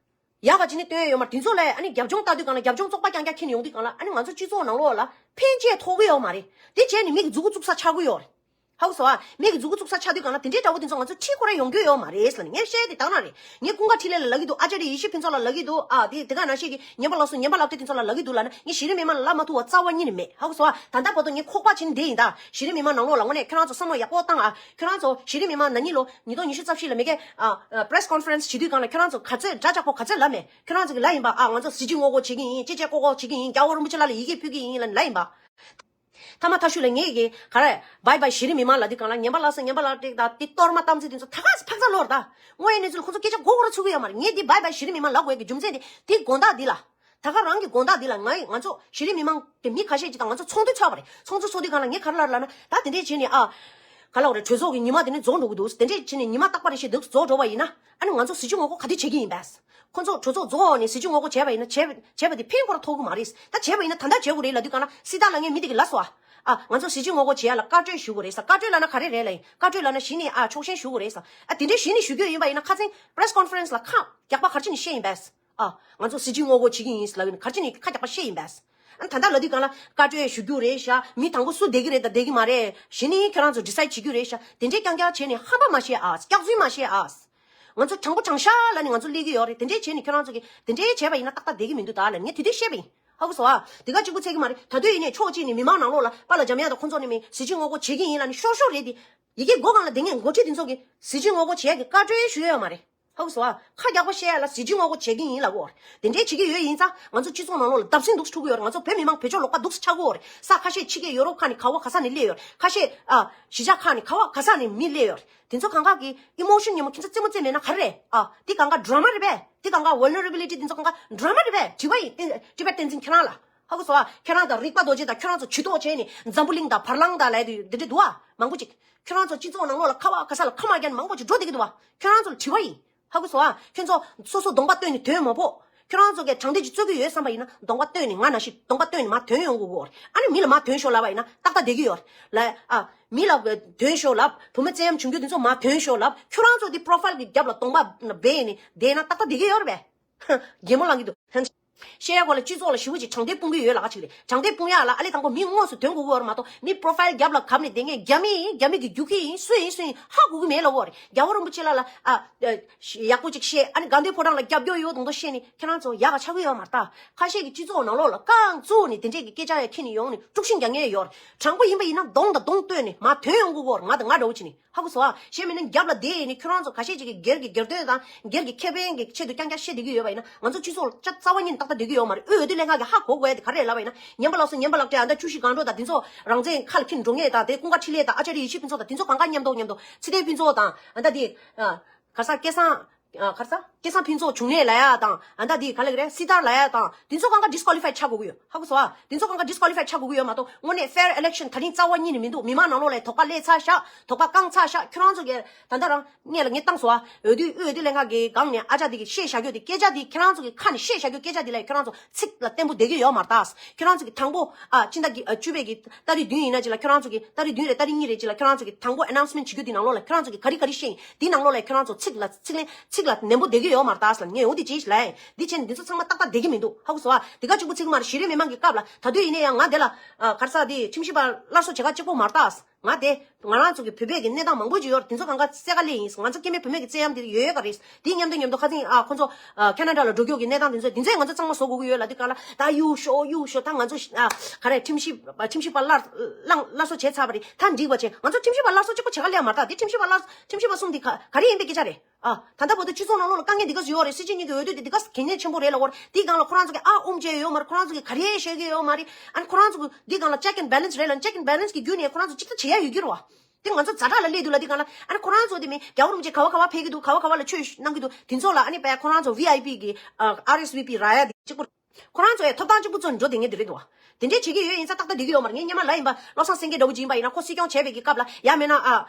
ཡག་ག་ཅི་ནས་སྟོན་ཡོད་མ་རེད། དེ་ཚོ་ལ་ཨ་ནི་རྒྱབ་ལྗོངས་ལྟ་དུས་གང་ལ་རྒྱབ་ལྗོངས་བཙོག་པ་རྐྱང་རྐྱང་འཁྱེར་ནས་ཡོང་དུས་གང་ལ་ཨ་ནི་ང་ཚོ་སྤྱི་ཚོགས་ནང་ལོགས་ལ་ཕན་ཆད་ཐོགས་ཀྱི་ཡོད་མ་རེད། དེ་བྱས་ནས་མི་གི་མཛུ་གུ་བཙུགས་ས་ཆགས་ཀྱི་ཡོད་རེད། ཧ་གོ་སོང་ཨ། མི་གི་མཛུ་གུ་བཙུགས་ས་ཆགས་དུས་གང་ལ་དེ་འདྲའི་འདྲ་བོ་དེ་ཚོ་ང་ཚོ་ཁྲིད་ཁོ་ར་ཡོང་རྒྱུ་ཡོད་མ་རེད་ཟེར་ནས་ངས་བཤད་དེ་དག་ན་རེད། ངས་ཀུན་དགའ་འཕྲིན་ལས་ལ་ལབ་ཀྱི་འདུག་ཨ་ཅར་ཡེ་ཤེས་ཕུན་ཚོགས་ལ་ལབ་ཀྱི་འདུག་ཨ་དེ་དེ་ག་ནང་བཞིན་གྱི་ངན་པ་ལག་སོ་ངན་པ་ལག་སྤྲད་དེ་ཚོ་ལ་ལབ་ཀྱི་འདུག་ལབ་ན་ངས་གཞི་རིམ་མི་མང་ལ་ལབ་མ་ཐུབ་པ་རྩ་བ་ཉིད་ནས་མེད། ཧ་གོ་སོང་ཨ། ད་ལྟ་བར་དུ་ངས་ཁོག་པ་བྱིན་བསྡད་ཡིན་ད། གཞི་རིམ་མི་མང་ནང་ལོགས་ལ་དངོས་གནས་ཁྱོད་རང་ཚོ་བསམ་བློ་ཡག་པོ་བཏང་ཨ། ཁྱོད་རང་ཚོ་གཞི་རིམ་མི་མང་ན་ནིང་ལོ་ཉིས་སྟོང་ཉི་ཤུ་རྩ་བཞི་ལ་མེ་གེ་ཨ་press conference བྱེད་དུས་གང་ལ་ཁྱོད་རང་ཚོ་ག་ཚོད་འདྲ་ཅག་པོ་ག་ཚོད་ལབ་མེད། ཁྱོད་རང་ཚོ་གི་ལབ་ཡིན་པ་ཨ་ང་ཚོ་གཟི་བརྗིད་ངོ་རྒོལ་བྱེད་ཀྱི་ཡིན། ཅི་བྱས་ལྐོག་ལྐོག་བྱེད་ཀྱི་ཡིན། རྒྱལ་བ་རིན་པོ་ཆེ་ལགས་ལ་ཡི་གེ་ཕུལ་གྱི་ཡིན་ལབ་ལབ་ཡིན་པ། མཐའ་མ་མཐའ་གཞུག་ལ་ངས་ཀྱི་ག་རེ་bye bye གཞི་རིམ་མི་མང་ལབ་དུས་གང་ལ་ངན་པ་ལག་སོ་ངན་པ་ལག་སྤྲད་དང་དེ་གཏོར་མ་གཏམ་ཚིག་དེ་ཚོ་ད་ག་སེ་འཕག་འཚག་ལོར་ད། དངོས་ཡོད་གནས་ཚུལ་ཁོ་ཚོ་སྐད་ཆ་མགོ་སྐོར་ཚུགས་ཀྱི་ཡོད་མ་རེད། ངས་འདི་bye bye གཞི་རིམ་མི་མང་ལབ་དགོས་ཀྱི་རྒྱུ་མཚན་དེ་དེ་དགོང་དག་འདི་ལ། ད་ག་རང་གི་དགོང་དག་འདི་ལ་ང་ང་ཚོ་གཞི་རིམ་མི་མང་གི་མི་ཁ་ཤས་ཀྱིས་ད་ང་ཚོ་ཚོགས་འདུ་ཚོགས་པ་རེད། ཚོགས་འདུ་ཚོགས་དུས་གང་ལ་ངས་ག་རེ་ལབ་ལབ་ན་ད་དེ་འདྲས་བྱས་ནས་ཨ། ག་ལབ་རེད། གྲོས་ཚོགས་ཀྱི་ཉི་མ་དེ་ནི་རྫོགས་འགྲོ་གི་འདུག་དེ་འདྲས་བྱས་ནས་ཉི་མ་རྟག་པ་རེ་བཞིན་འདུག་རྫོགས་འགྲོ་བ་ཡིན་ན་ཨ་ནི་ང་ཚོ་གཟི་བརྗིད་ངོ་རྒོལ་ག་དུས་བྱེད་ཀྱི་ཡིན་པས། ཁོ་ཚོ་གྲོས་ཚོགས་རྫོགས་ནས་གཟི་བརྗིད་ངོ་རྒོལ་བྱས་པ་ཡིན་ན་བྱས་བྱས་པ་དེ་ཕན་ཁོ་ར་ཐོགས་ཀྱི་མ་རེད། ད་བྱས་པ་ཡིན་ན་ད་ལྟ་བྱེད་དགོས་རེད་ལབ་དུས་གང་ལ་སྲིད་ཐག་ལ་ངས་མི་དེ་གི་ལབ་སོང་ཨ། ཨ་ང་ཚོ་གཟི་བརྗིད་ངོ་རྒོལ་བྱེད་ཡ་ལ་བཀའ་གྲོས་ཞུ་དགོས་རེད་ཟེར། བཀའ་གྲོས་ལབ་ན་ག་རེ་རེད་ལབ་ཡིན། བཀའ་གྲོས་ལབ་ན་གཞི་ནས་ཨ་ཕྱོགས་ཞེན་ཞུ་དགོས་རེད་ཟེར། ཨ་དེ་འདྲའི་གཞི་ནས་ཞུ་རྒྱུ་ཡིན་པ་ཡིན་ན་ཁ་སང་press conference ལ་ཁ་རྒྱག་པ་ག་རེ་བྱས་ནས་བཤད་ཡིན་པས། ཨ། ང་ཚོ་གཟི་བརྗིད་ངོ་རྒོལ་བྱེད་ཀྱི་ཡིན་ལབ་ཡིན། ག་རེ་བྱས་ནས་ཁ་རྒྱག་པ་བཤད་ཡིན་པས། ཨ་ད་ལྟ་ལབ་དུས་གང་ལ་བཀའ་འཁྲོལ་ཞུ་རྒྱུ་རེད་ཤག་མི་དང་པོ་སུ་བསྡད་ཀྱི་རེད་དང་བསྡད་ཀྱི་མ་རེད། གཞི་ནས་ཁྱེད་རང་ཚོ་decide བྱེད་རྒྱུ་རེད་ཤག་དེ་འདྲའི་རྐྱང་རྐྱང་བྱས་ནས་ཧམ་པ་མ་བཤད་ཨ། སྐྱག་རྫུན་མ་བཤད་ཨ། ང་ཚོ་དྲང་པོ་དྲང་བཞག་ལབ་ནས་ང་ཚོ་སླེབས་ཀྱི་ཡོད་རེད། དེ་འདྲའི་བྱས་ནས་ཁྱེད་རང་ཚོ་གིས་དེ་འདྲའི་བྱས་པ་ཡིན་ན་ཏག་ཏག་བསྡད་ཀྱི་མི་འདུག་ད་ལབ་ངས་དེ་དུས་བཤད་པ་ཡིན། ཧ་གོ་སོང་ཨ། དེ་ག་གཅིག་པུ་ཚད་ཀྱི་མ་རེད། ད་དུས་ཡིན་ནའི་ཕྱོགས་གཅིག་ནས་མི་མང་ནང་ལོགས་ལ་པཱ་ལགས་འཇམ་དབྱངས་དང་ཁོང་ཚོ་ནས་མི་གཟི་བརྗིད་ངོ་རྒོལ་བྱེད་ཀྱི་ཡིན་ལབ་ནས་ཤོར་ཤོར་རེད་དེ། ཡི་གེ་མགོ་སྒང་ལ་བསྡད་མཁན་འགོ་ཁྲིད་དེ་ཚོ་གིས་གཟི་བརྗིད་ངོ་རྒོལ་བྱེད་ཡ་གི་བཀའ་འཁྲོལ་ཞུ་ཡ་ཡོད་མ་རེད། ཧ་གོ་སོང་ཨ། ཁ་རྒྱག་པ་བཤད་ཡ་ལ་གཟི་བརྗིད་ངོ་རྒོལ་བྱེད་ཀྱི་ཡིན་ལབ་དགོས་རེད། དེ་འདྲའི་བྱེད་ཀྱི་ཡོད་ཡིན་ཙང་ང་ཚོ་སྤྱི་ཚོགས་ནང་ལོགས་ལ་བརྡབ་གསིག་འདུག་སེ་འཁྲུག་གི་ཡོད་རེད། ང་ཚོ་བོད་མི་མང་བེད་སྤྱོད་ལོག་པ་འདུག་སེ་ཆགས་ཀྱི་ཡོད་རེད། ས་ཁ་ཤས་ཕྱི་རྒྱལ་ཡོ་རོབ་ཁག་ནས་ག་བ་ག་ས་ནས་སླེབས་ཡོད་རེད། ཁ་ཤས་ཨ། གཞིས་ཆགས་ཁག་ནས་ག་བ་ག་ས་ནས་མི་སླེབས་ཡོད་རེད། དེ་ཚོ་གང་ག་གི་emotion་ཉིན་མོ་ཁྱེད་ཚོ་རྩེད་མོ་རྩེས་མེད་ན་ག་རེ་རེད། ཨ། འདི་གང་ག་drama་རེད་པས། འདི་གང་ག་vulnerability་འདི་ཚོ་གང་ག་drama་རེད་པས། དྲི་བ་ཡིན་ཏན་ཊི་བེཊ་བསྟན་འཛིན་ཁྱེད་རང་ལ། ཧ་གོ་སོང་ཨ། ཁྱེད་རང་དང་རིག་པ་རྡོ་རྗེ་དང་ཁྱོད་རང་ཚོ་ཇུས་གཏོགས་བྱས་ནས་འཛམ་བུ་གླིང་དང་བར་ལང་དང་ལབ་དུས་འདི་འདྲ་འདུག་ཨ། མང་པོ་ཅིག་ཁྱོད་རང་ཚོ་སྤྱི་ཚོགས་ནང་ལོགས་ལ་ཁ་བ་ག་ས་ལ་ཁ་མ་རྒྱག་ནས་མང་པོ་ཅིག་འགྲོ་བསྡད་ཀྱི་འདུག་བ། ཁྱོད་རང་ཚོ་ལ་དྲི་བ་ཡིན། ཧ་གོ་སོང་ཨ། ཁྱོད་ཚོ་སོ་སོ་གདོང་པ་སྟོན་ནས་དོན་མ་ཕོག་ཁྱོད་རང་ཚོ་གིས་དྲང་བདེན་ཅིག་རྩོད་ཀྱི་ཡོད་བསམ་པ་ཡིན་ན་གདོང་པ་སྟོན་ནས་ང་ནང་བཞིན་གདོང་པ་སྟོན་ནས་མར་ཐོན་ཡོང་དགོས་ཀྱི་ཡོད་རེད། ཨ་ནི་མི་ལ་མར་ཐོན་ཤོག་ལབ་པ་ཡིན་ན་ཏག་ཏག་བསྡད་ཀྱི་ཡོད་རེད་ལ། ཨ། མི་ལ་ཐོན་ཤོག་ལབ། བུ་མོ་བཙན་གཡེམ་བྱུང་རྒྱུ་འདི་ཚོ་མར་ཐོན་ཤོག་ལབ། ཁྱོད་རང་ཚོ་འདི་profile་གི་རྒྱབ་ལ་གདོང་པ་སྦས་ནས་བསྡད་ན་ཏག་ཏག་བསྡད་ཀྱི་ཡོད་རེད་པས། གད་མོ་ལངས་ཀྱི་འདུག་བཤད་ཡ་སྐོར་ལ་སྤྱི་ཚོགས་ལ་ཞེ་པོ་ཅིག་དྲང་བདེན་སྤུངས་ཀྱི་ཡོད་ལབ་ཀ་ཅིག་རེད། དྲང་བདེན་སྤུངས་ཡ་ལ་ཨ་ལས་དང་པོ་མི་དངོས་སུ་ཐོན་དགོས་ཀྱི་ཡོད་རེད་མ་གཏོགས་མི་profile་རྒྱབ་ལ་གབ་ནས་བསྡད་མཁན་རྒྱ་མི་ཡིན། རྒྱ་མི་གི་རྒྱུག་ཁྱི་ཡིན། སུ་ཡིན་སུ་ཡིན་ཧ་གོ་གི་མེད་ལབ་ཀྱི་ཡོད་རེད། རྒྱལ་བ་རིན་པོ་ཆེ་ལགས་ལ་ཨ། ཡག་པོ་ཅིག་བཤད། ཨ་ནི་དགའ་ལྡན་ཕོ་བྲང་ལ་རྒྱབ་སྐྱོར་ཡོད་དང་དུ་བཤད་ནས་ཁྱེད་རང་ཚོ་ཡག་ག་ཆགས་ཀྱི་ཡོད་མ་རེད་ད། ཁ་ཤས་ཀྱིས་སྤྱི་ཚོགས་ནང་ལོགས་ལ་རྐང་བཙུགས་ནས་དེ་འདྲས་ཀྱི་སྐད་ཆ་ཡང་འཁྱེར་ནས་ཡོང་ནས་དཀྲུག་ཤིང་རྒྱག་མཁན་ཡོད་རེད། དྲང་པོ་ཡིན་པ་ཡིན་ན་གདོང་དང་གདོང་བསྟོད་ནས་མར་ཐོན་ཡོང་དགོས་ཀྱི་ཡོད་རེད། ང་དང་ང་འདྲ་བོ་བྱས་ནས་ཧ་གོ་སོང་ཨ། གཞན་མིན་ན་རྒྱབ་ལ་བསྡད་ཡིན་ནས་ཁྱོད་རང་ཚོ་ཁ་ཤས་ཅིག་གིས་སྒེར་གྱི་སྒེར་དོན་དང་སྒེར་གྱི་ཁེ་ཕན་གྱི་ཆེད་དུ་རྐྱང་རྐྱང་བཤད་བསྡད་ཀྱི་ཡོད་པ་ཡིན་ན་ང་ཚོ་སྤྱི་ཚོགས་ལ་ཆ་རྩ་བ་ཉིད་ནས་ཏག་ཏག་བསྡད་ཀྱི་ཡོད་མ་རེད། འོས་བསྡུ་ལྷན་ཁང་གིས་ཧ་གོ་དགོས་ཡ་དེ་ག་རེ་རེད་ལབ་པ་ཡིན་ན་ངན་པ་ལགས་སོ་ངན་པ་ལགས་བྲལ་ཨ་མདའ་བཅུ་བཞི་སྒང་དྲུག་དང་དེ་ཚོ་རང་བཙན་ཁ་ལ་འཁྱེར་འགྲོ་མཁན་དང་དེ་ཀུན་དགའ་འཕྲིན་ལས་དང་ཨ་ཅཱརྱ་ཡེ་ཤེས་ཕུན་ཚོགས་དང་དེ་ཚོ་གང་ག་མཉམ་དུ་མཉམ་དུ་ཚེ་བརྟན་ཕུན་ཚོགས་དང་ཨ་མདའ་དེ་ཨ། ག་ས་སྐལ་བཟང་། ཨ། ག་ས་སྐལ་བཟང་ཕུན་ཚོགས་འབྱུང་གནས་ལབ་ཡ་དང་ཨ་མདའ་དེ་ག་ལ་གི་རེད། སྲི་ཐར་ལབ་ཡ་དང་དེ་ཚོ་གང་ག་disqualify་ཆགས་དགོས་ཀྱི་ཡོད། ཧ་གོ་སོང་ཨ། དེ་ཚོ་གང་ག་disqualify་ཆགས་དགོས་ཀྱི་ཡོད་མ་གཏོགས་དངོས་གནས་fair election་ད་རིང་རྩ་བ་ཉིད་ནས་མི་འདུག་མི་མང་ནང་ལོགས་ལ་དོགས་པ་སླེབས་ཚར་ཤག་དོགས་པ་བསྐང་ཚར་ཤག་ཁྱོད་རང་ཚོ་གིས་ད་ལྟ་རང་ངས་ལ་ངས་བཏང་སོང་ཨ། འོས་བསྡུ་འོས་བསྡུ་ལྷན་ཁང་གི་སྒང་ནས་ཨ་ཅག་དེ་གིས་བཤད་བཞག་རྒྱུ་དེ་སྐད་ཆ་དེ་ཁྱོད་རང་ཚོ་གི་ཁ་ནས་བཤད་བཞག་རྒྱུ་སྐད་ཆ་དེ་ལ་ཁྱོད་རང་ཚོ་ཚིག་ལ་བརྟན་པོ་བསྡད་ཀྱི་ཡོད་མ་རེད་ད། ཁྱོད་རང་ཚོ་གི་དང་པོ་ཨ་སྤྱི་ཟླ་གི་ཨ་བཅུ་པའི་གི་ཏ་རིག་བདུན་ཡིན་ན་ཅིག་ལ་ཁྱོད་རང་ཚོ་གི་ཏ་རིག་བདུན་རེད་ཏ་རིག་གཉིས་རེད་ཅིག་ལ་ཁྱོད་རང་ཚོ་གི་དང་པོ་announcement་བྱེད་རྒྱུ་དེ་ནང་ལོགས་ལ་ཁྱོད་རང་ཚོ་གི་ག་རེ་ག་རེ་བཤད་ཡིན་དེ་ནང་ལོགས་ལ་ཁྱོད་རང་ཚོ་ཚིག་ལ་ཚིག་ལན་ཚིག་ལ་ནན་པོ་བསྡད་ཀྱི་ཡོད་མ་རེད་ད་ཟེར་ལ་ངས་འོ་དེ་ཅིག་ལབ་ཡིན། འདི་བྱས་ནས་འདི་ཚོ་ཚང་མ་ཏག་ཏག་བསྡད་ཀྱི་མི་འདུག་ཧ་གོ་སོང་ཨ། དེ་ག་གཅིག་པུ་ཚིག་མ་རེད། གཞི་རིམ་མི་མང་གི་སྐབས་ལ་ད་དུང་ཡིན་ན་ཡང་ང་དེ་ལ་ཨ་ག་རེ་ཟ་དེ་ཁྲིམས་ཞིབ་པ་སླར་གསོ་བྱེད་ག་གཅིག་པོ་མ་རེད་ད། ང་དེ་ང་རང་ཚོ་གི་བོད་པའི་གི་གནས་སྟངས་མང་པོ་ཅིག་ཡོད་རེད། དེ་ཚོ་གང་ག་གསལ་ཁ་སླེབས་ཡིན། ང་ཚོ་སྐྱེ་དམན་བུད་མེད་ཀྱི་བཙན་གཡེམ་དེ་ཡོད་ཡོད་ག་རེད། དེ་མཉམ་དུ་མཉམ་དུ་ཁ་སང་ཨ་ཁོ་ཚོ་ཨ་ཁེ་ན་ཌ་ལ་འགྲོ་རྒྱུ་གི་གནས་སྟངས་དེ་ཚོ་དེ་ཚོས་ང་ཚོ་གཙང་མ་བཟོ་དགོས་ཀྱི་ཡོད་ལབ་དུས་གང་ལ་ད་གཡུག་ཞོག་གཡུག་ཞོག་ད་ང་ཚོ་ཨ་ག་རེ་ཁྲིམས་ཞིབ་ཁྲིམས་ཞིབ་པ་སླར་སླར་སླར་གསོ་བྱས་ཚར་བ་རེད། ད་འགྲིག་པ་བྱས་ང་ཚོ་ཁྲིམས་ཞིབ་པ་སླར་གསོ་གཅིག་པོ་བྱེད་ག་སླེབས་མ་རེད། ད་དེ་ཁྲིམས་ཞིབ་པ་སླར་ཁྲིམས་ཞིབ་པ་གསུམ་དེ་ག་ག་རེ་ཡིན་པའི་སྐད་ཆ་རེད། ཨ། ད་ལྟ་བར་དུ་སྤྱི་ཚོགས་ནང་ལོགས་ལ་དཀའ་ངལ་འདི་ག་ཡོད་རེད། སྲིད་སྤྱི་གཉིས་ཀྱི་འོས་བསྡུ་དེ་འདི་ག་གལ་གནད་ཆེན་པོ་རེད་ལབ་ཀྱི་ཡོད་རེད། དེའི་སྒང་ལ་ཁོ་རང་ཚོ་གི་ཨ་ཨུམ་བྱས་ཡོད་མ་རེད། ཁོ་རང་ཚོ་གི་ག་རེ་བཤད་ཀྱི་ཡོད་མ་རེད། ཨ་ནི་ཁོ་རང་ཚོ་གི་འདིའི་སྒང་ལ་check and balance རེད་ལབ་ནས་check and balance་གི་བརྒྱུད་ནས་ཁོ་རང་ཚོ་གཅིག་ཐག་བྱེད་ཡ་ཡོད་ཀྱི་རེད་བ། དེ་ང་ཚོ་ཛ་དྲག་ལ་སླེབས་འདུག་ལབ་དུས་སྒང་ལ་ཨ་ནི་ཁོ་རང་ཚོ་དེ་མིན་རྒྱལ་བ་རིན་པོ་ཆེ་ག་བ་ག་བ་ཕེབས་ཀྱི་འདུག་ག་བ་ག་བ་ལ་ཆོས་གནང་གི་འདུག་དེ་ཚོ་ལ་ཨ་ནི་བས་ཁོ་རང་ཚོ་V I P གི་ཨ་R S V P རག་ཡ་དེ་གཅིག་པོ། ཁོ་རང་ཚོ་ཡང་ཐོབ་ཐང་གཅིག་པུ་ཚོ་འགྲོ་བསྡད་མཁན་དེ་རེད་འདུག་བ། དེ་འདྲས་བྱེད་ཀྱི་ཡོད་ཡིན་ཙང་ཏག་ཏག་བསྡད་ཀྱི་ཡོད་མ་རེད། ངས་སྔོན་མ་ལབ་ཡིན་པ། བློ་བཟང་སེང་གེ་འདྲ་བོ་ཅིག་ཡིན་པ་ཡིན་ན་ཁོ་སྲིད་སྐྱོང་བྱས་པའི་གི་སྐབས་ལ་ཡ་མེད་ན་ཨ།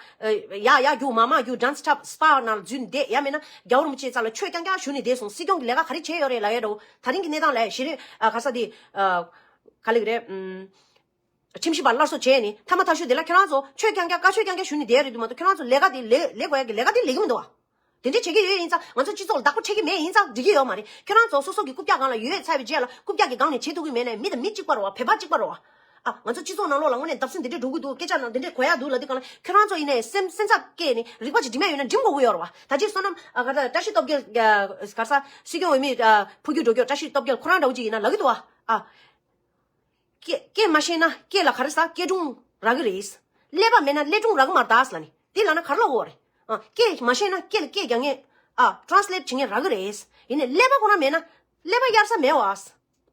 ཡ་ཡ་རྒྱུག་མ་མ་རྒྱུག་ཌན་སི་ཊབ་སི་པ་ནང་རྫུན་བསྡད། ཡ་མེད་ན་རྒྱལ་བ་རིན་པོ་ཆེའི་རྩ་ལ་ཆོས་རྐྱང་རྐྱང་ཞུ་ནས་བསྡད་སོང་། སྲིད་སྐྱོང་གི་ལས་ཀ་ག་རེ་བྱས་ཡོད་རེད་ལབ་ཡ་འདྲ་བོ། ད་རིང་གི་གནས་སྟངས་ལ་གཞི་རིམ་ཨ་ག་ས་དེ་ཨ་ག་ལེ་གི་རེད། ཨམ། ཁྲིམས་ཞིབ་པ་སླར་གསོ་བྱས་ནས་ཐ་མ་ཐ་ཤུ་དེ་ལ་ཁྱེད་རང་ཚོ་ཆོས་རྐྱང་རྐྱང་བཀའ་ཆོས་རྐྱང་རྐྱང་ཞུ་ནས་བསྡད་ཡ་རེད་འདུག་མ་གཏོགས་ཁྱེད་རང་ཚོ་ལས་ཀ་དེ་ལས་ལས་དགོས་ཡ་གི་ལས་ཀ་དེ་ལས་ཀྱི་མི་འདུག་བ། དེ་འདྲས་བྱེད་ཀྱི་ཡོད་ཡིན་ཙང་ང་ཚོ་སྤྱི་ཚོགས་ལ་བདག་པོ་འཁྲི་གི་མེད་ཡིན་ཙང་འགྲིག་གི་ཡོད་མ་རེད། ཁྱོད་རང་ཚོ་སོ་སོ་གི་རྐུབ་བཀྱག་སྒང་ལ་ཡོད་ཚར་བའི་རྗེས་ལ་རྐུབ་བཀྱག་གི་སྒང་ནས་བྱེད་ཐུབ་ཀྱི་མེད་ནའི་མི་དང་མི་གཅིག་པ་རེད་བ། བོད་པ་གཅིག་པ་རེད་བ། ཨ། ང་ཚོ་སྤྱི་ཚོགས་ནང་ལོགས་ལ་དངོས་གནས་བརྡབ་གསིག་འདི་འདྲས་འགྲོ་གི་འདུག་སྐད་ཆ་ནང་འདི་འདྲས་གོ་ཡ་འདུག་ལབ་དུས་སྒང་ལ་ཁྱོད་རང་ཚོ་ཡིན་ནའི་སེམས་སེམས་འཚབ་སྐྱེས་ནས་རིག་པ་ཅིག་འགྲིམ་ཡ་ཡོད་ན་འགྲིམ་དགོས་ཀྱི་ཡོད་རེད་བ། ད་ཅིག་བསོད་ནམས་ཨ་ག་ད་བཀྲ་ཤིས་སྟོབས་རྒྱལ་ག་ས་སྲིད་སྐྱོང་འོས་མི་ཨ་ཕུར་རྒྱུད་འགྲོ་རྒྱུ་བཀྲ་ཤིས་སྟོབས་རྒྱལ་ཁོ་རང་འདྲ་བོ་ཅིག་ཡིན་ན་ལབ་ཀྱི་འདུག་བ། ཨ། སྐད་སྐད་མ་ཤེས་ན་སྐད་ལ་ག་རེ་ཟ། སྐད་སྒྲུང་རག་གི་རེད། ཀླད་པ་མེད་ན་ཀླད་སྒྲུང་རག་གི་མ་རེད་ད་ཟེར་ལབ་ནི། དེ་ལབ་ན་ག་རེ་ལབ་དགོས་རེད། ཨ། སྐད་མ་ཤེས་ན་སྐད་ལ་སྐད་རྒྱག་མཁན་ཨ་ཊེ་རན་སི་ལེཊ་བྱེད་མཁན་རག་གི་རེད། ཡིན་ནའི་ཀླད་པ་ཁོ་རང་མེད་ན་ཀླད་པ་གཡར་ས་མེད་བ།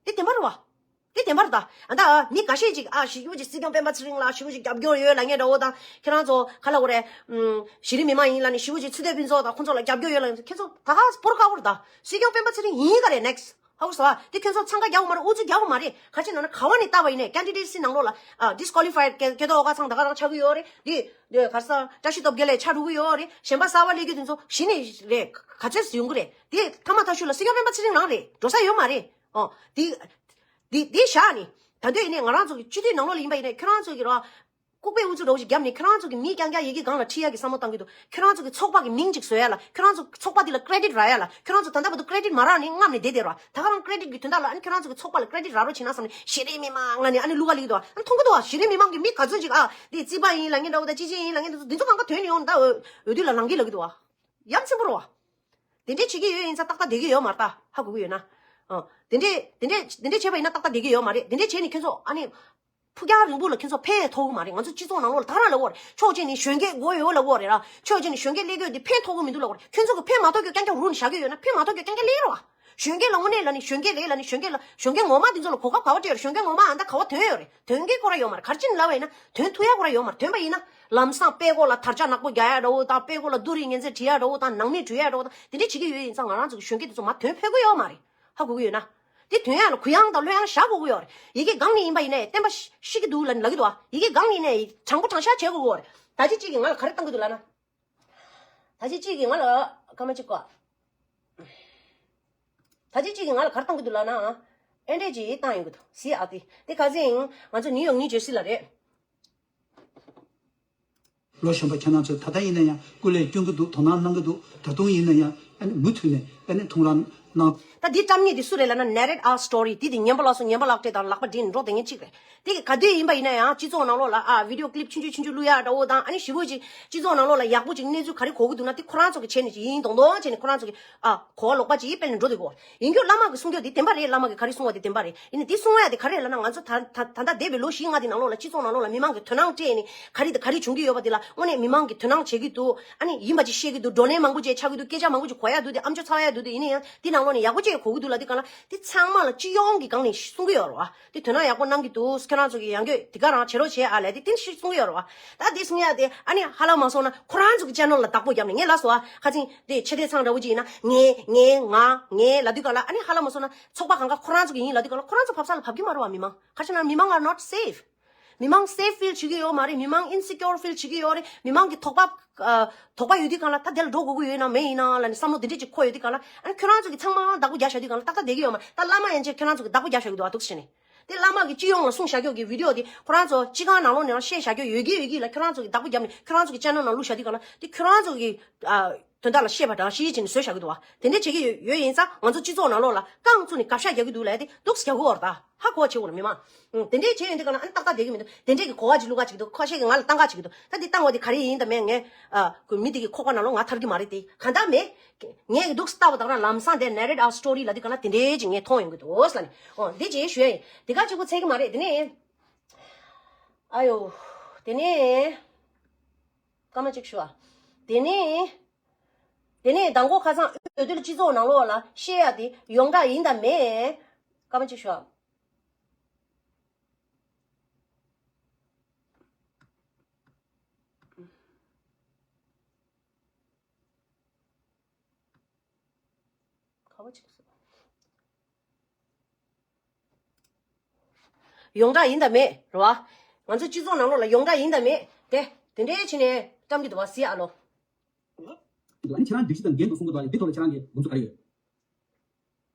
དེ་བདེན་པ་རེད་བ། དེ་བདེན་པ་རེད་ད། ཨ་ད་མི་འགའ་ཤས་ཅིག་ཨ་ཞེ་པོ་ཅིག་སྲིད་སྐྱོང་སྤེན་པ་ཚེ་རིང་ལ་ཞེ་པོ་ཅིག་རྒྱབ་སྐྱོར་ཡོད་ལབ་མཁན་འདྲ་བོ་དང་ཁྱེད་རང་ཚོ་ག་ལབ་དགོས་རེད། ཨུམ། གཞི་རིམ་མི་མང་ཡིན་ལབ་ནི་ཞེ་པོ་ཅིག་ཚུལ་དེ་ཕུན་ཚོགས་དང་ཁོང་ཚོ་ལ་རྒྱབ་སྐྱོར་ཡོད་ལབ་མཁན་ཚོ་ཁྱེད་ཚོ་ད་ག་སྤོར་དཀའ་བོ་རེད་ད། སྲིད་སྐྱོང་སྤེན་པ་ཚེ་རིང་ཡིན་ག་རེད་ནེག་སི། ཧ་གོ་སོང་ཨ། དེ་ཁྱོད་ཚོ་འཚང་ཁ་རྒྱག་དགོས་མ་རེད། ཨུ་ཚུགས་རྒྱག་དགོས་མ་རེད། ག་ཅི་ན་ན་ག་བ་ནས་བལྟས་པ་ཡིན་ནའི་ཀེན་ཌི་ཌེ་ཊི་སི་ནང་ལོགས་ལ་ཨ་ཌི་སི་ཀོ་ལི་ཕའི་ཌི་སྐལ་རྡོར་ཁ་ཚང་ད་ག་རང་ཆགས་ཀྱི་ཡོད་རེད། དེ་དེ་ག་ས་བཀྲ་ཤིས་སྟོབས་རྒྱལ་ལས་ཆགས་འགྲོ་གི་ཡོད་རེད། གཞན་པ་གསར་པ་སླེབས་རྒྱུ་དེ་ཚོ་གཞི་ནས་རེད། ག་ཚོད་ཡོང་གི་རེད། དེ་ཐ་མ་ཐ་ཤུ་ལ་སྲིད་སྐྱོང་སྤེན་པ་ཚེ་རིང་རང་རེད། འགྲོ་ས་ཡོད་མ་རེད། ཨོ། དེ་དེ་དེ་བཞག་ནས་ད་དུང་ཡིན་ནའི་ང་རང་ཚོ་གི་སྤྱི་འཐུས་ནང་ལོགས་ལ་ཡིན་པ་ཡིན་ནའི་ཁྱོད་རང་ཚོ་གི་རོ། ལྐུགས་པའི་ཨུ་ཚུགས་འདྲ་བོ་ཞིག་བརྒྱབ་ནས་ཁྱོད་རང་ཚོ་གི་མི་རྐྱང་རྐྱང་ཡི་གེ་སྒང་ལ་ཁྲིད་ཡ་གི་བསམ་བློ་བཏང་གི་འདུག་ཁྱོད་རང་ཚོ་གི་ཚོགས་པ་གི་མིང་ཅིག་བཟོ་ཡ་ལ། ཁྱོད་རང་ཚོ་ཚོགས་པ་འདི་ལ་ཀེ་རེ་ཌི་ཊི་རག་ཡ་ལ། ཁྱོད་རང་ཚོ་ད་ལྟ་བར་དུ་ཀེ་རེ་ཌི་ཊི་མ་རག་ནས་རྔམ་ནས་བསྡད་བསྡད་རོགས། ད་ག་རང་ཀེ་རེ་ཌི་ཊི་གི་དོན་དག་ལ་ཨ་ནི་ཁྱོད་རང་ཚོ་གི་ཚོགས་པ་ལ་ཀེ་རེ་ཌི་ཊི་རག་རོགས་བྱེད་ན་བསམ་ནས་གཞི་རིམ་མི་མང་ལ་ནི་ཨ་ནི་གླུ་ག་ལེན་གི་འདུག་ཨ་ནི་མཐོང་གི་འདུག་བ། གཞི་རིམ་མི་མང་གི་མི་ག་ཚོད་ཅིག་ཨ་འདི་རྩིས་པ་ཡིན་ལབ་མཁན་འདྲ་བོ་དང་སྤྱི་བྱེས་ཡིན་ལབ་མཁན་འདྲ་བོ་འདི་ཚོ་གང་ག་ཐོན་ནས་ཡོང་ད་འོས་འོས་བསྡུ་ལ་ལངས་ཀྱི་ལབ་ཀྱི་འདུག་བ། ཡ་མཚན་པོ་རེད་བ། དེ་འདྲས་བྱེད་ཀྱི་ཡོད་ཡིན་ཙང་ཏག་ཏག་བསྡད་ཀྱི་ཡོད་མ་རེད་ད། ཧ་གོ་གི་ཡོད་ན། ཨ། དེ་འདྲས་དེ་འདྲས་དེ་འདྲས་བྱས་པ་ཡིན་ན་ཏག་ཏག་བསྡད་ཀྱི་ཡོད་མ་རེད། དེ་འདྲས་བྱས་ནས་ཁྱོད་ཚོ་ཨ་ནི། ཕུགས་རྒྱང་རིང་པོ་ལ་ཁྱོད་ཚོ་ཕན་ཐོགས་ཀྱི་མ་རེད། ང་ཚོ་སྤྱི་ཚོགས་ནང་ལོགས་ལ་ད་ག་རང་ལབ་ཀྱི་ཡོད་རེད། ཕྱོགས་གཅིག་ནས་གཞོན་སྐྱེས་དགོས་ཡོད་ལབ་ཀྱི་ཡོད་རེད་ར། ཕྱོགས་གཅིག་ནས་གཞོན་སྐྱེས་སླེབས་ཀྱི་ཡོད་དེ་ཕན་ཐོགས་ཀྱི་མི་འདུག་ལབ་ཀྱི་རེད། ཁྱོད་ཚོ་གི་ཕན་མ་ཐོགས་རྒྱུ་རྐྱང་རྐྱང་རུ་ནས་བཞག་གི་ཡོད་ན་ཕན་མ་ཐོགས་རྒྱུ་རྐྱང་རྐྱང་སླེབས་རེད་བ། གཞོན་སྐྱེས་ལ་དངོས་གནས་ལ་ནི་གཞོན་སྐྱེས་རེད་ལ་ནི་གཞོན་སྐྱེས་ལ་གཞོན་སྐྱེས་ངོ་མ་འདི་ཚོ་ལ་གོ་སྐབས་ག་བ་སྤྲད་ཡོད་རེད། གཞོན་སྐྱེས་ངོ་མ་ཨ་ད་ག་བ་ཐོན་ཡོད་རེད། ཐོན་གྱི་ཁོ་ར་ཡོད་མ་རེད། ག་རེ་བྱས་ནས་ལབ་པ་ཡིན་ན་ཐོན་ཐུབ་ཡ་ཁོ་ར་ཡོད་མ་རེད། ཐོན་པ་ཡིན་ན་ལམ་སང་དཔེ་ཀློག་ལ་དར་ཆ་ནག་པོ་རྒྱག་ཡ་འདྲ་བོ་དང་དཔེ་ཀློག་ལ་བསྡུར་རིས་ངན་ཚད་བྲིས་ཡ་འདྲ་བོ་དང་ནང་མི་བྲུས་ཡ་འདྲ་བོ་དང་དེ་འདྲས་བྱེད་ཀྱི་ཡོད་ཡིན་ཙང་ང་རང་ཚོ་གི་གཞོན་སྐྱེས་དེ་ཚོ་མར་ཐོན་ཕོད་ཀྱི་ཡོད་མ་རེད། ཧ་གོ་གི་ཡོད་ན། དེ་ཐོན་ཡ་ལ་གུ་ཡངས་དང་ལྷོད་ཡངས་བཞག་དགོས་ཀྱི་ཡོད་རེད། ཡི་གེ་སྒང་ནས་ཡིན་པ་ཡིན་ནའི་བསྟན་པ་ཤི་ཤི་གི་འདུག་ལབ་ལབ་ཀྱི་འདུག་ཨ། ཡི་གེ་སྒང་ནས་ཡིན་ནའི་དྲང་པོ་དྲང་བཞག་བྱེད་དགོས་ཀྱི་ཡོད་རེད། ད་ཅི་གཅིག་གིས་ང་ལ་ག་རེ་བཏང་གི་འདུག་ལབ་ན། ད་ཅི་གཅིག་གིས་ང་ལ་སྐར་མ་གཅིག་གོ། ད་ཅི་གཅིག་གིས་ང་ལ་ག་རེ་བཏང་གི་འདུག་ལབ་ན། ཨེ་འདྲས་ཅིག་བཏང་ཡོང་གི་འདུག་ཟེར་ཨ། དེ་དེ་ག་ཚོད་ཡིན། ང་ཚོ་ནིའུ་ཡོག་ནིའུ་ཇར་སི་ལ་རེད། ལོ་གཞོན་པ་ཁྱེད་རང་ཚོས་ད་ལྟ་ཡིན་ན་ཡང་སྐུ་ལས་སྐྱོན་གྱི་འདུག་དོ་སྣང་གནང་གི་འདུག་ད་དུང་ཡིན་ན་ཡང་ཨ་ནི་མུ་མཐུད་ནས་ཨ་ནི་ཐུགས་རང་གནང་། ད་འདི་བཀྲམ་མཁན་དེ་སུ་རེད་ལབ་ན། Narrate Our Story། དེ་དེ་ངན་པ་ལགས་སོ་ངན་པ་ལགས་སྤྲད་དང་ལག་པ་སྦྲེལ་ནས་འགྲོ་བསྡད་མཁན་གཅིག་རེད། དེ་ག་དུས་ཡིན་པ་ཡིན་ན་ཡང་སྤྱི་ཚོགས་ནང་ལོགས་ལ་ཨ་བི་ཌི་ཡོ་ཀི་ལིབ་ཆུང་ཆུང་ཆུང་ཆུང་བླུག་ཡ་འདྲ་བོ་དང་ཨ་ནི་ཞེ་པོ་ཅིག་སྤྱི་ཚོགས་ནང་ལོགས་ལ་ཡག་པོ་ཅིག་གནས་ཚུལ་ག་རེ་གོ་གི་འདུག་ན་དེ་ཁོ་རང་ཚོ་གི་བྱས་ནས་ཅིག་ཡིན་མདོག་མདོག་བྱས་ནས་ཁོ་རང་ཚོ་གི་ཨ་གོ་བ་ལོག་པ་ཅིག་སྤེལ་ནས་འགྲོ་བསྡད་ཀྱི་ཡོད་རེད། ཡིན་རྒྱུ་བླ་མ་གི་གསུང་རྒྱུ་དེ་བདེན་པ་རེད། བླ་མ་གི་ག་རེ་གསུང་བ་དེ་བདེན་པ་རེད། ཡིན་ནའི་དེ་གསུང་ཡ་དེ་ག་རེ་ལབ་ན། ང་ཚོ་ད་ད་ད་ལྟ་འདས་པའི་ལོ་བཞི་ལྔ་དེ་ནང་ལོགས་ལ་སྤྱི་ཚོགས་ནང་ལོགས་ལ་མི་མང་གི་དོ་སྣང་སྤྲད་ནས་ག་རེ་དང་ག་རེ་བྱུང་གི་ཡོད་པ་དེ་ལ་དངོས་གནས་མི་མང་གི་དོ་སྣང་བྱེད་ཀྱི་འདུག་ཨ་ནི་ཡིན་པ་ཅིག་བཤད་ཀྱི་འདུག་བགྲོ་གླེང་མང་པོ་ཅིག་ཆགས་ཀྱི་འདུག་སྐད་ཆ་མང་པོ་ཅིག་གོ་ཡ་འདུག་དེ་ཨམ་ཅོག་ཚར་བ་ཡ་འདུག་དེ་ཡིན་ན་ཡང་དེ་ནང་ལོགས་ནས་ཡག་པོ་ཅིག་གོ་གི་འདུག་ལབ་དུས་སྒང་ལ་དེ་ཚང་མ་ལ་སྤྱི་ཡོངས་ཀྱི་སྒང་ནས་གསུང་གི་ཡོད་རེད་བ། དེ་དོ་སྣང་ཡག་པོ་གནང་གི་འདུག་ཁྱེད་རང་ཚོ་གི་ཡང་སྐྱོད་དེ་ག་རང་བྱེད་རོགས་བྱེད་ཨ་ལས་དེ་དེ་ཞིག་གསུང་གི་ཡོད་རེད་བ། ད་དེ་གསུང་ཡ་དེ་ཨ་ནི་ཧ་ལམ་མ་སོང་ན་ཁོ་རང་ཚོ་གི་ཅེ་ནལ་ལ་བདག་པོ་བརྒྱབ་ནས་ངས་ལབ་སོང་ཨ། ཁ་ཚིག་དེ་ཆེ་དེ་ཚང་འདྲ་བོ་ཅིག་ཡིན་ན་ངས་ངས་ང་ངས་ལབ་དུས་སྒང་ལ་ཨ་ནི་ཧ་ལམ་མ་སོང་ན་ཚོགས་པ་གང་ག་ཁོ་རང་ཚོ་གི་ཡིན་ལབ་དུས་སྒང་ལ་ཁོ་རང་ཚོ་བབས་ས་ལ་བབས་ཀྱི་མ་རེད་བ། མི་མང་ག་རེ་བྱས་ན་མི་མང་are not safe། མི་མང་སེབ་ཕིལ་བྱེད་ཀྱི་ཡོད་མ་རེད། མི་མང་ཨིན་སི་ཀྱོར་ཕིལ་བྱེད་ཀྱི་ཡོད་རེད། མི་མང་གི་དོགས་པ་ཨ་དོགས་པ་ཡོད་དུས་སྒང་ལ་ད་དེ་ལ་འགྲོ་དགོས་ཀྱི་ཡོད་ན་མེད་ཡིན་ན་ལབ་ནས་བསམ་བློ་དེ་འདྲས་ཅིག་འཁོར་ཡོད་དུས་སྒང་ལ་ཨ་ནི་ཁྱོད་རང་ཚོ་གི་ཚང་མ་བདག་པོ་རྒྱག་བཞག་དུས་སྒང་ལ་ཏག་ཏག་བསྡད་ཀྱི་ཡོད་མ་རེད། ད་བླ་མ་ཡན་ཆད་ཁྱོད་རང་ཚོ་གི་བདག་པོ་རྒྱག་བཞག་གི་འདུག་ཨ། འདུག་སེ་བྱས་ནས་དེ་བླ་མ་གི་སྤྱི་ཡོངས་ལ་གསུངས་བཞག་རྒྱུ་གི་བི་ཌི་ཡོ་དེ་ཁོ་རང་ཚོ་སྤྱི་ཁང་ནང་ལོགས་ནས་རང་བཤད་བཞག་རྒྱུ་ཡོད་ཀྱི་ཡོད་ཀྱི་ལ་ཁྱོད་རང་ཚོ་གི་བདག་པོ་བརྒྱབ་ནས་ཁྱོད་རང་ཚོ་གི་ཅེ་ནལ་ནང་བླུགས་བཞག་དུས་སྒང་ལ་དེ་ཁྱོད་རང་ཚོ་གི་ཨ་དོན་དག་ལ་བཤད་པ་འདྲ་ཞིག་བྱས་ནས་བཟོས་བཞག་གི་འདུག་བ། དེ་འདྲས་བྱེད་ཀྱི་ཡོད་ཡོད་ཡིན་ཙང་ང་ཚོ་སྤྱི་ཚོགས་ནང་ལོགས་ལ་རྐང་བཙུགས་ནས་དགག་བཞག་རྒྱག་གི་འདུག་ལབ་ཡ་དེ་འདུག་སེ་རྒྱག་དགོས་པ་རེད་ད། ཧ་གོ་བ་བྱེད་དགོས་རེད་མི་མང་། ཨང་། དེ་འདྲས་བྱས་ཡོང་དུས་སྒང་ལ་ཨ་ནི་ཏག་ཏག་བསྡད་ཀྱི་མི་འདུག་དེ་འདྲས་ཀྱི་གོ་བ་ཅིག་བླུག་ག་ཅིག་འདུག་ཁ་ཤས་ཀྱིས་ང་ལ་བཏང་ག་ཅིག་འདུག་ད་འདི་བཏང་བ་དེ་ག་རེ་ཡིན་ད་མེད་ངས་ཨ་ཁོ་མི་དེ་གི་ཁོག་པ་ནང་ལོགས་ང་ཐར་གྱི་མ་རེད་དེ། གང་ལྟར་མེད། ངས་འདུག་སེ་ལྟ་བ་དང་རང་ལམ་སང་དེ་Narrate Our Story་ལབ་དུས་སྒང་ལ་དེ་འདྲས་ཅིག་ངས་མཐོང་ཡོང་གི་འདུག་ལབ་ནས། ཨོ་འདི་ཅིག་ཞུ་ཡ་ཡིན། དེ་ག་གཅིག་པོ་ཚད་ཀྱི་མ་རེད། དེ་ནས་ཨ་ཡོ། དེ་ནས་སྐར་མ་གཅིག་ཞུ་ཨ། དེ་ནས་དེ་ནས་མདང་དགོང་ཁ་སང་འོས་བསྡུ་སྤྱི་ཚོགས་ནང་ལོགས་ལ་བཤད་ཡ་དེ་ཡོངས་གྲགས་ཡིན་དང་མེད། སྐར་མ་གཅིག་ཞུ་ཨ། ག་བ་ཅིག་སོ། ཡོངས་གྲགས་ཡིན་དང་མེད་རེད་བ། ང་ཚོ་སྤྱི་ཚོགས་ནང་ལོགས་ལ་ཡོངས་གྲགས་ཡིན་དང་མེད་དེ་དེ་འདྲའི་བྱས་ནས་བཀྲམ་གྱི་འདུག་བ། གཟིགས་ཨ་ལོ། འདུག་ཨ་ནི་ཁྱེད་རང་སྒྲིག་གཞི་དང་འགལ་འདུག་གསུང་གི་འདུག་ཨ་ནི་འདི་ཐོག་ལ་ཁྱེད་རང་གི་དགོངས་ཚུལ་ག་རེ་ཡོད།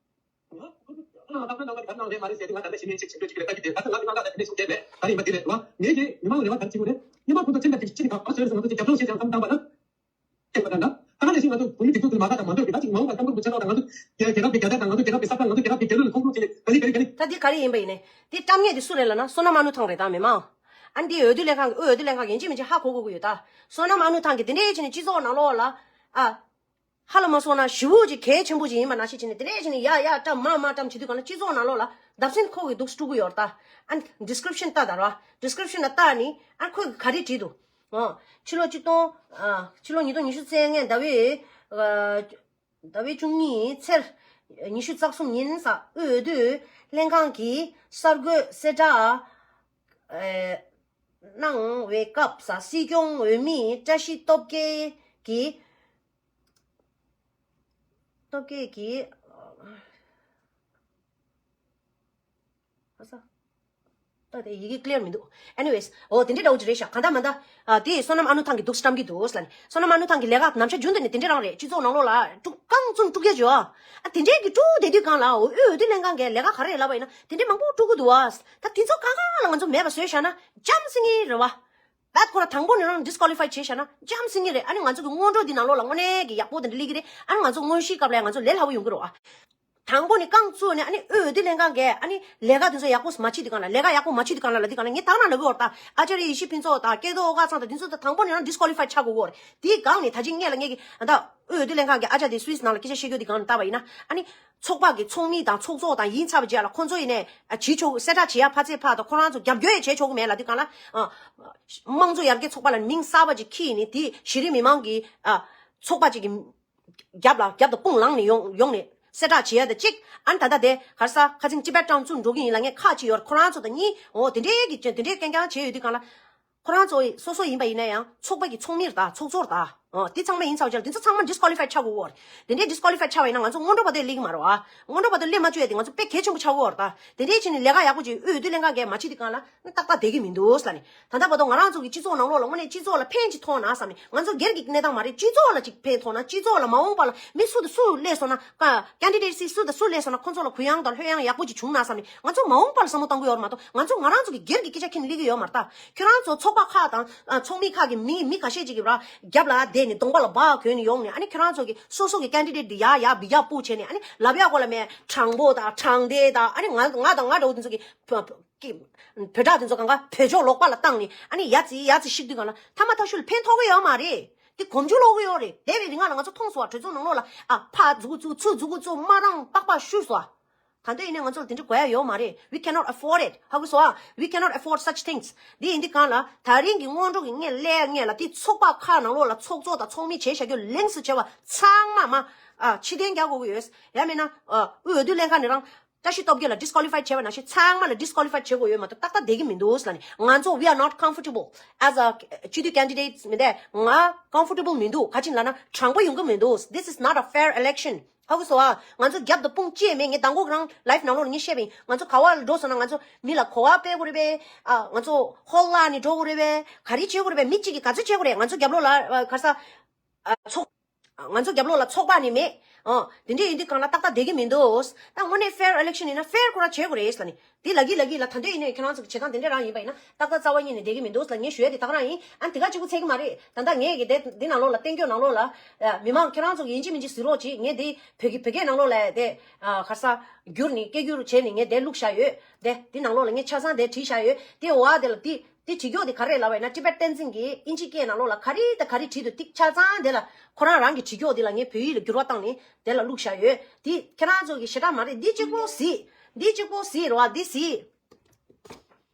ང་ཚོ་མི་མང་ལ་རེ་བ་ག་རེ་བྱེད་དགོས་རེད། ད་ཅིག་མི་མང་ལ་རེ་བ་ག་རེ་བྱེད་དགོས་རེད། ད་ང་ཚོ་ང་ཚོ་ཅིག་ཅིག་ག་རེ་བྱེད་དགོས་རེད། ད་རེད་མ་དེ་རེད་བ། ངས་ཀྱི་མི་མང་ལ་རེ་བ་ཐམས་ཅད་ཅིག་ནི་ག་པར་བཟོས་ཟེར་ང་ཚོ་ཅིག་རྒྱབ་ལོག་བྱེད་ཟེར་བསམ་བཏང་པ་ན། ད་ནང་བཞིན་ང་ཚོ་བོད་མི་སྒྲིག་འཛུགས་དེ་མ་རྒྱ་དང་མ་འདོད་པའི་ད་ཅིག་མ་འོངས་པ་སྐྱབས་མགོན་རིན་པོ་ཆེ་མཆོག་དང་ང་ཚོ་རྒྱལ་ཁབ་ཀྱི་རྒྱལ་དར་དང་ང་ཚོ་རྒྱལ་ཁབ་ཀྱི་ས་ཁྲ་ང་ཚོ་རྒྱལ་ཁབ་ཀྱི་རྒྱལ་གླུ་ལ་ཁོང་ཁྲོ་བྱེད་ནས་ག་ལེ་ག་ལེ་ག་ལེ། ད་འདི་ག་རེ་ཡིན་པ་ཡིན་ནའི་འདི་བཀྲམ་མཁན་དེ་སུ་རེད་ལབ་ན་བསོད་ནམས་ཨ་ནུ་ཐང་རེད་ད་མི་མང་། ཨ་འདི་འོས་བསྡུ་ལྷན་ཁང་གི་ཨོ་འོས་བསྡུ་ལྷན་ཁང་གི་ཡིན་གཅིག་མིན་གཅིག་ཧ་གོ་དགོས་ཀྱི་ཡོད་ད། བསོད་ནམས་ཨ་ནུ་ཐང་གི་འདི་འདྲའི་བྱས་ནས་སྤྱི་ཚོགས་ནང་ལོགས་ལ་ཨ། ཧ་ལ་མ་སོང་ན་ཞེ་པོ་ཅིག་གལ་ཆེན་པོ་ཅིག་ཡིན་པ་ནང་བཞིན་བྱས་ནས་དེ་འདྲས་བྱས་ནས་ཡ་ཡ་བཀྲམ་མ་མ་བཀྲམ་བྱེད་དུས་གང་ལ་སྤྱི་ཚོགས་ནང་ལོགས་ལ་བརྡབ་གསིག་ཁོ་གི་འདུག་སྤྲུག་གི་ཡོད་རེད་ད། ཨ་ནི་ཌི་སི་ཀི་རིབ་ཤན་ལྟ་ད་ར། ཌི་སི་ཀི་རིབ་ཤན་ལ་ལྟ་ནི་ཨ་ཁོས་ག་རེ་བྲིས་འདུག་ཨོ། ཕྱི་ལོ་གཅིག་སྟོང་ཨ་ཕྱི་ལོ་ཉིས་སྟོང་ཉི་ཤུ་རྩ་ལྔ་ཟླ་བའི་ཨ་ཟླ་བའི་བཅུ་གཉིས་ཚེས་ཉི་ཤུ་རྩ་གསུམ་ཉིན་ས་འོས་བསྡུ་ལྷན་ཁང་གིས་གསར་འགོད་གསལ་བསྒྲགས་ཨ་གནང་བའི་སྐབས་ས་སྲིད་སྐྱོང་འོས་མི་བཀྲ་ཤིས་སྟོབས་རྒྱལ་གྱིས། སྟོབས་རྒྱལ་གྱིས། ཨ་ས། ད་དེ་ཡི་གེ་ཀི་ལི་ཡར་མི་འདུག Anyways འོ་དེ་འདྲའི་འདྲ་བོ་ཅིག་རེད་ཤག་གང་ལྟར་མ་ལྟར། ཨ་དེ་བསོད་ནམས་ཨ་ནུ་ཐང་གི་འདུག་བཀྲམ་གྱི་འདུག་ཟེར་ལབ་ནས། བསོད་ནམས་ཨ་ནུ་ཐང་གི་ལས་ཀ་ནམ་ཞག་རྒྱུན་དུ་ནས་དེ་འདྲའི་རང་རེད། སྤྱི་ཚོགས་ནང་ལོགས་ལ་དཀྲུག་རྐང་བཙུན་དཀྲུག་རྒྱ་བྱོས་ཨ། ཨ་དེ་འདྲའི་གི་དཀྲུག་བསྡད་དུས་གང་ལ་འོ་འོས་བསྡུ་ལྷན་ཁང་གི་ལས་ཀ་ག་རེ་ལབ་པ་ཡིན་ན་དེ་འདྲའི་མང་པོ་དཀྲུག་གི་འདུག་ཨ། ད་དེ་ཚོ་གང་གང་ལ་ང་ཚོ་མེད་པ་བཟོས་བཞག་ན་འཇམ་སེང་གེ་རེད་བ། བད་ཁོ་ར་དང་པོ་ནས་རང་ཌི་སི་ཀོ་ལི་ཕའི་བྱས་བཞག་ན་འཇམ་སེང་གེ་རེད། ཨ་ནི་ང་ཚོ་གི་སྔོན་འགྲོ་འདི་ནང་ལོགས་ལ་དངོས་གནས་ཀྱི་ཡག་པོ་དེ་འདྲ་སླེབས་ཀྱི་རེད། ཨ་ནི་ང་ཚོ་དངོས་གཞིའི་སྐབས་ལ་ང་ཚོ་ལས་སླ་པོ་ཡོང་གི་རེད་ཨ། དང་པོ་ནས་རྐང་བཙུགས་ནས་ཨ་ནི་འོས་བསྡུ་ལྷན་ཁང་གིས་ཨ་ནི་ལས་ཀ་དེ་ཚོ་ཡག་པོ་མ་བྱེད་དུས་གང་ལ་ལས་ཀ་ཡག་པོ་མ་བྱེད་དུས་གང་ལ་ལ་དུས་གང་ལ་ངས་ད་ག་རང་ལབ་ཀྱི་ཡོད་རེད་ད། ཨ་ཅཱརྱ་ཡེ་ཤེས་ཕུན་ཚོགས་དང་སྐལ་རྡོར་ཨོ་དཀར་ཚང་དང་དེ་ཚོ་ད་དང་པོ་ནས་རང་ཌི་སི་ཀོ་ལི་ཕའི་ཆགས་དགོས་ཀྱི་ཡོད་རེད། དེའི་སྒང་ནས་ད་ཅིག་སྔོན་ལ་ངས་ཀྱི་ད་འོས་བསྡུ་ལྷན་ཁང་གི་ཨ་ཅག་དེ་སུད་སི་ནང་ལ་སྐད་ཆ་བཤད་རྒྱུ་དེ་སྒང་ནས་བལྟས་པ་ཡིན་ན་ཨ་ནི། ཚོགས་པ་གི་ཚོགས་མི་དང་ཚོགས་གཙོ་དང་ཡིན་ཚར་བའི་རྗེས་ལ་ཁོང་ཚོ་ཡིན་ནས་ཨ་བྱེད་ཆོག་གསལ་བསྒྲགས་བྱེད་ཡ་ཕར་ཚད་ཕར་དང་ཁོ་རང་ཚོ་རྒྱབ་སྐྱོར་ཡང་བྱེད་ཆོག་གི་མེད་ལབ་དུས་གང་ལ། ཨ། དམངས་གཙོ་ཡར་རྒྱས་ཚོགས་པ་ལ་མིང་གསར་པ་ཅིག་ཁྱེར་ནས་དེ་གཞི་རིམ་མི་མང་གི་ཨ། ཚོགས་པ་ཅིག་གི་རྒྱབ་ལ་རྒྱབ་དང་དཔུང་ལངས་ནས་ཡོང་ཡོང་ནས་གསལ་བསྒྲགས་བྱེད་ཡ་དང་གཅིག་ཨ་ནི་ད་ལྟ་དེ་ག་རེ་ཟེར་ཁ་ཚིག་ཅི་པད་ཀྲང་ཙུན་འགྲོ་གི་ཡིན་ལབ་མཁན་ཁག་ཅིག་ཡོད་རེད། ཁོ་རང་ཚོ་དང་གཉིས་འོ་དེ་འདྲའི་གི་དེ་འདྲའི་སྐད་རྐྱང་བྱས་ཡོད་དུས་གང་ལ། ཁོ་རང་ཚོ་སོ་སོ་ཡིན་པ་ཡིན་ན་ཡང་ཚོགས་པ་གི་ཚོགས་མི་རེད་ད། ཚོགས་གཙོ་རེད་ད། འོ་དེ་ཚང་མ་ཡིན་ཚར་བ་ཅིག་ལ་དེ་ཚོ་ཚང་མ་ཌི་སི་ཀོ་ལི་ཕའི་ཆགས་དགོས་ཀྱི་ཡོད་རེད། དེ་འདྲའི་ཌི་སི་ཀོ་ལི་ཕའི་ཆགས་པ་ཡིན་ན་ང་ཚོ་སྔོན་འགྲོ་བར་དུ་སླེབས་ཀྱི་མ་རེད་བ། སྔོན་འགྲོ་བར་དུ་སླེབས་མ་བཅུག་ཡ་དེ་ང་ཚོ་དཔེ་གལ་ཆེན་པོ་ཆགས་ཀྱི་ཡོད་རེད་ད། དེ་འདྲའི་བྱས་ནས་ལས་ཀ་ཡག་པོ་ཅིག་འོས་བསྡུ་ལྷན་ཁང་གིས་མ་བྱེད་དུས་གང་ལ་ཏག་ཏག་བསྡད་ཀྱི་མི་འདུག་ཟེར་ལབ་ནས། ད་ལྟ་བར་དུ་ང་རང་ཚོ་གི་སྤྱི་ཚོགས་ནང་ལོགས་ལ་དངོས་གནས་སྤྱི་ཚོགས་ལ་ཕན་ཅིག་ཐོགས་ན་བསམ་ནས། ང་ཚོ་སྒེར་གྱི་གནས་སྟངས་མ་རེད། སྤྱི་ཚོགས་ལ་ཅིག་ཕན་ཐོགས་ན། སྤྱི་ཚོགས་ལ་མ་འོངས་པ་ལ་མི་སུ་དང་སུ་སླེབས་སོང་ན་ཀ་ཀེན་ཌི་ཌེ་ཊི་སི་སུ་དང་སུ་སླེབས་སོང་ན་ཁོང་ཚོ་ལ་གུ་ཡངས་དང་ལྷོད་ཡངས་ཡག་པོ་ཅིག་བྱུང་ན་བསམ་ནས་ང་ཚོ་མ་འོངས་པ་ལ་བསམ་བློ་གཏོང་གི་ཡོད་རེད་མ་གཏོགས་ང་ཚོ་ང་རང་ཚོ་གི་སྒེར་གྱི་སྐད་ཆ་ཁྱེར་ནས་སླེབས་ཀྱི་ཡོད་མ་རེད་ད། ཁྱོད་རང་ཚོ་ཚོགས་པ་ཁག་དང་ཨ་ཚོགས་མི་ཁག་གི་མི་མི་ཁ་ཤས་ཅིག་གིས་ར་རྒྱབ་ལ་བསྡད་ནས་གདོང་པ་ལ་སྦག་གོན་ནས་ཡོང་ནས་ཨ་ནི་ཁྱོད་རང་ཚོ་གི་སོ་སོ་གི་ཀེན་ཌི་ཌེ་ཊི་འདི་ཡར་ཡར་འབུད་རྒྱག་སྤུ་བྱས་ནས་ཨ་ནི་ལབ་ཡག་གོ་ལ་མེད། དྲང་པོ་དང་དྲང་བདེན་དང་ཨ་ནི་ང་ང་དང་ང་འདྲ་བོ་འདི་ཚོ་གི་བོད་བོད་ཀྱི་བོད་ཕྲུག་དེ་ཚོ་གང་ག་བོད་ཕྱོགས་ལོག་པ་ལ་བཏང་ནས་ཨ་ནི་ཡ་ཙི་ཡ་ཙི་བཤིག་དུས་གང་ལ་ཐ་མ་ཐག་ཤུལ་ལ་ཕན་ཐོགས་ཀྱི་ཡོད་མ་རེད། དེ་གོམ་རྒྱུ་ལོག་གི་ཡོད་རེད། འདས་པའི་རིང་ལ་ང་ཚོ་མཐོང་སོང་བ། གྲོས་ཚོགས་ནང་ལོགས་ལ་ཨ་ཕར་མཛུབ་གུ་བཙུགས་ཚུར་མཛུབ་གུ་བཙུགས་སྨ་རམས་པགས་པ་བཤུས་སོང་། ད་དུང་ཡིན་ནའི་ང་ཚོ་ལ་དེ་འདྲ་དགོས་ཡ་ཡོད་མ་རེད། We cannot afford it. ཧ་གོ་སོང་ཨ། We cannot afford such things. འདི་ཡིན་དུས་གང་ལ་ད་རིང་གི་སྔོན་འགྲོ་གི་ངས་ལས་ངས་ལ་དེ་ཚོགས་པ་ཁག་ནང་ལོགས་ལ་ཚོགས་གཙོ་དང་ཚོགས་མི་བྱས་བཞག་རྒྱུ་ལེགས་སུ་བྱས་པ་ཚང་མ་མ་ཨ་ཕྱིར་འཐེན་རྒྱག་དགོས་ཀྱི་ཡོད། ཡང་མིན་ན་ཨ་འོས་བསྡུ་ལྷན་ཁང་ནས་རང་བཀྲ་ཤིས་སྟོབས་རྒྱལ་ལ་ཌི་སི་ཀོ་ལི་ཕའི་བྱས་པ་ནང་བཞིན་ཚང་མ་ལ་ཌི་སི་ཀོ་ལི་ཕའི་བྱེད་དགོས་ཡོད་མ་གཏོགས་ཏག་ཏག་བསྡད་ཀྱི་མི་འདུག་ཟེར་ལབ་ནས། ང་ཚོ་we are not comfortable as a སྤྱི་འཐུས་ཀེན་ཌི་ཌེ་ཊི་མི་འདུག་ང་ཀོམ་ཕོར་ཊེ་བལ་མི་འདུག་ག་ཅི་ལབ་ན་དྲང་པོ་ཡོང་གི་མི་འདུག This is not a fair election. ཧ་གོ་སོང་ཨ། ང་ཚོ་རྒྱབ་དང་དཔུང་བཅས་མེད། ངས་མདང་དགོང་རང་ལའིབ་ནང་ལོགས་ལ་ངས་བཤད་པ་ཡིན། ང་ཚོ་ག་བ་ལ་འགྲོ་སོང་ན་ང་ཚོ་མི་ལ་གོ་བ་སྤེལ་དགོས་རེད་པས། ཨ་ང་ཚོ་ཧོལ་ལ་ནས་འགྲོ་དགོས་རེད་པས། ག་རེ་བྱེད་དགོས་རེད་པས། མི་གཅིག་གིས་ག་ཚོད་བྱེད་དགོས་རེད། ང་ཚོ་རྒྱབ་ལོགས་ལ་ཨ་ག་རེ་ཟེར། ཨ་ཚོགས། ང་ཚོ་རྒྱབ་ལོགས་ལ་ཚོགས་པ་ནི་མེད། ཨ་དེ་འདྲས་ཡིན་དུས་གང་ལ་ཏག་ཏག་བསྡད་ཀྱི་མི་འདུག་ད་དངོས་གནས་ཕེར་ཨི་ལེག་ཤན་ཡིན་ན་ཕེར་ཁོ་རང་བྱེད་དགོས་རེད་ཟེར་ནས། དེ་ལབ་ཀྱི་ལབ་ཀྱི་ལ་ད་དུང་ཡིན་ནའི་ཁྱེད་རང་ཚོ་གི་བྱེད་སྟངས་དེ་འདྲས་རང་ཡིན་པ་ཡིན་ན་ཏག་ཏག་རྩ་བ་ཉིད་ནས་བསྡད་ཀྱི་མི་འདུག་ལ་ངས་ཞུ་ཡ་དེ་ད་ག་རང་ཡིན། ཨ་དེ་ག་གཅིག་པུ་ཚད་ཀྱི་མ་རེད། ད་ལྟ་ངས་གི་དེ་འདི་ནང་ལོགས་ལ་གཏན་འཁྱོལ་ནང་ལོགས་ལ་ཨ་མི་མང་ཁྱེད་རང་ཚོ་གི་ཡིན་གཅིག་མིན་གཅིག་གཟིགས་རོགས་གྱིས། ངས་འདི་བོད་ཀྱི་བོད་སྐད་ནང་ལོགས་ལ་དེ་ཨ་ག་རེ་ཟེར་བསྒྱུར་ནས་སྐད་སྒྱུར་བྱས་ནས་ངས་དེ་བླུགས་བཞག་ཡོད། དེ་འདི་ནང་ལོགས་ལ་ངས་ཆ་ཚང་དེ་བྲིས་བཞག་ཡོད། དེ་འོ་ཨ་དེ་ལ་དེ་དེ་བྲིས་རྒྱུ་དེ་ག་རེ་ལབ་པ་ཡིན་ན་ཊི་བེཊ་བསྟན་འཛིན་གྱིས་དབྱིན་ཇི་སྐད་ནང་ལོགས་ལ་ག་རེ་དང་ག་རེ་བྲིས་འདུག་དེ་ཆ་ཚང་དེ་ལ་ཁོ་རང་རང་གི་བྲིས་རྒྱུ་དེ་ལ་ངས་བོད་ཡིག་ལ་བསྒྱུར་བ་བཏང་ནས་དེ་ལ་བླུགས་བཞག་ཡོད། དེ་ཁྱེད་རང་ཚོ་གི་ཞེ་དྲག་མ་རེད། འདི་གཅིག་པོ་གཟིགས། འདི་གཅིག་པོ་གཟིགས་རེད་བ། འདི་གཟིགས།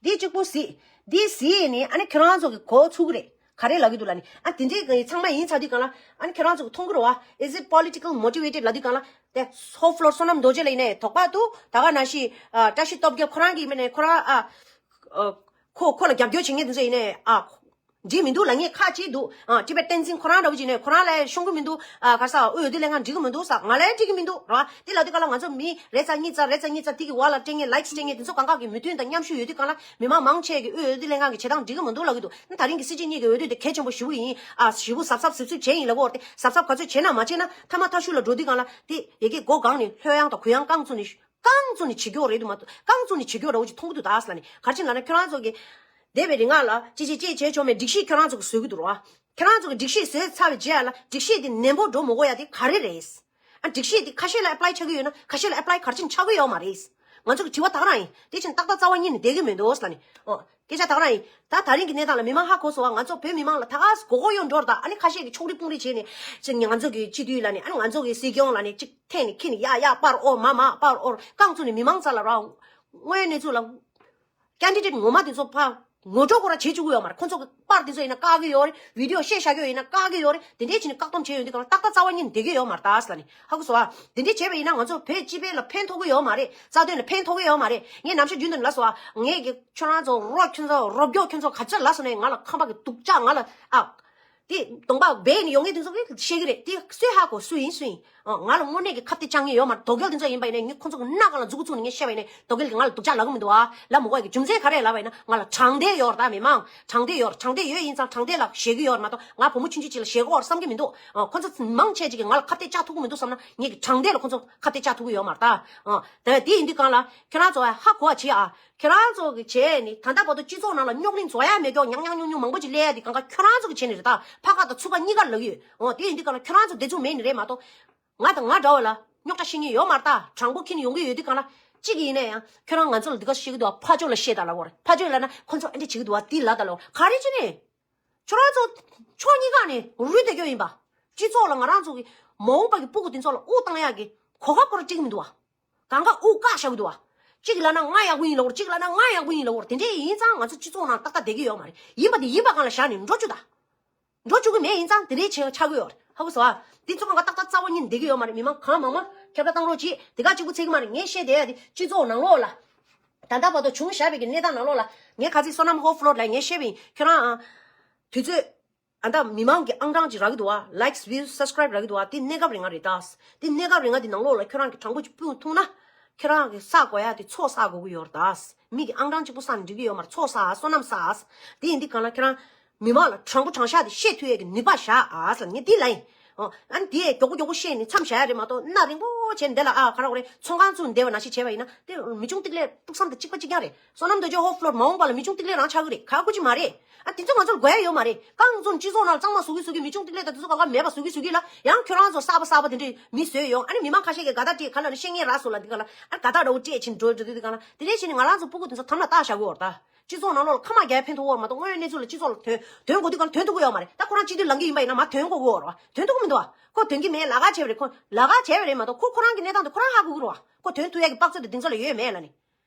འདི་གཅིག་པོ་གཟིགས། འདི་གཟིགས་ནས་ཨ་ནི་ཁྱེད་རང་ཚོ་གི་གོ་ཚུགས་ཀྱི་རེད། ག་རེ་ལབ་ཀྱི་འདུག་ལབ་ནས། ཨ་དེ་འདྲའི་གི་ཚང་མ་ཡིན་ཚར་དུས་གང་ལ་ཨ་ནི་ཁྱེད་རང་ཚོ་གི་མཐོང་གི་རེད་བ། Is it political motivated ལབ་དུས་གང་ལ་དེ་ཧོ་ཕི་ལོར་བསོད་ནམས་རྡོ་རྗེ་ལ་ཡིན་ནའི་དོགས་པ་འདུག་ད་ག་ནང་བཞིན་ཨ་བཀྲ་ཤིས་སྟོབས་རྒྱལ་ཁོ་རང་གི་མིན་ནའི་ཁོ་རང་ཨ་ཨ་ཁོ་ཁོ་ལ་རྒྱབ་སྐྱོར་བྱེད་མཁན་དེ་ཚོ་ཡིན་ནའི་ཨ། འགྲིག་མི་འདུག་ལབ་མཁན་ཁ་ཅིག་འདུག་ཨ་ཊི་བེཊ་བསྟན་འཛིན་ཁོ་རང་འདྲ་བོ་ཅིག་ནས་ཁོ་རང་ལ་ཤོང་གི་མི་འདུག་ཨ་ག་རེ་ཟེར། དབུས་འོས་བསྡུ་ལྷན་ཁང་འགྲིག་གི་མི་འདུག་ཟེར། ང་ལ་འགྲིག་གི་མི་འདུག་ར། དེ་ལབ་དུས་སྒང་ལ་ང་ཚོ་མི་རེ་ཙམ་གཉིས་ཙམ་རེ་ཙམ་གཉིས་ཙམ་དེ་གི་འོག་ལ་སྤྲད་མཁན་ལའིཀ་སྤྲད་མཁན་དེ་ཚོ་གང་ག་གི་མོས་མཐུན་དང་མཉམ་ཞུགས་ཡོད་དུས་སྒང་ལ། མི་མང་མང་ཆེ་གིས་དབུས་འོས་བསྡུ་ལྷན་ཁང་གི་བྱེད་སྟངས་འགྲིག་གི་མི་འདུག་ལབ་ཀྱི་འདུག་ད་རིང་གི་སྲིད་སྤྱི་གཉིས་ཀྱི་འོས་བསྡུ་དེ་གལ་ཆེན་པོ་ཞེ་པོ་ཡིན། ཨ་ཞེ་པོ་གཟབ་གཟབ་གཟབ་གཟབ་བྱས་ཡིན་ལབ་ཀྱི་ཡོད་རེད་དེ། གཟབ་གཟབ་ག་ཚོད་བྱས་ན་མ་བྱས་ན་མཐའ་མ་མཐའ་གཞུག་ལ་འགྲོ་དུས་སྒང་ལ་དེ་ཡ་གི་མགོ་སྒང་ནས་ལྷོད་ཡངས་དང་གུ་ཡངས་རྐང་བཙུགས་ནས། རྐང་བཙུགས་ནས་བྱེད་ཀྱི་ཡོད་རེད་འདུག་མ་གཏོགས། རྐང་བཙུགས་ནས་བྱེད་ཀྱི་ཡོད་འདྲ་བོ་ཅིག་མཐོང་གི་འདུག་ད་ཟེར་ལབ་ནས། ག་རེ་བྱས་ལབ་ན་ཁྱོད་རང་ཚོ་གིས་འདས་པའི་རིང་ལ་ཅི་ཅི་ཅི་བྱས་ཆོག་མེད་སྒྲིག་གཞི་ཁྱོད་རང་ཚོ་གིས་བཟོ་གི་འདུག་ར། ཁྱོད་རང་ཚོ་གིས་སྒྲིག་གཞི་བཟོས་ཚར་བའི་རྗེས་ལ་སྒྲིག་གཞི་དེ་ནན་པོ་འགྲོ་མི་དགོས་ཡ་དེ་ག་རེ་རེད། ཨ་སྒྲིག་གཞི་དེ་ཁ་ཤས་ལ་ཨེ་པ་ལའི་ཆགས་ཀྱི་ཡོད་ན་ཁ་ཤས་ལ་ཨེ་པ་ལའི་ག་རེ་བྱས་ནས་ཆགས་ཀྱི་ཡོད་མ་རེད། ང་ཚོ་གི་དྲི་བ་ད་ག་རང་ཡིན། དེ་བཞིན་ཏག་ཏག་རྩ་བ་ཉིད་ནས་བསྡད་ཀྱི་མི་འདུག་ཟེར་ལབ་ནས། ཨོ། སྐད་ཆ་ད་ག་རང་ཡིན། ད་ད་རིང་གི་གནས་སྟངས་ལ་མི་མང་ཧ་གོ་སོང་བ། ང་ཚོ་བོད་མི་མང་ལ་ད་ག་སེ་མགོ་སྐོར་གཡོག་འགྲོ་རེད་ད། ཨ་ནི་ཁ་ཤས་ཀྱིས་ཕྱོགས་རིས་དཔུང་རིས་བྱས་ནས་ཅིག་ང་ཚོ་གི་སྤྱི་འཐུས་ལབ་ནས། ཨ་ནི་ང་ཚོ་གི་སྲིད་སྐྱོང་ལབ་ནས་ཅིག་འཐེན་ནས་འཁྱེར་ནས་ཡར་ཡར་པར་ཨོ་མར་མར་པར་ཨོ་རྐང་བཙུགས་ནས་མི་མང་རྩ་ལ་ར། དངོས་ཡོད་གནས་ཚུལ་ལ་ཀེན་ཌི་ཌེ་ཊི་ངོ་མ་དེ་ཚོ་ཕར་ངོ་སྤྲོད་ཁོ་རང་བྱེད་བཅུག་གི་ཡོད་མ་རེད། ཁོ་ཚོ་གི་པར་དེ་ཚོ་ཡིན་ན་བཀག་གི་ཡོད་རེད། བི་ཌི་ཡོ་བཤད་བཞག་གི་ཡོད་ཡིན་ན་བཀག་གི་ཡོད་རེད། དེ་འདྲས་བྱས་ནས་བཀག་སྡོམ་བྱས་ཡོང་དུས་སྒང་ལ་ཏག་ཏག་རྩ་བ་ཉིད་ནས་བསྡད་ཀྱི་ཡོད་མ་རེད་ད་ཟེར་ལབ་ནས་ཧ་གོ་སོང་ཨ། དེ་འདྲས་བྱས་པ་ཡིན་ན་ང་ཚོ་བོད་སྤྱི་པའི་ལ་ཕན་ཐོགས་ཀྱི་ཡོད་མ་རེད། རྩ་དོན་ལ་ཕན་ཐོགས་ཀྱི་ཡོད་མ་རེད། ངས་ནམ་ཞར་རྒྱུན་དུ་ལབ་སོང་ཨ། ངས་ཀྱི་ཁྱོད་རང་ཚོ་རོ་ཁྱོད་ཚོ་རོ་བརྒྱོག་ཁྱོད་ཚོ་ག་ཚོད་ལབ་སོང་ནས་ང་ལ་ཁམས་པ་གི་སྡུག་ཅག་ང་ལ་ཨ། དེ་གདོང་པ་སྦས་ནས་ཡོང་མཁན་དེ་ཚོ་གིས་ཤེས་ཀྱི་རེད། དེ་སུས་ཧ་གོ། སུ་ཡིན་སུ་ཡིན། ཨ། ང་ལ་དངོས་གནས་ཀྱི་ཁ་གཏད་བཅག་མཁན་ཡོད་མ་རེད། དོལ་རྒྱལ་དེ་ཚོ་ཡིན་པ་ཡིན་ནའི་ངས་ཁོ་ཚོ་གི་སྣ་སྒང་ལ་མཛུ་གུ་བཙུགས་ནས་ངས་བཤད་པ་ཡིན་ནའི་དོལ་རྒྱལ་གྱིས་ང་ལ་སྡུག་ཅག་ལབ་ཀྱི་མི་འདུག་ཨ། ལབ་མི་དགོས་ཀྱི་རྒྱུ་མཚན་ག་རེ་ལབ་པ་ཡིན་ན། ང་ལ་དྲང་བདེན་ཡོད་རེད་ད། མི་མང་དྲང་བདེན་ཡོད་རེད། དྲང་བདེན་ཡོད་ཡིན་ཙང་དྲང་བདེན་ལ་ཞེད་ཀྱི་ཡོད་རེད་མ་གཏོགས། ང་བུ་མོ་ཆུང་ཆུང་ཅིག་ལ་ཞེད་ཀྱི་ཡོད་རེད་བསམ་གྱི་མི་འདུག་ཨ། ཁོ་ཚོ་མང་ཆེ་ཅིག་གིས་ང་ལ་ཁ་གཏད་བཅག་ཐུབ་ཀྱི་མི་འདུག་བསམ་ན་ངས་ཀྱི་དྲང་བདེན་ལ་ཁོ་ཚོ་ཁ་གཏད་བཅག་ཐུབ་ཀྱི་ཡོད་མ་རེད་ད། ཨ། དེ་དེ་ཡིན་དུས་སྒང་ལ་ཁྱོད་རང་ཚོ་ཧ་གོ་བ་བྱེད་ཨ། ཁྱོད་རང་ཚོ་གི་བྱས་ནི་ད་ལྟ་བར་དུ་སྤྱི་ཚོགས་ནང་ལ་རྙོག་གླེང་རྫོགས་ཡ་མེད་ཀྱོག་ཉག་ཉག་ཉུང་ཉུང་མང་པོ་ཅིག་སླེབས་ཡ་དེ་གང་ག་ཁྱོད་རང་ཚོ་གི་བྱས་ནི་རེད་ད། ཕ་ཁ་དང་ཚུར་ཁ་གཉིས་ཀར་ལབ་ཀྱི་ཡོད། འོ་དེ་ཡིན་དུས་གང་ལ་ཁྱོད་རང་ཚོ་དེ་ཚོ་མེད་ནི་རེད་མ་གཏོགས། ང་དང་ང་འདྲ་བ་ལ་རྙོག་དྲ་ཤེས་མཁན་ཡོད་མ་རེད་ད། དྲང་པོ་ཁྱེར་ནས་ཡོང་གི་ཡོད་དུས་གང་ལ་གཅིག་ཡིན་ན་ཡང་ཁྱོད་རང་ང་ཚོ་ལ་འདི་ག་བཤད་ཀྱི་འདུག་བ། ཕར་ཕྱོགས་ལ་བཤད་དང་ལབ་པ་རེད། ཕར་ཕྱོགས་ལབ་ན་ཁོ་ཚོ་ཨ་འདྲ་བྱེད་ཀྱི་འདུག་བ། འདི་ལབ་དང་ལབ་པ་ག་རེ་བྱས་ནས། ཁྱོད་རང་ཚོ་ཕྱོགས་གཉིས་ཀ་ནས་རུལ་བསྡད་རྒྱུ་ཡིན་པ། སྤྱི་ཚོགས་ལ་ང་རང་ཚོ་གི་མ་འོངས་པ་གི་སྤུ་གུ་དེ་ཚོ་ལ་དབུགས་བཏང་ཡག་གི་གོ་སྐབས་ཁོ་རང་སྤྲད་ཀྱི་མི་འདུག་བ། གང་ག་དབུགས་བཀག་བཞག་གི་འདུག་བ། གཅིག་ལབ་ན་ང་ཡག་པོ་ཡིན་ལབ་པ་རེད། གཅིག་ལབ་ན་ང་ཡག་པོ་ཡིན་ལབ་པ་རེད། དེ་འདྲས་ཡིན་ཙང་ང་ཚོ་སྤྱི་ཚོགས་ནང་ཏག་ཏག་བསྡད་ཀྱི་ཡོད་མ་རེད། ཡིན་པ་དེ་ཡིན་པ་སྒང་ལ་བཞག་ནས་འགྲོ་བཅུག་ད། འགྲོ་བཅུག་གི་མེད་ཡིན་ཙང་དེ་འདྲས་བྱས་ཆགས་ཀྱི་ཡོད་རེད། ཧ་གོ་སོང་ཨ། དེ་ཚོ་གང་ག་ཏག་ཏག་རྩ་བ་ཉིད་ནས་བསྡད་ཀྱི་ཡོད་མ་རེད། མི་མང་གང་མང་མང་ཁྱབ་བསྒྲགས་བཏང་རོགས་གྱིས། དེ་ག་གཅིག་པུ་ཚད་ཀྱི་མ་རེད། ངས་བཤད་བསྡད་ཡ་དེ་སྤྱི་ཚོགས་ནང་ལོགས་ལ། ད་ལྟ་བར་དུ་བྱུང་བཞག་པའི་གི་གནས་སྟངས་ནང་ལོགས་ལ་ངས་ག་ཚོད་བསོད་ནམས་ཧོབ་ཕློར་ལ་ངས་བཤད་པ་ཡིན། ཁྱོད་རང་ཨ། དུས་ཚོད། ཨ་ད་མི་མང་གི་ཨང་གྲངས་ཅིག་རག་གི་འདུག་བ། ལའིཀ་སི་བིའུ་སི་སབ་སི་ཀ་རའིབ་རག་གི་འདུག་བ། དེ་གནས་སྐབས་རིང་ང་རེད་ད། དེ་གནས་སྐབས་རིང་ང་དེ་ནང་ལོགས་ལ་ཁྱོད་རང་གི་དྲང་པོ་ཅིག་སྤུངས་ཐུབ་ན། ཁྱོད་རང་གི་བསགས་དགོས་ཡ་དེ་ཚོགས་བསགས་དགོས་ཀྱི་ཡོད་རེད་ད། མི་གི་ཨང་གྲངས་གཅིག་པུ་བསགས་ནས་འགྲིག་གི་ཡོད་མ་རེད། ཚོགས་བསགས། བསོད་ནམས་བསགས། དེ་ཡིན་དུས་གང་ལ་ཁྱོད་རང་མི་མང་ལ་དྲང་པོ་དྲང་བཞག་དེ་བཤད་ཐུབ་ཡས་ཀྱི་ནུས་པ་བཞག་ཨ་ཟེར་ངས་དེ་ལབ་ཡིན། ཨོ། ཨ་ནི་དེ་མགྱོགས་པོ་མགྱོགས་པོ་བཤད་ནས་མཚམས་བཞག་ཡ་རེད་མ་གཏོགས། སྣ་རིང་པོ་བྱས་ནས་འདི་ལ་ཨ་ག་རེ་རེད། ཚོང་ཁང་བཙུགས་ནས་བསྡད་པ་ནང་བཞིན་བྱས་པ་ཡིན་ན་དེ་མི་ཆུང་ཏིག་ལེ་དཀྲུག་བསམ་དང་གཅིག་པ་གཅིག་རྐྱང་རེད། བསོད་ནམས་རྡོ་རྗེ་ཧོབ་ཕློར་མ་འོངས་པ་ལ་མི་ཆུང་ཏིག་ལེ་རང་ཆགས་ཀྱི་རེད། ག་ཀུ་ཅི་མ་རེད། ཨ་དེ་ཚོ་ང་ཚོར་དགོས་ཡ་ཡོད་མ་རེད། རྐང་བཙུགས་སྤྱི་ཚོགས་ནང་ལ་གཙང་མ་བཟོ་གི་བཟོ་གི་མི་ཆུང་ཏིག་ལེ་དང་དེ་ཚོ་གང་ག་མེད་པ་བཟོ་གི་བཟོ་གི་ལ་ཡང་ཁྱོད་རང་ཚོ་གསར་པ་གསར་པ་དེ་འདྲའི་མི་བཟོས་ཡོང་། ཨ་ནི་མི་མང་ཁ་ཤས་ཀྱིས་དགའ་ཐག་སྤྲད། ག་ལ་ནི་བཤད་མཁན་རག་སོང་ལ་འདི་ག་ལ་ཨ་དགའ་ཐག་འདྲ་བོ་སྤྲད་ཕྱིན་འགྲོ་འགྲོ་དུས་གང་ལ་དེ་འདྲའི་བྱས་ནས་ང་རང་ཚོ་སྤུ་གུ་དེ་ཚོ་དམ་ལ་བཏགས་བཞག་གི་ཡོད་རེད་ད། སྤྱི་ཚོགས་ནང་ལོགས་ལ་ཁ་མ་རྒྱག་ཕན་ཐོགས་ཡོད་མ་གཏོགས། དངོས་ཡོད་གནས་ཚུལ་ལ་སྤྱི་ཚོགས་ལ་དོན་དོན་དགོས་དུས་གང་ལ་དོན་ཐུབ་ཀྱི་ཡོད་མ་རེད། ད་ཁོ་རང་སྤྱི་འཐུས་ལངས་ཀྱི་ཡིན་པ་ཡིན་ན་མར་དོན་དགོས་ཀྱི་ཡོད་རེད་བ། དོན་ཐུབ་ཀྱི་མི་འདུག་བ། ཁོ་དོན་གྱི་མེད། ལབ་ཁ་བྱས་པ་རེད། ཁོ་ལབ་ཁ་བྱས་པ་རེད་མ་གཏོགས་ཁོ་ཁོ་རང་གི་གནས་སྟངས་དེ་ཁོ་རང་ཧ་གོ་གི་རེད་བ། ཁོ་དོན་ཐུབ་ཡ་གི་དཔག་ཚོད་དེ་དེང་སང་ལ་ཡོད་མེད་ལབ་ནི།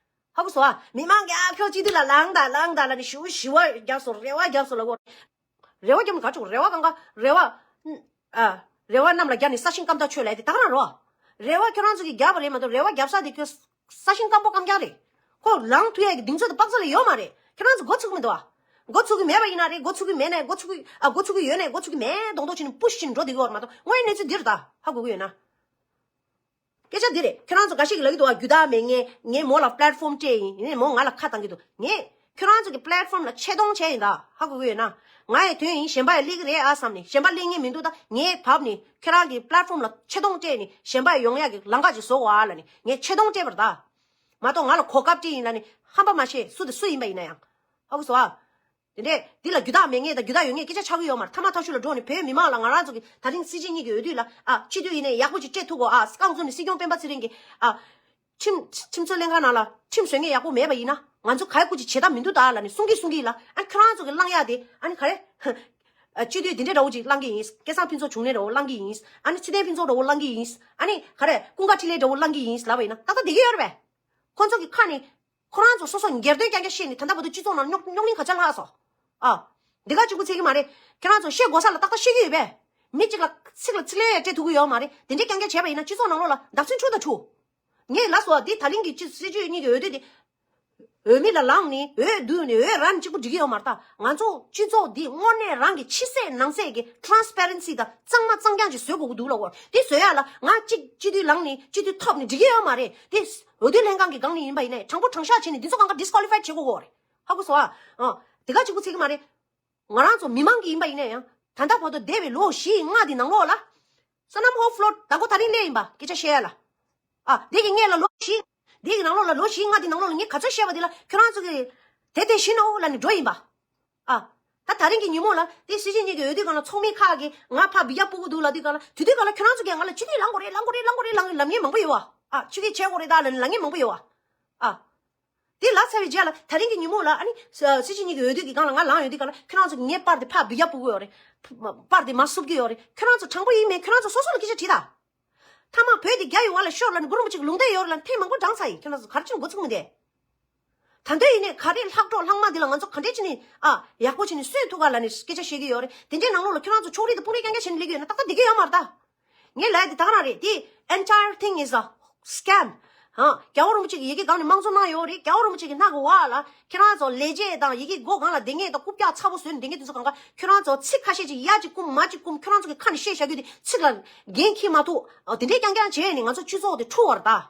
ཧ་གོ་སོང་ཨ། མི་མང་གིས་ཨ་ཁྱོད་སྤྱི་འཐུས་ལ་ལངས་དང་ལངས་དང་ལབ་ནས་ཞེ་པོ་ཞེ་པོ་རྒྱབ་སོང་། རེ་བ་རྒྱབ་སོང་ལབ་གོ། རེ་བ་རྒྱབ་ནས་ག་ཆོག་རེ་བ་གང་ག་རེ་བ། ཨ། རེ་བ་གནམ་ལ་རྒྱབ་ནས་ས་ཞིང་སྐམ་ཐག་ཆོད་ལབ་དེ་ད་ག་རང་རེད་བ། རེ་བ་ཁྱོད་རང་ཚོ་གིས་རྒྱབ་པ་རེད་མ་གཏོགས། རེ་བ་རྒྱབ་ས་དེ་ཁྱོད་ས་ཞིང་སྐམ་པོ་སྐམ་རྐྱང་རེད། ཁོ་ལངས་ཐུབ་ཡ་གི་གདེང་ཚོད་དང་དཔག་ཚོད་ལ་ཡོད་མ་རེད། ཁྱོད་རང་ཚོ་མགོ་ཚོས་ཀྱི་མི་འདུག་བ། མགོ་ཚོས་ཀྱི་མེད་པ་ཡིན་ན་རེད། མགོ་ཚོས་ཀྱི་མེད་ནས་མགོ་ཚོས་ཀྱི་ཨ་མགོ་ཚོས་ཀྱི་ཡོད་ནས་མགོ་ཚོས་ཀྱི་མེད་མདོག་མདོག་བྱས་ནས་པུ་ཤི་བྱས་ནས་འགྲོ་བསྡད་ཀྱི་ཡོད་རེད་མ་གཏོགས། དངོས་ཡོད་གནས་ཚུལ་འདི་རེད་ད། ཧ་གོ་གི་ཡོད་ན། སྐད་ཆ་འདི་རེད། ཁྱོད་རང་ཚོ་འགའ་ཞིག་གིས་ལབ་ཀྱི་འདུག་བ། རྒྱུ་དག་མེད་མཁན། ངས་མོ་ལ་པི་ལེཊ་ཕོམ་སྤྲད་ཡིན། ངས་མོ་ང་ལ་ཁ་བཏང་གི་འདུག་ངས་ཁྱོད་རང་ཚོ་གི་པི་ལེཊ་ཕོམ་ལ་ཆེ་མཐོང་བྱས་ཡིན་ད། ཧ་གོ་གི་ཡོད་ན། ང་ཡི་དོན་ཡིན། གཞན་པ་ཡི་སླེབས་ཀྱི་རེད་ཨ་བསམ་ནས། གཞན་པ་སླེབས་མཁན་མི་འདུག་ད་ངས་བབས་ནས་ཁྱོད་རང་གི་པི་ལེཊ་ཕོམ་ལ་ཆེ་མཐོང་སྤྲད་ནས་གཞན་པ་ཡི་ཡོང་ཡག་གི་ལམ་ཁ་ཅིག་བཟོ་དགོས་ཨ་ལབ་ནས་ངས་ཆེ་མཐོང་སྤྲད་པ་རེད་ད། མ་གཏོགས་ང་ལ་གོ་སྐབས་སྤྲད་ཡིན་ལབ་ནས་ཧམ་པ་མ་བཤད། སུ་དང་སུ་ཡིན་པ་ཡིན་ན་ཡང་། ཧ་གོ་སོང་ཨ། དེ་འདྲས་འདི་ལ་རྒྱུ་དག་མེད་མཁན་དང་རྒྱུ་དག་ཡོད་མཁན་སྐད་ཆ་ཆགས་ཀྱི་ཡོད་མ་རེད། མཐའ་མ་མཐའ་གཞུག་ལ་འགྲོ་ནས་བོད་མི་མང་ལ་ང་རང་ཚོ་གི་ད་རིང་སྲིད་སྤྱི་གཉིས་ཀྱི་འོས་བསྡུ་ལ་ཨ་སྤྱི་འཐུས་ཡིན་ནའི་ཡག་པོ་ཅིག་སྤྲད་ཐུབ་དགོས་ཨ། རྐང་བཙུགས་ནས་སྲིད་སྐྱོང་སྤེན་པ་ཚེ་རིང་གིས་ཨ་ཁྲིམས་ཁྲིམས་རྩོད་ལྷན་ཁང་ནང་ལ་ཁྲིམས་བཟོ་མཁན་ཡག་པོ་མེད་པ་ཡིན་ན་ང་ཚོ་ག་ཡི་སྐུ་མཁྱེན་བྱེད་ཐབས་མི་འདུག་ད་ལབ་ནས་གསུང་གིན་གསུང་གིན་ལ། ཨ་ཁྱོད་རང་ཚོ་གི་བླངས་ཡག་དེ་ཨ་ནི་ག་རེ། ཨ་སྤྱི་འཐུས་འདི་འདྲས་འདྲ་བོ་ཅིག་བླངས་ཀྱི་ཡིན། སྐལ་བཟང་ཕུན་ཚོགས་འབྱུང་གནས་འདྲ་བོ་བླངས་ཀྱི་ཡིན། ཨ་ནི་ཚེ་བརྟན་ཕུན་ཚོགས་འདྲ་བོ་བླངས་ཀྱི་ཡིན། ཨ་ནི་ག་རེ་ཀུན་དགའ་འཕྲིན་ལས་འདྲ་བོ་བླངས་ཀྱི་ཡིན་ལབ་པ་ཡིན་ན་ཏག་ཏག་བསྡད་ཀྱི་ཡོད་རེད་པས། ཁོ་ཚོ་གི་ཁ་ནས། ཁོ་རང་ཚོ་སོ་སོ་སྒེར་དོན་རྐྱང་རྐྱང་བཤད་ནས་ད་ལྟ་བར་དུ་སྤྱི་ཚོགས་ནང་རྙོག་རྙོག་གླེང་ག་ཚོད་ལྷག་སོང་། ཨ། འདི་ག་གཅིག་པུ་ཚད་ཀྱི་མ་རེད། ཁྱེད་རང་ཚོ་བཤད་དགོས་ས་ལ་ཏག་ཏག་བཤད་ཀྱི་ཡོད་པས། མི་གཅིག་ལ་ཚིག་ལ་ཚིག་ལན་སྤྲད་ཐུབ་ཀྱི་ཡོད་མ་རེད། དེ་འདྲས་རྐྱང་རྐྱང་བྱས་པ་ཡིན་ན་སྤྱི་ཚོགས་ནང་ལོགས་ལ་བདག་འཛིན་འཁྲུག་དང་འཁྲུག་ངས་ལབ་སོང་བ། འདི་ད་རིང་གི་སྤྱི་སྲིད་སྤྱི་གཉིས་ཀྱི་འོས་བསྡུ་དེ། འོས་མི་ལ་ལངས་ནས་འོས་བསྡུས་ནས་འོས་རན་གཅིག་པུ་འགྲིག་གི་ཡོད་མ་རེད་ད། ང་ཚོ་སྤྱི་ཚོགས་འདི་དངོས་གནས་རང་གི་ཕྱི་གསལ་ནང་གསལ་གྱི་transparency་དང་གཙང་མ་གཙང་རྐྱང་ཅིག་བཟོ་དགོས་ཀྱི་འདུག་ལབ་དགོས། དེ་བཟོ་ཡ་ལ་ང་གཅིག་སྤྱི་འཐུས་ལངས་ནས་སྤྱི་འཐུས་ཐོབ་ནས་འགྲིག་གི་ཡོད་མ་རེད། དེ་འོས་བསྡུ་ལྷན་ཁང་གི་སྒང་ནས་ཡིན་པ་ཡིན་ནའི་དྲང་པོ་དྲང་བཞག་བྱས་ནས་འདི་ཚོ་གང་ག་disqualify་བྱེད་དགོས་ཀྱི་ཡོད་རེད། ཧ་གོ་སོང་ཨ། ཨ། དེ་ག་གཅིག་པུ་ཚིག་གི་མ་རེད། ང་རང་ཚོ་མི་མང་གི་ཡིན་པ་ཡིན་ན་ཡང་ད་ལྟ་བར་དུ་འདས་པའི་ལོ་བཞི་ལྔ་དེ་ནང་ལོགས་ལ། བསོད་ནམས་ཧོབ་ལོ་དང་པོ་ད་རིང་སླེབས་ཡིན་པ་སྐད་ཆ་བཤད་ཡ་ལ། ཨ། འདི་གི་སྔས་ལ་ལོ་བཞི། འདི་གི་ནང་ལོགས་ལ་ལོ་བཞི་ལྔ་དེ་ནང་ལོགས་ལ་ངས་ག་ཚོད་བཤད་པ་དེ་ལ་ཁྱོད་རང་ཚོ་གི་དེ་དེ་བཞིན་ནོ་ལབ་ནས་འགྲོ་ཡིན་པ། ཨ། ད་ད་རིང་གི་ཉིན་མོ་ལ་དེ་སྲིད་སྤྱི་གཉིས་ཀྱི་འོས་བསྡུ་སྒང་ལ་ཚོགས་མི་ཁག་གིས་ང་ཕར་བི་ཡ་སྤུ་གུ་འདུག་ལབ་དུས་སྒང་ལ་དུས་དུས་སྒང་ལ་ཁྱོད་རང་ཚོ་གིས་ང་ལ་སྤྱི་འཐུས་ལངས་དགོས་རེད། ལངས་དགོས་རེད། ལངས་དགོས་རེད། ལངས་ལབ་མཁན་མང་པོ་ཡོད་བ། ཨ། ཆུ་སྐྱེས་བྱེད་དགོས་རེད་ད་ལབ་ནས་ལབ་མཁན་མང་པོ་ཡོད་བ། ཨ། དེ་ལབ་ཚར་བའི་རྗེས་ལ་ད་རིང་གི་ཉིན་མོ་ལ་ཨ་ནི་ས་སྲིད་སྤྱི་གཉིས་ཀྱི་འོས་བསྡུ་གི་སྒང་ལ་ང་ལངས་ཡོང་དུས་སྒང་ལ་ཁྱོད་རང་ཚོ་ངའི་པར་དེ་ཕར་བི་ཡ་སྤུ་གུ་ཡོད་རེད། པར་དེ་མར་བསུབ་ཀྱི་ཡོད་རེད། ཁྱོད་རང་ཚོ་དྲང་པོ་ཡིན་མིན་ཁྱོད་རང་ཚོ་སོ་སོ་ལ་སྐད་ཆ་དྲིས་དང་། མཐའ་མ་བོད་དེ་རྒྱ་ཡི་འོག་ལ་ཤོར་ལབ་ནས་གུ་རུ་མོ་གཅིག་ལུང་བསྟན་ཡོད་རེད་ལབ་ནས་ཐེངས་མང་པོ་བགྲངས་ཚར་ཡིན། ཁྱོད་རང་ཚོ་ག་རེ་བྱས་ནས་མགོ་ཚོད་མི་བདེ། ད་འདོད་ཡིན་ནས་ག་རེ་ལྷག་འཕྲོ་ལྷག་མ་འདི་ལ་ང་ཚོ་ག་འདྲས་བྱས་ནས་ཨ་ཡག་པོ་བྱས་ནས་གསོས་ཐུབ་ག་ལབ་ནས་སྐད་ཆ་བཤད་ཀྱི་ཡོད་རེད། དེ་འདྲའི་ནང་ལོགས་ལ་ཁྱོད་རང་ཚོ་ཕྱོགས་རིས་དང་དཔུང་རིས་རྐྱང་རྐྱང་བྱས་ནས་སླེབས་ཀྱི་ཡོད་ན་ཏག་ཏག་བསྡད་ཀྱི་ཡོད་མ་རེད་ད། ངས་ལབ་ཡ་དེ་ད་ག་རང་རེད། དེ་entire thing is a scam. ཧང་། རྒྱལ་བ་རིན་པོ་ཆེ་གི་ཡི་གེ་སྒང་ནས་དམངས་གཙོ་གནང་ཡོད་རེད། རྒྱལ་བ་རིན་པོ་ཆེ་གི་སྣ་གི་འོག་ལ་ཁྱེད་རང་ཚོ་ལས་བྱེད་དང་ཡི་གེ་སྒོ་སྒང་ལ་བསྡད་མཁན་དང་རྐུབ་བཀྱག་ཚ་པོ་བཟོས་ནས་བསྡད་མཁན་དེ་ཚོ་གང་ག་ཁྱེད་རང་ཚོ་ཚིག་ཁ་ཤས་ཅིག་ཡ་གཅིག་བསྐུམ་མ་གཅིག་བསྐུམ་ཁྱེད་རང་ཚོ་གི་ཁ་ནས་བཤད་བཞག་རྒྱུ་དེ་ཚིག་ལ་འགན་འཁྱེར་མ་ཐུབ། དེ་འདྲའི་རྐྱང་རྐྱང་བྱས་ནས་ང་ཚོ་སྤྱི་ཚོགས་དེ་འཁྲུག་བར་ད།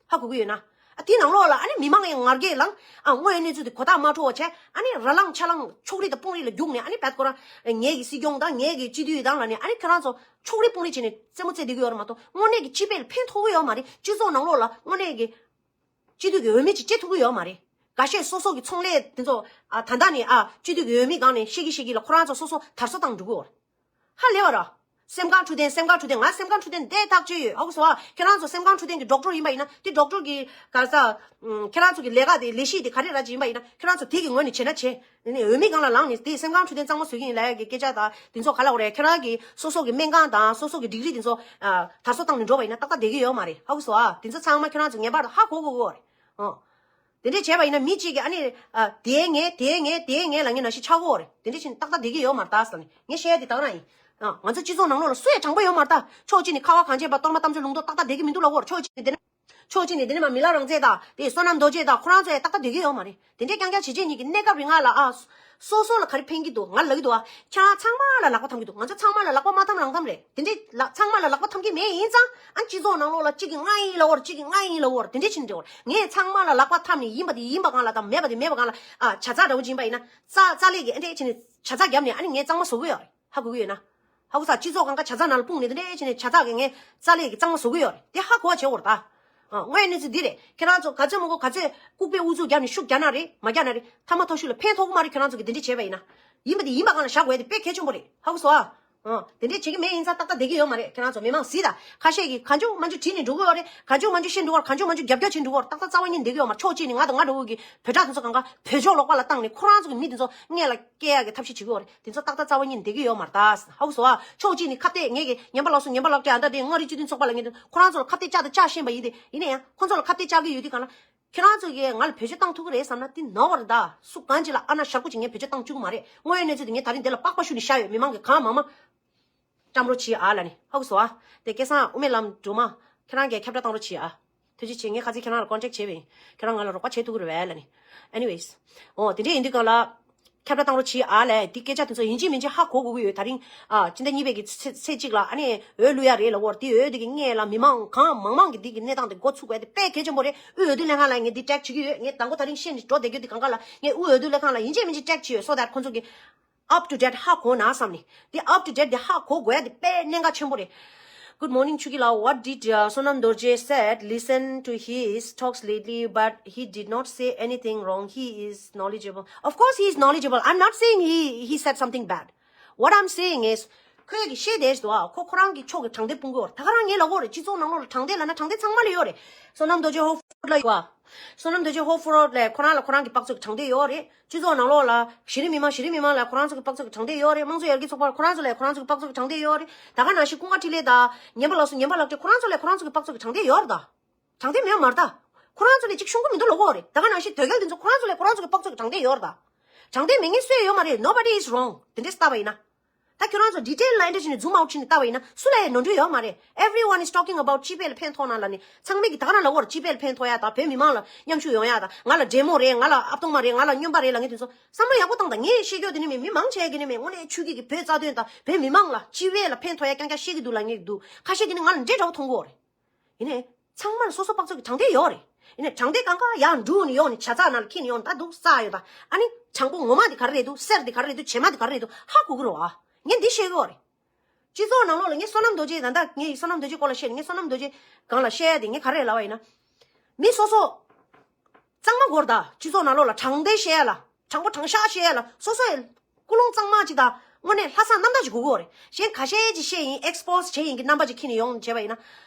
ཧ་གོ་གི་ཡོད་ན། ཨ་དེའི་ནང་ལོགས་ལ་ཨ་ནི་མི་མང་ཡང་ངར་སྐད་ལངས། ཨ་དངོས་ཡོད་གནས་ཚུལ་དེ་གོ་རྟོགས་མ་འཕྲོད་པ་བྱས། ཨ་ནི་ར་ལངས་ཆ་ལངས་ཕྱོགས་རིས་དང་དཔུང་རིས་ལ་རྒྱུགས་ནས་ཨ་ནི་བད་ཁོ་རང་ངེད་ཀྱི་སྲིད་སྐྱོང་དང་ངེད་ཀྱི་སྤྱི་འཐུས་དང་ལ་ནི་ཨ་ནི་ཁྱེད་རང་ཚོ་ཕྱོགས་རིས་དཔུང་རིས་བྱས་ནས་རྩེད་མོ་རྩེ་བསྡད་ཀྱི་ཡོད་རེད་མ་གཏོགས་དངོས་གནས་ཀྱི་སྤྱི་པའི་ལ་ཕན་ཐོགས་ཀྱི་ཡོད་མ་རེད། སྤྱི་ཚོགས་ནང་ལོགས་ལ་དངོས་གནས་ཀྱི་སྤྱི་འཐུས་ཀྱི་འོས་མི་ཅིག་སྐྱེ་ཐུབ་ཀྱི་ཡོད་མ་རེད། འགའ་ཤས་སོ་སོ་གི་ཚོང་ལས་དེ་ཚོ་ཨ་ད་ལྟ་ནས་ཨ་སྤྱི་འཐུས་ཀྱི་འོས་མི་སྒང་ནས་བཤད་ཀྱི་བཤད་ཀྱི་ལ་ཁོ་རང་ཚོ་སོ་སོ་དར་སྲོལ་བཏང་འགྲོ་གི་ཡོད་རེད། ཧ་ལས་བ་ར། སེམས་ཁམས་འཕྲོད་བསྟེན། སེམས་ཁམས་འཕྲོད་བསྟེན། ང་སེམས་ཁམས་འཕྲོད་བསྟེན་དེ་ཐག་ཆོད་ཡོད། ཨ་ཁུ་སོ་ཨ། ཁྱེད་རང་ཚོ་སེམས་ཁམས་འཕྲོད་བསྟེན་གྱི་ཌོག་ཊར་ཡིན་པ་ཡིན་ན་དེ་ཌོག་ཊར་གྱི་ག་ས། ཁྱེད་རང་ཚོ་གི་ལས་ཀ་དེ་ལས་གཞི་དེ་ག་རེ་ར་ཅིག་ཡིན་པ་ཡིན་ན་ཁྱེད་རང་ཚོ་དེ་གི་ངོས་ནས་བྱེད་ན་བྱེད། དེ་ནས་འོས་མི་སྒང་ལ་ལངས་ནས་དེ་སེམས་ཁམས་འཕྲོད་བསྟེན་གཙང་མ་བཟོ་གི་ཡིན་ལབ་ཡ་གི་སྐད་ཆ་དང་དེ་ཚོ་ག་ལ་འོ་རེད། ཁྱེད་རང་གི་སོ་སོ་གི་སྨན་ཁང་དང་སོ་སོ་གི་ཌིག་རི་དེ་ཚོ་དར་སྲོལ་བཏང་ནས་འགྲོ་བ་ཡིན་ན་ཏག་ཏག་བསྡད་ཀྱི་ཡོད་མ་རེད། ཨ་ཁུ་སོ་ཨ། དེ་ཚོ་ཚང་མ་ཁྱེད་རང་ཚོ་ངེས་པར་དུ་ཧ་གོ་དགོས་ཀྱི་ཡོད་རེད། ཨོ། དེ་འདྲས་བྱས་པ་ཡིན་ན་མི་གཅིག་གིས་ཨ་ནི་ཨ་དེའི་ངས་དེའི་ངས་དེའི་ངས་ལབ་མཁན་ནང་བཞིན་ཆགས་ཀྱི་ཡོད་རེད། དེ་འདྲས་བྱས་ནས་ཏག་ཏག་བསྡད་ཀྱི་ཡོད་མ་རེད་ད་ཟེར་ནས་ངས་བཤད་ཡ་དེ་ད་ག་རང་ཡིན། ཨ་ང་ཚོ་སྤྱི་ཚོགས་ནང་ལོགས་ལ་སུ་ཡང་དྲང་པོ་ཡོད་མ་རེད་ད། ཕྱོགས་གཅིག་ནས་ཁ་བ་གངས་ཅན་པ་གཏོར་མ་གཏམ་བརྗོད་ལུང་རྟོགས་ཏག་ཏག་བསྡད་ཀྱི་མི་འདུག་ལབ་ཀྱི་ཡོད་རེད། ཕྱོགས་གཅིག་ནས་དེ་ནས་ཕྱོགས་གཅིག་ནས་དེ་ནས་མ་མི་ལ་རང་བཙན་དང་དེ་བསོད་ནམས་རྡོ་རྗེ་དང་ཁོ་རང་ཚོ་ཡང་ཏག་ཏག་བསྡད་ཀྱི་ཡོད་མ་རེད། དེ་འདྲས་རྐྱང་རྐྱང་བྱེད་བྱེད་གཉིས་ཀྱི་གནས་སྐབས་རིང་ང་ལ་ཨ། སོ་སོ་ལ་ག་རེ་ཕན་གྱི་འདུག་ང་ལབ་ཀྱི་འདུག་ཨ། ཁྱེད་རང་ཚང་མ་ལ་ལག་པ་འཐམ་གྱི་འདུག་ང་ཚོ་ཚང་མ་ལ་ལག་པ་མ་འཐམ་རང་འཐམ་རེད། དེ་འདྲས་ལ་ཚང་མ་ལ་ལག་པ་འཐམ་གྱི་མེད་ཡིན་ཙང་ཨ་སྤྱི་ཚོགས་ནང་ལོགས་ལ་གཅིག་གིས་ང་ཡིན་ལབ་ཀྱི་ཡོད་རེད། གཅིག་གིས་ང་ཡིན་ལབ་ཀྱི་ཡོད་རེད། དེ་འདྲས་བྱས་ནས་འགྲོ་གི་ཡོད་རེད། ངས་ཚང་མ་ལ་ལག་པ་འཐམ་ནས་ཡིན་པ་དེ་ཡིན་པ་སྒང་ལ་དང་མེད་པ་དེ་མེད་པ་སྒང་ལ་ཨ་བྱ་ཚ་འདྲ་བོ་ཅིག་ཡིན་པ་ཡིན་ན་རྩ་རྩ་ལས་ཀྱི་ཨ་འདྲས་བྱས་ནས་བྱ་ཚ་བརྒྱབ་ནས་ཨ་ནི་ངས་གཙང་མ་བཟོ་གི་ཡོད་རེད། ཧ་གོ་གི་ཡོད་ན། ཧ་གོ་ས། སྤྱི་ཚོགས་སྒང་ག་བྱ་ཚ་ནང་ལ་སྤུངས་ནས་དེ་འདྲས་བྱས་ནས་བྱ་ཚ་གི་ངས་རྩ་ལས་ཀྱི་གཙང་མ་བཟོ་གི་ཡོད་རེད། དེ་ཧ་གོ་བ་བྱེད་དགོས་རེད་ད། ཨ་དངོས་ཡོད་གནས་ཚུལ་འདི་རེད། ཁྱེད་རང་ཚོ་ག་ཚོད་མང་པོ་ག་ཚོད་ལྐུགས་པའི་ཨུ་ཚུགས་བརྒྱབ་ནས་ཤུགས་རྒྱག་ན་རེད་མ་རྒྱག་ན་རེད། མཐའ་མ་ཐོག་ཤུགས་ལ་ཕན་ཐོགས་ཀྱི་མ་རེད། ཁྱེད་རང་ཚོ་གི་དེ་འདྲས་བྱས་པ་ཡིན་ན། ཡིན་པ་དེ་ཡིན་པ་སྒང་ལ་བཞག་དགོས་ཡ་དེ་དཔེ་གལ་ཆེན་པོ་རེད། ཧ་གོ་སོང་ཨ། ཨ་དེ་འདྲས་བྱེད་ཀྱི་མེད་ཡིན་ཙང་ཏག་ཏག་བསྡད་ཀྱི་ཡོད་མ་རེད། ཁྱེད་རང་ཚོ་མི་མང་གཟིགས་དང་། ཁ་ཤས་ཀྱིས་གང་བྱུང་མང་བྱུང་བྲིས་ནས་འགྲོ་གི་ཡོད་རེད། གང་བྱུང་མང་བྱུང་བཤད་འགྲོ་གི་ཡོད་རེད། གང་བྱུང་མང་བྱུང་རྒྱབ་སྐྱོར་བྱེད་འགྲོ་གི་ཡོད་རེད། ཏག་ཏག་རྩ་བ་ཉིད་བསྡད་ཀྱི་ཡོད་མ་རེད། ཕྱོགས་གཅིག་ནས་ང་དང་ང་འདྲ་བོ་གི་བོད་ཕྲུག་དེ་ཚོ་གང་ག་བོད་ཕྱོགས་ལོག་པ་ལ་བཏང་ནས་ཁོ་རང་ཚོ་གི་མི་དེ་ཚོ་མངལ་ལ་སྐྱེལ་ཡ་གི་ཐབས་ཤེས་བྱེད་ཀྱི་ཡོད་རེད། དེ་ཚོ་ཏག་ཏག་རྩ་བ་ཉིད་བསྡད་ཀྱི་ཡོད་མ་རེད་ད། ཧ་གོ་སོང་ཨ། ཕྱོགས་གཅིག་ནས་ཁ་གཏད་ངེད་ཀྱི་ཉན་པ་ལགས་སོ་ཉན་པ་ལགས་ཀྱི་ཨ་མདའ་དེ་མངའ་རིས་སྤྱི་མཐུན་ཚོགས་པ་ལ་ངེད་དེ་ཁོ་རང་ཚོ་ལ་ཁ་གཏད་བཅག་དང་བཅག་བཞིན་པ་ཡིན་ཏེ། ཡིན་ན་ཡང་ཁོ་ཚོ་ལ་ཁ་གཏད་བཅག་གི་ཡོད་དུས་གང་ལ། ཁྱེད་རང་ཚོ་གིས་ང་ལ་བེད་སྤྱོད་བཏང་ཐུབ་ཀྱི་རེད་བསམ་ན་དེ་ནོར་བ་རེད་ད། སུ་གང་ཅིག་ལ་ཨ་ན་ཞག་པོ་ཅིག་ངས་བེད་སྤྱོད་བཏང་བཅུག་གི་མ་རེད། དངོས་ཡོད་གནས་ཚུལ་དེ་ངས་ད་རིང་འདི་ལ་པགས་པ་བཤུས་ནས་བཞག་ཡོད། མི་མང་གིས་གང་མང་མང་བཀྲམ་རོགས་བྱེད་ཨ་ལབ་ནས། ཧ་གོ་སོང་ཨ། དེ་སྐལ་བཟང་དབུ་མའི་ལམ་སྒྲོལ་མ། ཁྱེད་རང་གིས་ཁྱབ་བསྒྲགས་བཏང་རོགས་བྱེད་ཨ། ཐུགས་རྗེ་ཆེ། ངས་ཁ་སང་ཁྱེད་རང་ལ་ཀོན་ཊེག་བྱས་པ་ཡིན། ཁྱེད་རང་ང་ལ་རོགས་པ་བྱེད་ཐུབ་ཀྱི་རེད་པས་ལབ་ནས། Anyways། འོ་དེ་འདྲ་ཡིན་དུས་གང་ལ། ཁྱབ་བསྒྲགས་བཏང་རོགས་བྱེད་ཨ་ལས་འདི་སྐད་ཆ་དེ་ཚོ་ཡིན་གཅིག་མིན་གཅིག་ཧ་གོ་དགོས་ཀྱི་ཡོད། ད་རིང་ཨ་སྤྱི་ཟླ་གཉིས་པའི་གི་ཚེས་ཚེས་གཅིག་ལ་ཨ་ནི་འོས་བླུག་ཡ་རེད་ལབ་ཀྱི་ཡོད་རེད། དེ་འོས་དེ་གི་སྔོན་ལ་མི་མང་གང་མང་མང་གིས་འདི་གི་གནས་སྟངས་དེ་འགོ་ཚུགས་པ་དེ་དཔེ་གལ་ཆེན་པོ་རེད། དབུས་འོས་བསྡུ་ལྷན་ཁང་ལ་ངས་འདི་ཊེག་བྱེད་ཀྱི་ཡོད། ངས་མདང་དགོང་དེ་རིང་བཤད་ནས་འགྲོ་བསྡད་རྒྱུ་དེ་གང་ག་ལ་ངས་དབུས་འོས་བསྡུ་ལྷན་ཁང་ལ་ཡིན་གཅིག་མིན་གཅིག་ཊེག་བྱེད་ཀྱི་ཡོད། so that ཁོང་ཚོ་གི up to date ཧ་གོ་ན་བསམ་ནས། འདི་up to date འདི་ཧ་གོ་དགོས་ཡ་འདི་དཔེ་གནད་འགག་ཆེན་པོ་རེད། Good morning ཆུ་ཁྱི་ལགས། What did uh, Sonam Dorje said? Listen to his talks lately, but he did not say anything wrong. He is knowledgeable. Of course, he is knowledgeable. I'm not saying he he said something bad. What I'm saying is, ཁོས་ཀྱི་བཤད་བསྡད་འདུག་ཨ། ཁོ་ཁོ་རང་གི་ཕྱོགས་ཀྱི་དྲང་བདེན་སྤུང་གི་ཡོད་རེད། ད་ག་རང་ངས་ལབ་ཀྱི་ཡོད་རེད། སྤྱི་ཚོགས་ནང་ལོགས་ལ་དྲང་བདེན་ལབ་ན་དྲང་བདེན་ཚང་མ་ལ་ཡོད་རེད། Sonam Dorje Hope Fort ལ་ཡོད་ཨ། Sonam Dorje Hope Fort ལ་ཁོ་རང་ལ་ཁོ་རང་གི་པགས་ཚོད་ཀྱི་དྲང་བདེན་ཡོད་རེད། སྤྱི་ཚོགས་ནང་ལོགས་ལ་གཞི་རིམ་མི་མང་གཞི་རིམ་མི་མང་ལ་ཁོ་རང་ཚོ་གི་པགས་ཚོད་ཀྱི་དྲང་བདེན་ཡོད་རེད། དམངས་གཙོ་ཡར་རྒྱས་ཚོགས་པ་ཁོ་རང་ཚོ་ལ་ཁོ་རང་ཚོ་གི་པགས་ཚོད་ཀྱི་དྲང་བདེན་ཡོད་རེད། ད་ག་ནང་བཞིན་ཀུན་དགའ་འཕྲིན་ལས་དང་ཉན་པ་ལགས་སོ་ཉན་པ་ལགས་ཀྱིས་ཁོ་རང་ཚོ་ལ་ཁོ་རང་ཚོ་གི་པགས་ཚོད་ཀྱི་དྲང་བདེན་ཡོད་རེད་ད། དྲང་བདེན་མེད་མ་རེད་ད། ཁོ་རང་ཚོ་ལས་ཅིག་ཤོང་གི་མི་འདུག་ལབ་ཀྱི་ཡོད་རེད། ད་ག་ནང་བཞིན་དོལ་རྒྱལ་དེ་ཚོ་ཁོ་རང་ཚོ་ལ་ཁོ་རང་ཚོ་གི་པགས་ཚོད་ཀྱི་དྲང་བདེན་ཡོད་རེད་ད། དྲང་བདེན་མེད་མཁན་སུ་ཡང་ཡོད་མ་རེད། Nobody is wrong. དེ་འདྲས་བལྟས་པ་ཡིན་ན། ད་ཁྱོད་རང་ཚོ་ཌི་ཊེལ་ལ་འདྲ་བྱས་ནས་ཛུམ་ཨའུཊ་བྱས་ནས་ལྟ་བ་ཡིན་ན་སུ་ལ་ཡང་ནོར་འཁྲུལ་ཡོད་མ་རེད། Everyone is talking about སྤྱི་པའི་ལ་ཕན་ཐོགས་ན་ལབ་ནས། ཚང་མས་ཀྱི་ད་ག་རང་ལབ་ཀྱི་ཡོད་རེད། སྤྱི་པའི་ལ་ཕན་ཐོགས་ཡ་དང་བོད་མི་མང་ལ་མཉམ་ཞུགས་ཡོང་ཡ་དང་། ང་ལ་འབྲེལ་མོ་རེད། ང་ལ་ཨབ་སྟོང་མ་རེད། ང་ལ་སྨྱོན་པ་རེད་ལབ་མཁན་དེ་ཚོ་བསམ་བློ་ཡག་པོ་བཏང་དང་། ངས་བཤད་རྒྱུ་དེ་ནི་མི་མི་མང་ཆེ་གི་ནི་མི་དངོས་གནས་ཆོས་བརྒྱུད་ཀྱི་བོད་རྩ་དོན་དང་བོད་མི་མང་ལ་སྤྱི་པའི་ལ་ཕན་ཐོགས་ཡ་རྐྱང་རྐྱང་བཤད་ཀྱི་འདུག་ལབ་མཁན་འདུག་ཁ་ཤས་ཀྱིས་ནི་ང་ལ་འདྲེ་འདྲ་བོ་མཐོང་གི་ཡོད་རེད། ཡིན་ནའི། ཚང་མར་སོ་སོ་དཔག་ཚོད་ཀྱི་དྲང་བདེན་ཡོད་རེད། ཡིན་ནའི་དྲང་བདེན་གང་ག་ཡར་འགྲོ་ནས་ཡོང་ནས་བྱ་ཚ་ནང་ལ་འཁྱེར་ནས་ཡོང་ནས་ད་འདུག་ས་ཡོད་ད། ཨ་ནི་དྲང་པོ་ངོ་མ་དེ་ག་རེ་རེད་འདུག་གསེར་དེ་ག་རེ་རེད་འདུག་བྱེ་མ་དེ་ག་རེ་རེད་འདུག་ཧ་གོ་གི་རེད་བ། ངས་འདི་བཤད་གི་ཡོད་རེད། སྤྱི་ཚོགས་ནང་ལོགས་ལ་ངས་བསོད་ནམས་རྡོ་རྗེ་ད་ལྟ་ངས་བསོད་ནམས་རྡོ་རྗེ་སྐོར་ལ་བཤད་ནས། ངས་བསོད་ནམས་རྡོ་རྗེ་སྒང་ལ་བཤད་ཡ་དེ་ངས་ག་རེ་ལབ་པ་ཡིན་ན། མི་སོ་སོ། གཙང་མ་སྐོར་ད་སྤྱི་ཚོགས་ནང་ལོགས་ལ་དྲང་བདེན་བཤད་ཡ་ལ། དྲང་པོ་དྲང་བཞག་བཤད་ཡ་ལ་སོ་སོ་ཡི་ཀུན་སློང་གཙང་མ་ཅིག་དང་དངོས་གནས་ལྷག་བསམ་རྣམ་དག་ཅིག་དགོས་ཀྱི་ཡོད་རེད། གཞན་ཁ་ཤས་ཅིག་བཤད་ཡིན། ཨེགས་པོ་སི་བྱེད་ཡིན་གྱི་རྣམ་པ་ཅིག་འཁྱེར་ནས་ཡོང་བྱས་པ་ཡིན་ན།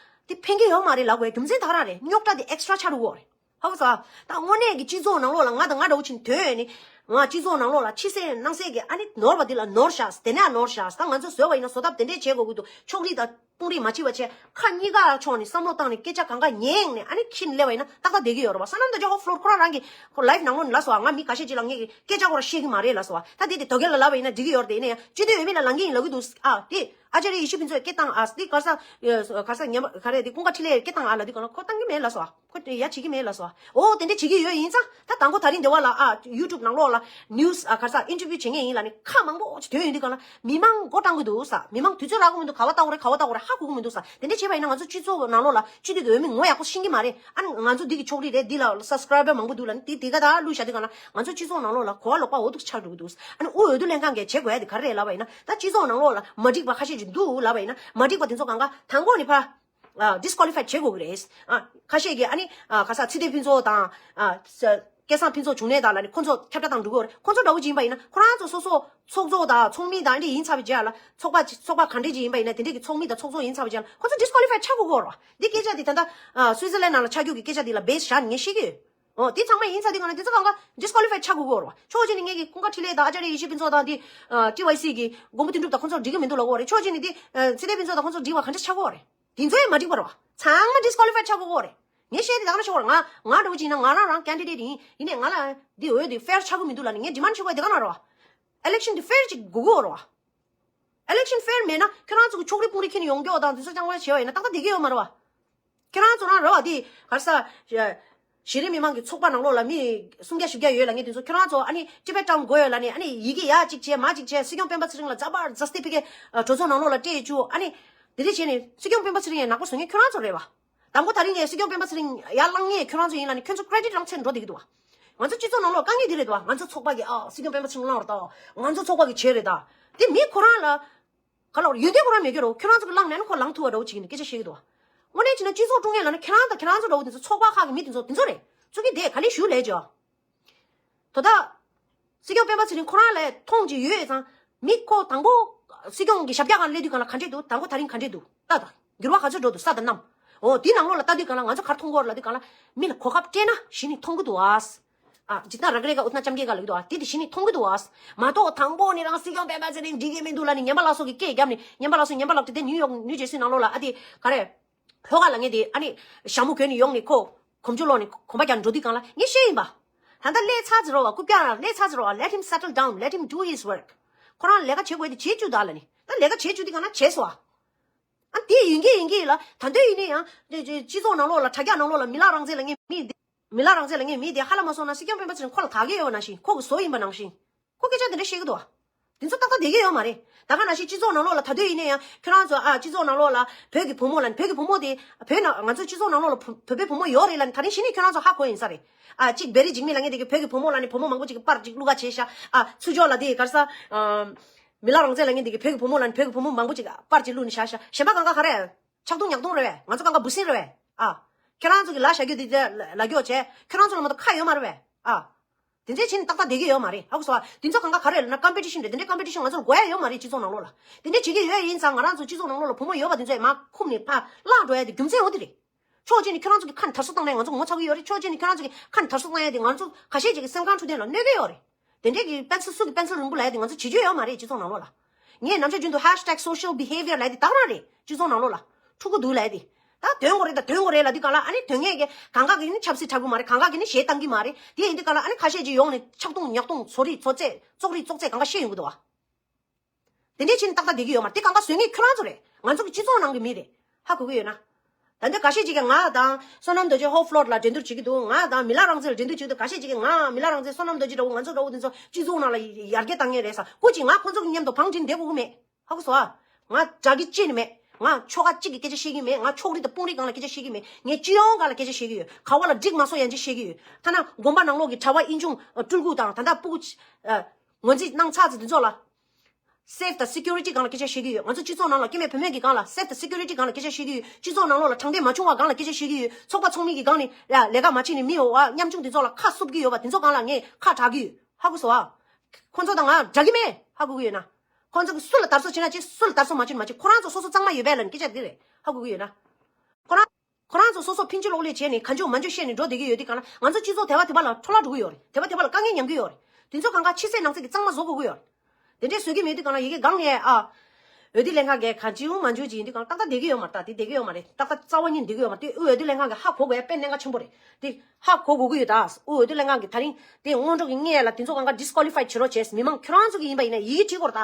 དེ་ཕན་གྱི་ཡོད་མ་རེད་ལབ་དགོས་རྒྱུ་མཚན་ད་ག་རང་རེད། རྙོག་དྲ་དེ་ཨེགས་ཊྲ་ཆགས་འགྲོ་གི་ཡོད་རེད། ཧ་གོ་སོང་། ད་དངོས་གནས་ཀྱི་སྤྱི་ཚོགས་ནང་ལོགས་ལ་ང་དང་ང་འདྲ་བོ་ཅིག་ཐོན་ནས། ང་སྤྱི་ཚོགས་ནང་ལོགས་ལ་ཕྱི་གསལ་ནང་གསལ་གྱི་ཨ་ནི་ནོར་བ་འདི་ལ་ནོར་བཞག་དེ་ནས་ནོར་བཞག་ད་ང་ཚོ་བཟོས་པ་ཡིན་ན་བཟོ་ཐབས་དེ་འདྲས་བྱེད་དགོས་ཀྱི་འདུག་ཕྱོགས་རིས་དང་དཔུང་རིས་མ་གཅིག་པ་བྱས། ཁ་གཉིས་ཀ་ཕྱོགས་ནས་བསམ་བློ་བཏང་ནས་སྐད་ཆ་གང་ག་ཉན་ནས་ཨ་ནི་ཁྱེར་སླེབས་པ་ཡིན་ན་ཏག་ཏག་བསྡད་ཀྱི་ཡོད་རེད་བ། བསོད་ནམས་རྡོ་རྗེ་ཧོ་ཕ་ལོ་ཁོ་རང་རང་གི་ཁོ་ལའིབ་ནང་ལོགས་ནས་ལབ་སོང་བ། ང་མི་ཁ་ཤས་ཅིག་ལ་ངས་སྐད་ཆ་ཁོ་རང་བཤད་ཀྱི་མ་རེད་ལབ་སོང་བ། ད་དེ་དེ་དོལ་རྒྱལ་ལ་ལབ་པ་ཡིན་ན་འགྲིག་གི་ཡོད་རེད། དེ་ཡིན་ན་ཡང་སྤྱི་འཐུས་འོས་མི་ལ་ལབ་གི་ཡིན་ལབ་གི་འདུག་ཨ་དེ་ཨ་ཅཱརྱ་ཡེ་ཤེས་ཕུན་ཚོགས་སྐད་བཏང་ཨ་དེ་ག་རེ་ཟེར་ག་རེ་དེ་ཀུན་དགའ་འཕྲིན་ལས་སྐད་བཏང་ཨ་ལབ་དུས་གང་ལ་ཁོ་བཏང་གི་མེད་ལབ་སོང་བ། ཁོ་ཡ་བྱེད་ཀྱི་མེད་ལབ་སོང་། འོ་དེ་འདྲ་བྱེད་ཀྱི་ཡོད་ཡིན་ཙང་། ད་དང་པོ་ད་རིང་འདི་བ་ལ་ཨ་ཡུ་ཊུབ་ནང་ལོགས་ལ་ནིའུ་སི་ཨ་ག་རེ་ཟེར་ཨིན་ཊར་བིའུ་བྱེད་མཁན་ཡིན་ལབ་ནས་ཁ་མང་པོ་ཅིག་ཐོན་ཡོང་དུས་གང་ལ་མི་མང་མགོ་བཀྲམ་གི་འདུག་ས། མི་མང་དུས་ཚོད་རག་གི་མི་འདུག་ག་བ་ལྟ་དགོས་རེད། ག་བ་ལྟ་དགོས་རེད། ཧ་གོ་གི་མི་འདུག་ས། དེ་འདྲ་བྱས་པ་ཡིན་ན་ང་ཚོ་སྤྱི་ཚོགས་ནང་ལོགས་ལ་སྤྱི་འཐུས་ཀྱི་འོས་མི་ངོ་ཡག་པོ་ཤེས་ཀྱི་མ་རེད། ཨ་ནི་ང་ཚོ་འདི་གི་ཕྱོགས་རིས་རེད། འདི་ལ་སབ་སི་ཀ་རའེ་བར་མང་པོ་འདུག་ལབ་ནས་དེ་དེ་ག་ད་བླུགས་བཞག་དུས་གང་ལ་ང་ཚོ་སྤྱི་ཚོགས་ནང་ལོགས་ལ་གོ་བ་ལོག་པ་འོ་འདུག་ཆགས་འགྲོ་གི་འདུག་ཨ་ནི་དབུས་འོས་བསྡུ་ལྷན་ཁང་གིས་བྱེད་དགོས་ཡ་དེ་ག་རེ་རེད་ལབ་པ་ཡིན་ན། ད་སྤྱི་ཚོགས་ནང་ལོགས་ལ་མ་འགྲིག་པ་ཁ་ཤས་ཅིག་འདུག་ལབ་པ་ཡིན་ན། མ་འགྲིག་པ་དེ་ཚོ་གང་ག་དང་པོ་ནས་ཕར། ཨ། ཌིསི་ཀོ་ལི་ཕའི་བྱེད་དགོས་ཀྱི་རེད། ཨ། ཁ་ཤས་ཀྱིས་ཨ་ནི། ཨ། ག་ས་ཚེ་བརྟན་ཕུན་ཚོགས་དང་། ཨ། ས། སྐལ་བཟང་ཕུན་ཚོགས་འབྱུང་གནས་དང་ལབ་ནས་ཁོ་ཚོ་ཁྱབ་བསྒྲགས་བཏང་འགྲོ་གི་ཡོད་རེད། ཁོ་ཚོ་འདྲ་བོ་ཅིག་ཡིན་པ་ཡིན་ན་ཁོ་རང་ཚོ་སོ་སོ་ཚོགས་གཙོ་དང་ཚོགས་མི་དང་ཨ་འདྲ་ཡིན་ཚར་བའི་རྗེས་ལ། ཚོགས་པ་ཚོགས་པ་ག་འདྲ་ཅིག་ཡིན་པ་ཡིན་ན་དེ་འདྲས་ཀྱི་ཚོགས་མི་དང་ཚོགས་གཙོ་ཡིན་ཚར་བའི་རྗེས་ལ་ཁོ་ཚོ་ཌིསི་ཀོ་ལི་ཕའི་ཆགས་དགོས་ཀྱི་ཡོད་རེད་བ། འདི་སྐད་ཆ་འདི་ད་ལྟ། ཨ། སུའི་ཛར་ལན་ནང་ལ་ཆགས་རྒྱུ་གི་སྐད་ཆ་འདི་ལ་བེ་སི་བཞག་ནས་ངས་བཤད་ཀྱི་ཡོད། འོ། དེ་ཚང་མ་ཡིན་ཚར་དུས་གང་ལ་དེ་ཚོ་གང་ག་ཌིསི་ཀོ་ལི་ཕའི་ཆགས་དགོས་ཀྱི་ཡོད་རེད་བ། ཕྱོགས་གཅིག་ནས་ངས་ཀྱི་ཀུན་དགའ་འཕྲིན་ལས་དང་ཨ་ཅཱརྱ་ཡེ་ཤེས་ཕུན་ཚོགས་དང་དེ། ཨ། ཊི་ཝའི་སི་གི་མགོན་པོ་དོན་གྲུབ་དང་ཁོ་ཚོར་འགྲིག་གི་མི་འདུག་ལབ་ཀྱི་ཡོད་རེད། ཕྱོགས་གཅིག་ནས་དེ། ཨ། ཚེ་བརྟན་ཕུན་ཚོགས་དང་ཁོ་ཚོར་འགྲིག་པ་ག་འདྲ་ཆགས་ཀྱི་ཡོད་རེད། དེ་ཚོ་ཡང་མ་འགྲིག་པ་རེད་བ། ཚང་མ་ཌིསི་ཀོ་ལི་ཕའི་ཆགས་དགོས་ཀྱི་ཡོད་རེད། ངས་བཤད་དེ་ད་ག་ནང་བཞིན་པར་ང་ང་འདྲ་བོ་ཅིག་ཡིན་ན་ང་རང་རང་ཀེན་ཌི་ཌེ་ཊི་ཡིན། ཡིན་ནའི་ང་ལ་འདི་འོས་འདི་ཕེར་ཆགས་ཀྱི་མི་འདུག་ལབ་ནས་ངས་ཌི་མན་ཌི་བྱེད་དགོས་དེ་ག་ནང་རེད་བ། ཨི་ལེག་ཤན་འདི་ཕེར་ཅིག་དགོས་ཀྱི་ཡོད་རེད་བ། ཨི་ལེག་ཤན་ཕེར་མེད་ན་ཁྱོད་རང་ཚོ་གི་ཕྱོགས་རིས་དཔུང་རིས་ཁྱེར་ནས་ཡོང་རྒྱུ་དང་དེ་ཚོ་རྐྱང་པ་བྱས་པ་ཡིན་ན་ཏག་ཏག་བསྡད་ཀྱི་ཡོད་མ་རེད་བ། ཁྱོད་རང་ཚོ་རང་རེད་བ་དེ་ག་རེ་ཟེར། གཞི་རིམ་མི་མང་གི་ཚོགས་པ་ནང་ལོགས་ལ་མི་སུམ་བརྒྱ་བཞི་བརྒྱ་ཡོད་ལབ་མཁན་དེ་ཚོ་ཁྱོད་རང་ཚོ་ཨ་ནི་ཊི་བེཊ་ཊའོན་དགོས་ཡོད་ལབ་ནས་ཨ་ནི་ཡི་གེ་ཡ་གཅིག་བྱས་མ་གཅིག་བྱས་སྲིད་སྐྱོང་སྤེན་པ་ཚེ་རིང་ལ་ཛ་བར་ཛ་སྟི་ཕ་གིའི་གྲོས་ཚོགས་ནང་ལོགས་ལ་སྤྲད་བཅུག་ཨ་ནི། དེ་འདྲ་བྱས་ནས་སྲིད་སྐྱོང་སྤེན་པ་ཚེ་རིང་ཡང་ནག་པོ་བཟོ་མཁན་ཁྱོད་རང་ཚོ་རེད་བ། དང་པོ་ད་རིང་ངས་སྲིད་སྐྱོང་སྤེན་པ་ཚེ་རིང་ཡར་བསླངས་མཁན་ཁྱོད་རང་ཚོ་ཡིན་ལབ་ནས་ཁྱོད་ཚོ་ཀི་རེ་ཌིཊ་རང་འཚོལ་འགྲོ་བསྡད་ཀྱི་འདུག་བ། ང་ཚོ་སྤྱི་ཚོགས་ནང་ལོགས་དཀའ་ངལ་འདི་རེད་འདུག་བ། ང་ཚོ་ཚོགས་པ་གིས་ཨ་སྲིད་སྐྱོང་སྤེན་པ་ཚེ་རིང་བསླངས་རེད་ད། ང་ཚོ་ཚོགས་པ་གིས་བྱས་རེད་ད། དེ་མི་ཁོ་རང་ལ། ག་ལ་ཡོན་ཏན་ཁོ་རང་མེད་ཀྱི་རེད། ཁྱོད་རང་ཚོ་གིས་བསླངས་ནས་ཨ་ནི་ཁོ་ལངས་ཐུབ་པ་འདྲ་བོ་བྱེད་ཀྱི་ནས་སྐད་ཆ་བཤད་ཀྱི་འདུག་བ། དངོས་གནས་བྱས་ན་སྤྱི་ཚོགས་དཀྲུག་མཁན་ལབ་ན་ཁྱེད་རང་དང་ཁྱེད་རང་ཚོ་འདྲ་བོ་དེ་ཚོ་ཚོགས་པ་ཁག་གི་མི་དེ་ཚོ་དེ་ཚོ་རེད། ཚུར་གི་དེ་ག་ལེ་ཞུ་ལས་ཀྱི། དོ་ད། སྲིད་སྐྱོང་སྤེན་པ་ཚེ་རིང་ཁོ་རང་ལ་མཐོང་ཅིག་ཡོད་ཙང་། མི་ཁོ་དང་པོ་སྲིད་སྐྱོང་གི་ཞབས་བཀྱག་སྒང་སླེབས་དུས་སྒང་ལ་ག་འདྲས་འདུག་དང་པོ་ད་རིང་ག་འདྲས་འདུག་ལྟ་དང་། འགྱུར་བ་ག་ཚོད་འགྲོ་འདུག་ས་དང་གནམ། འོ་དེའི་ནང་ལོགས་ལ་ལྟ་དུས་སྒང་ལ་ང་ཚོ་ག་རེ་མཐོང་གི་ཡོད་རེད་ལབ་དུས་སྒང་ལ། མི་ལ་གོ་སྐབས་སྤྲད་ན་གཞི་ནས་མཐོང་གི་འདུག་ཨ། ཨ། ཇི་ལྟར་རག་རེ་ག་འུ་ཐ་ཅམ་གེ་ག་ལབ་ཀྱི་འདུག་ཨ། དེ་དེ་གཞི་ནས་མཐོང་གི་འདུག་ཨ། མ་གཏོགས་དང་པོ་ནས་རང་སྲིད་སྐྱོང་སྤེན་པ་ཚེ་རིང་འགྲིག་གི་མི་འདུག་ལབ་ནས་ངན་པ་ལགས་སོ་གི་སྐད་བརྒྱབ་ནས་ངན་པ་ལགས་སོ་ངན་པ་ལགས་དེ་དེ་ནིའུ་ཡོག་ནིའུ་ཇེར་སི་ནང་ལོགས་ལ་ཨ་དེ་ག་རེ། ལྷོ་ཁ་ལབ་མཁན་དེ་ཨ་ནི་ཞྭ་མོ་གྱོན་ནས་ཡོང་ནས་ཁོ་གོམ་བགྲོད་སློག་ནས་གོམ་པ་རྒྱག་འགྲོ་དུས་སྒང་ལ་ངས་བཤད་ཡིན་པ། ད་ལྟ་སླེབས་ཚར་ཟེར་རོ་བ། རྐུབ་བཀྱག་རང་སླེབས་ཚར་ཟེར་རོ་བ། Let him settle down, let him do his work. ཁོ་རང་ལས་ཀ་བྱེད་དགོས་དེ་བྱེད་བཅུག་ད་ལབ་ནས། ད་ལས་ཀ་བྱེད་བཅུག་དུས་སྒང་ལ་བྱས་སོང་བ། ཨ་དེ་ཡིན་གྱི་ཡིན་གྱི་ལ་ད་དུང་ཡིན་ན་ཡང་། སྤྱི་ཚོགས་ནང་ལོགས་ལ་དྲ་རྒྱ་ནང་ལོགས་ལ་མི་ལག་རང་བཙན་ལབ་མཁན་མི་དེ། མི་ལག་རང་བཙན་ལབ་མཁན་མི་དེ་ཧ་ལས་མ་སོང་ན་སྲིད་སྐྱོང་སྤེན་པ་ཚེ་རིང་ཁོ་ལ་དགའ་གི་ཡོད་པ་ནང་བཞིན། ཁོ་གི་བཟོ་ཡིན་པ་ནང་བཞིན། ཁོ་སྐད་ཆ་དེ་འདྲ་བཤད་ཀྱི་འདུག་བ། དེ་ཚོ་ཏག་ཏག་བསྡད་ཀྱི་ཡོད་མ་རེད། ད་ག་ནང་བཞིན་སྤྱི་ཚོགས་ནང་ལོགས་ལ་ད་དུང་ཡིན་ན་ཡང་ཁྱོད་རང་ཚོ་ཨ་སྤྱི་ཚོགས་ནང་ལོགས་ལ་བོད་ཀྱི་བུ་མོ་ལབ་ནས། བོད་ཀྱི་བུ་མོ་དེ་བོད་ནང་ང་ཚོ་སྤྱི་ཚོགས་ནང་ལོགས་ལ་བུ་བོད་པའི་བུ་མོ་ཡོད་རེད་ལབ་ནས་ད་རིང་གཞི་ནས་ཁྱོད་རང་ཚོ་ཧ་གོ་ཡིན་ས་རེད། ཨ་གཅིག་བེ་རི་འཇིགས་མེད་ལབ་མཁན་དེ་གིས་བོད་ཀྱི་བུ་མོ་ལབ་ནས་བུ་མོ་མང་པོ་ཅིག་གིས་པར་ཅིག་བླུགས་ཀ་བྱས་ཤག་ཨ་ཚུར་ཕྱོགས་ལ་དེ་ག་རེ་ཟེར། ཨ་མི་ལག་རང་བཙན་ལབ་མཁན་དེ་གིས་བོད་ཀྱི་བུ་མོ་ལབ་ནས་བོད་ཀྱི་བུ་མོ་མང་པོ་ཅིག་གིས་པར་ཅིག་བླུགས་ནས་བཞག་ཤག་གཞན་པ་གང་ག་ག་རེ། ཆག་རྡུང་ཉག་རྡུང་རེད་བས། ང་ཚོ་གང་ག་འབུ་སྲིན་རེད་བས། ཨ་ཁྱོད་རང་ཚོ་གིས་ལབ་བཞག་རྒྱུ་དེ་དེ་ལབ་རྒྱུ་བྱས། ཁྱོད་རང་ཚོ་ལ་མ་གཏོགས་ཁ་ཡོད་མ་རེད་བས། ཨ། དེ་འདྲས་བྱས་ནས་ཏག་ཏག་བསྡད་ཀྱི་ཡོད་མ་རེད། ཧ་གོ་སོང་ཨ། དེ་ཚོ་གང་ག་ག་རེ་ལབ་ན་ཀམ་པི་ཊི་ཤན་རེད། དེ་འདྲས་ཀམ་པི་ཊི་ཤན་ང་ཚོ་ལ་དགོས་ཡ་ཡོད་མ་རེད། སྤྱི་ཚོགས་ནང་ལོགས་ལ། དེ་འདྲས་བྱེད་ཀྱི་ཡོད་ཡིན་ཙང་ང་རང་ཚོ་སྤྱི་ཚོགས་ནང་ལོགས་ལ་བུ་མོ་ཡོད་པ་དེ་ཚོས་མར་ཁུམ་ནས་ཕར་བརླག་འགྲོ་ཡ་དེ་རྒྱུ་མཚན་འོ་དེ་རེད། ཕྱོགས་གཅིག་ནས་ཁྱོད་རང་ཚོ་གིས་ཁ་ནས་དར་སོ་བཏང་ནས་ང་ཚོ་ངོ་ཚ་གི་ཡོད་རེད། ཕྱོགས་གཅིག་ནས་ཁྱོད་རང་ཚོ་གིས་ཁ་ནས་དར་སོ་བཏང་ཡ་དེ་ང་ཚོ་ཁ་ཤས་ཅིག་གི་སེམས་ཁམས་འཕྲོད་བསྟེན་ལ་གནོད་ཀྱི་ཡོད་རེད། དེ་འདྲས་ཀྱི་དཔེ་མཚོན་སུ་གི་དཔེ་མཚོན་རིང་པོ་ལབ་ཡ་དེ་ང་ཚོ་བྱེད་རྒྱུ་ཡོད་མ་རེད། སྤྱི་ཚོགས་ནང་ལོགས་ལ། ངས་ནམ་ཞག་རྒྱུན་དུ་ཧེཤ་ཊེག་སོ་ཤལ་བི་ཧེ་བི་ཡར་ལབ་ཡ་དེ་ད་ག་རང་རེད། སྤྱི་ཚོགས་ནང་ལོགས་ལ། འཁྲུག་གི་འདུག་ལབ་ཡ་དེ། ད་དོན་དགོས་རེད། ད་དོན་དགོས་རེད་ལབ་དུས་སྒང་ལ་ཨ་ནི་དོན་གནད་ཀྱི་གང་ག་གིས་ནི་ཆབ་སྲིད་འཁྲབ་གི་མ་རེད། གང་ག་གིས་ནི་གཞས་བཏང་གི་མ་རེད། དེ་ཡིན་དུས་སྒང་ལ་ཨ་ནི་ཁ་ཤས་ཅིག་ཡོང་ནས་ཆག་རྡུང་ཉག་རྡུང་བཟོ་རིགས་བཟོ་རྩལ་བཙོག་རིགས་བཙོག་རྩལ་གང་ག་བཤད་ཡོང་གི་འདུག་བ། དེ་འདྲས་བྱས་ནས་ཏག་ཏག་བསྡད་ཀྱི་ཡོད་མ་རེད། དེ་གང་ག་བཟོ་མཁན་ཁྱོད་རང་ཚོ་རེད། ང་ཚོ་གི་སྤྱི་ཚོགས་ནང་གི་མི་རེད། ཧ་གོ་གི་ཡོད་ན། ད་ལྟ་འགའ་ཤས་ཅིག་གིས་ང་དང་བསོད་ནམས་རྡོ་རྗེ་ཧོབ་ཕློར་ལ་འགྲན་བསྡུར་བྱེད་ཀྱི་འདུག་ང་དང་མི་ལ་རང་བཙན་ལ་འགྲན་བསྡུར་བྱེད་ཀྱི་འདུག་འགའ་ཤས་ཅིག་གིས་ང་མི་ལ་རང་བཙན་བསོད་ནམས་རྡོ་རྗེ་འདྲ་བོ་ང་ཚོ་འདྲ་བོ་འདི་ཚོ་སྤྱི་ཚོགས་ནང་ལ་ཡར་རྒྱས་བཏང་མཁན་རེད་ཟེར། སྐུ་མཁྱེན། ང་ཁོང་ཚོ་གི་མཉམ་དུ་བང་བསྒྲིགས་བསྡད་དགོས་ཀྱི་མེད། ཧ་གོ་སོང་ཨ། ང་དགྲ་གི་ཅི་ནི་མེད། ང་ཆོལ་ཁ་གཅིག་གི་སྐད་ཆ་བཤད་ཀྱི་མེད། ང་ཕྱོགས་རིས་དང་དཔུང་རིས་སྒང་ལ་སྐད་ཆ་བཤད་ཀྱི་མེད། ངས་སྤྱི་ཡོངས་སྒང་ལ་སྐད་ཆ་བཤད་ཀྱི་ཡོད། ག་བ་ལ་འགྲིག་མ་སོང་ཡང་ཅི་བཤད་ཀྱི་ཡོད། ཐ་ན་དགོན་པ་ནང་ལོགས་ཀྱི་གྲྭ་པ་དབྱིན་ཇུང་སྤྲུལ་སྐུ་དང་ད་ལྟ་སྤུ་གུ་ངོས་འཛིན་གནང་ཚར་ཚེ་འདི་ཚོ་ལ། Safety security་སྒང་ལ་སྐད་ཆ་བཤད་ཀྱི་ཡོད། ང་ཚོ་སྤྱི་ཚོགས་ནང་ལ་སྐྱེ་དམན་བུད་མེད་ཀྱི་སྒང་ལ་safety security་སྒང་ལ་སྐད་ཆ་བཤད་ཀྱི་ཡོད། སྤྱི་ཚོགས་ནང་ལོགས་ལ་དྲང་བདེན་མ་བྱུང་བ་སྒང་ལ་སྐད་ཆ་བཤད་ཀྱི་ཡོད། ཚོགས་པ་ཚོགས་མི་གི་སྒང་ནས་ལས་ཀ་མ་བྱེད་ནས་མི་འོ་བ་ཉམ་ཆུང་འདི་ཚོ་ལ་ཁ་བསུབ་ཀྱི་ཡོད་པ་འདི་ཚོ་སྒང་ལ་ངས་ཁ་གྲག་གི་ཡོད། ཧ་གོ་སོང་ཨ། ཁོང་ཚོ་དང་ང་འདྲ་གི་མེད། ཧ་གོ་གི་ཡོད་ན། ཁོང་ཚོ་གི་སུ་ལ་དར་སྲོལ་བྱེད་ན་བྱེད། སུ་ལ་དར་སྲོལ་མ་བྱེད་ན་མ་བྱེད། ཁོ་རང་ཚོ་སོ་སོ་གཙང་མ་ཡོད་པས་ལབ་ནས་སྐད་ཆ་འདི་རེད། ཧ་གོ་གི་ཡོད་ན། ཁོ་རང་ཁོ་རང་ཚོ་སོ་སོ་ཕིན་ཅི་ལོག་ལས་བྱས་ནས་ག་འཇོག་མ་འཇོག་བཤད་ནས་འགྲོ་བསྡད་ཀྱི་ཡོད་དུས་གང་ལ་ང་ཚོ་སྤྱི་ཚོགས་དེ་བ་དེ་བ་ལ་འཕྲོ་བརླག་འགྲོ་གི་ཡོད་རེད། དེ་བ་དེ་བ་ལ་དཀའ་ངལ་མྱངས་ཀྱི་ཡོད་རེད། དེ་ཚོ་གང་ག་ཕྱི་གསལ་ནང་གསལ་གྱི་གཙང་མ་བཟོ་དགོས་ཀྱི་ཡོད་རེད། དེ་འདྲས་བཟོ་གི་མེད་དུས་གང་ལ་ཡི་གེ་སྒང་ནས་ཨ། འོས་བསྡུ་ལྷན་ཁང་གིས་ག་ཅི་ཡོང་མ་འཇོག་ཅིག་ཡིན་དུས་གང་ལ་ཏག་ཏག་བསྡད་ཀྱི་ཡོད་མ་རེད། ད་དེ་བསྡད་ཀྱི་ཡོད་མ་རེད། ཏག་ཏག་རྩ་བ་ཉིད་བསྡད་ཀྱི་ཡོད་མ་རེད། དེ་དབུས་འོས་བསྡུ་ལྷན་ཁང་གི་ཧ་གོ་དགོས་ཡ་དཔེ་གནད་འགག་ཆེན་པོ་རེད། དེ་ཧ་གོ་དགོས་ཀྱི་ཡོད། ད་དབུས་འོས་བསྡུ་ལྷན་ཁང་གིས་ད་རིང་དེ་སྔོན་འགྲོ་གི་སྔོན་ལ་དེ་ཚོ་གང་ག་disqualify་བྱེད་རོགས་བྱས། མི་མང་ཁྱོད་རང་ཚོ་གི་ཡིན་པ་ཡིན་ན་ཡི་གེ་བྲིས་དགོས་རེད། ད་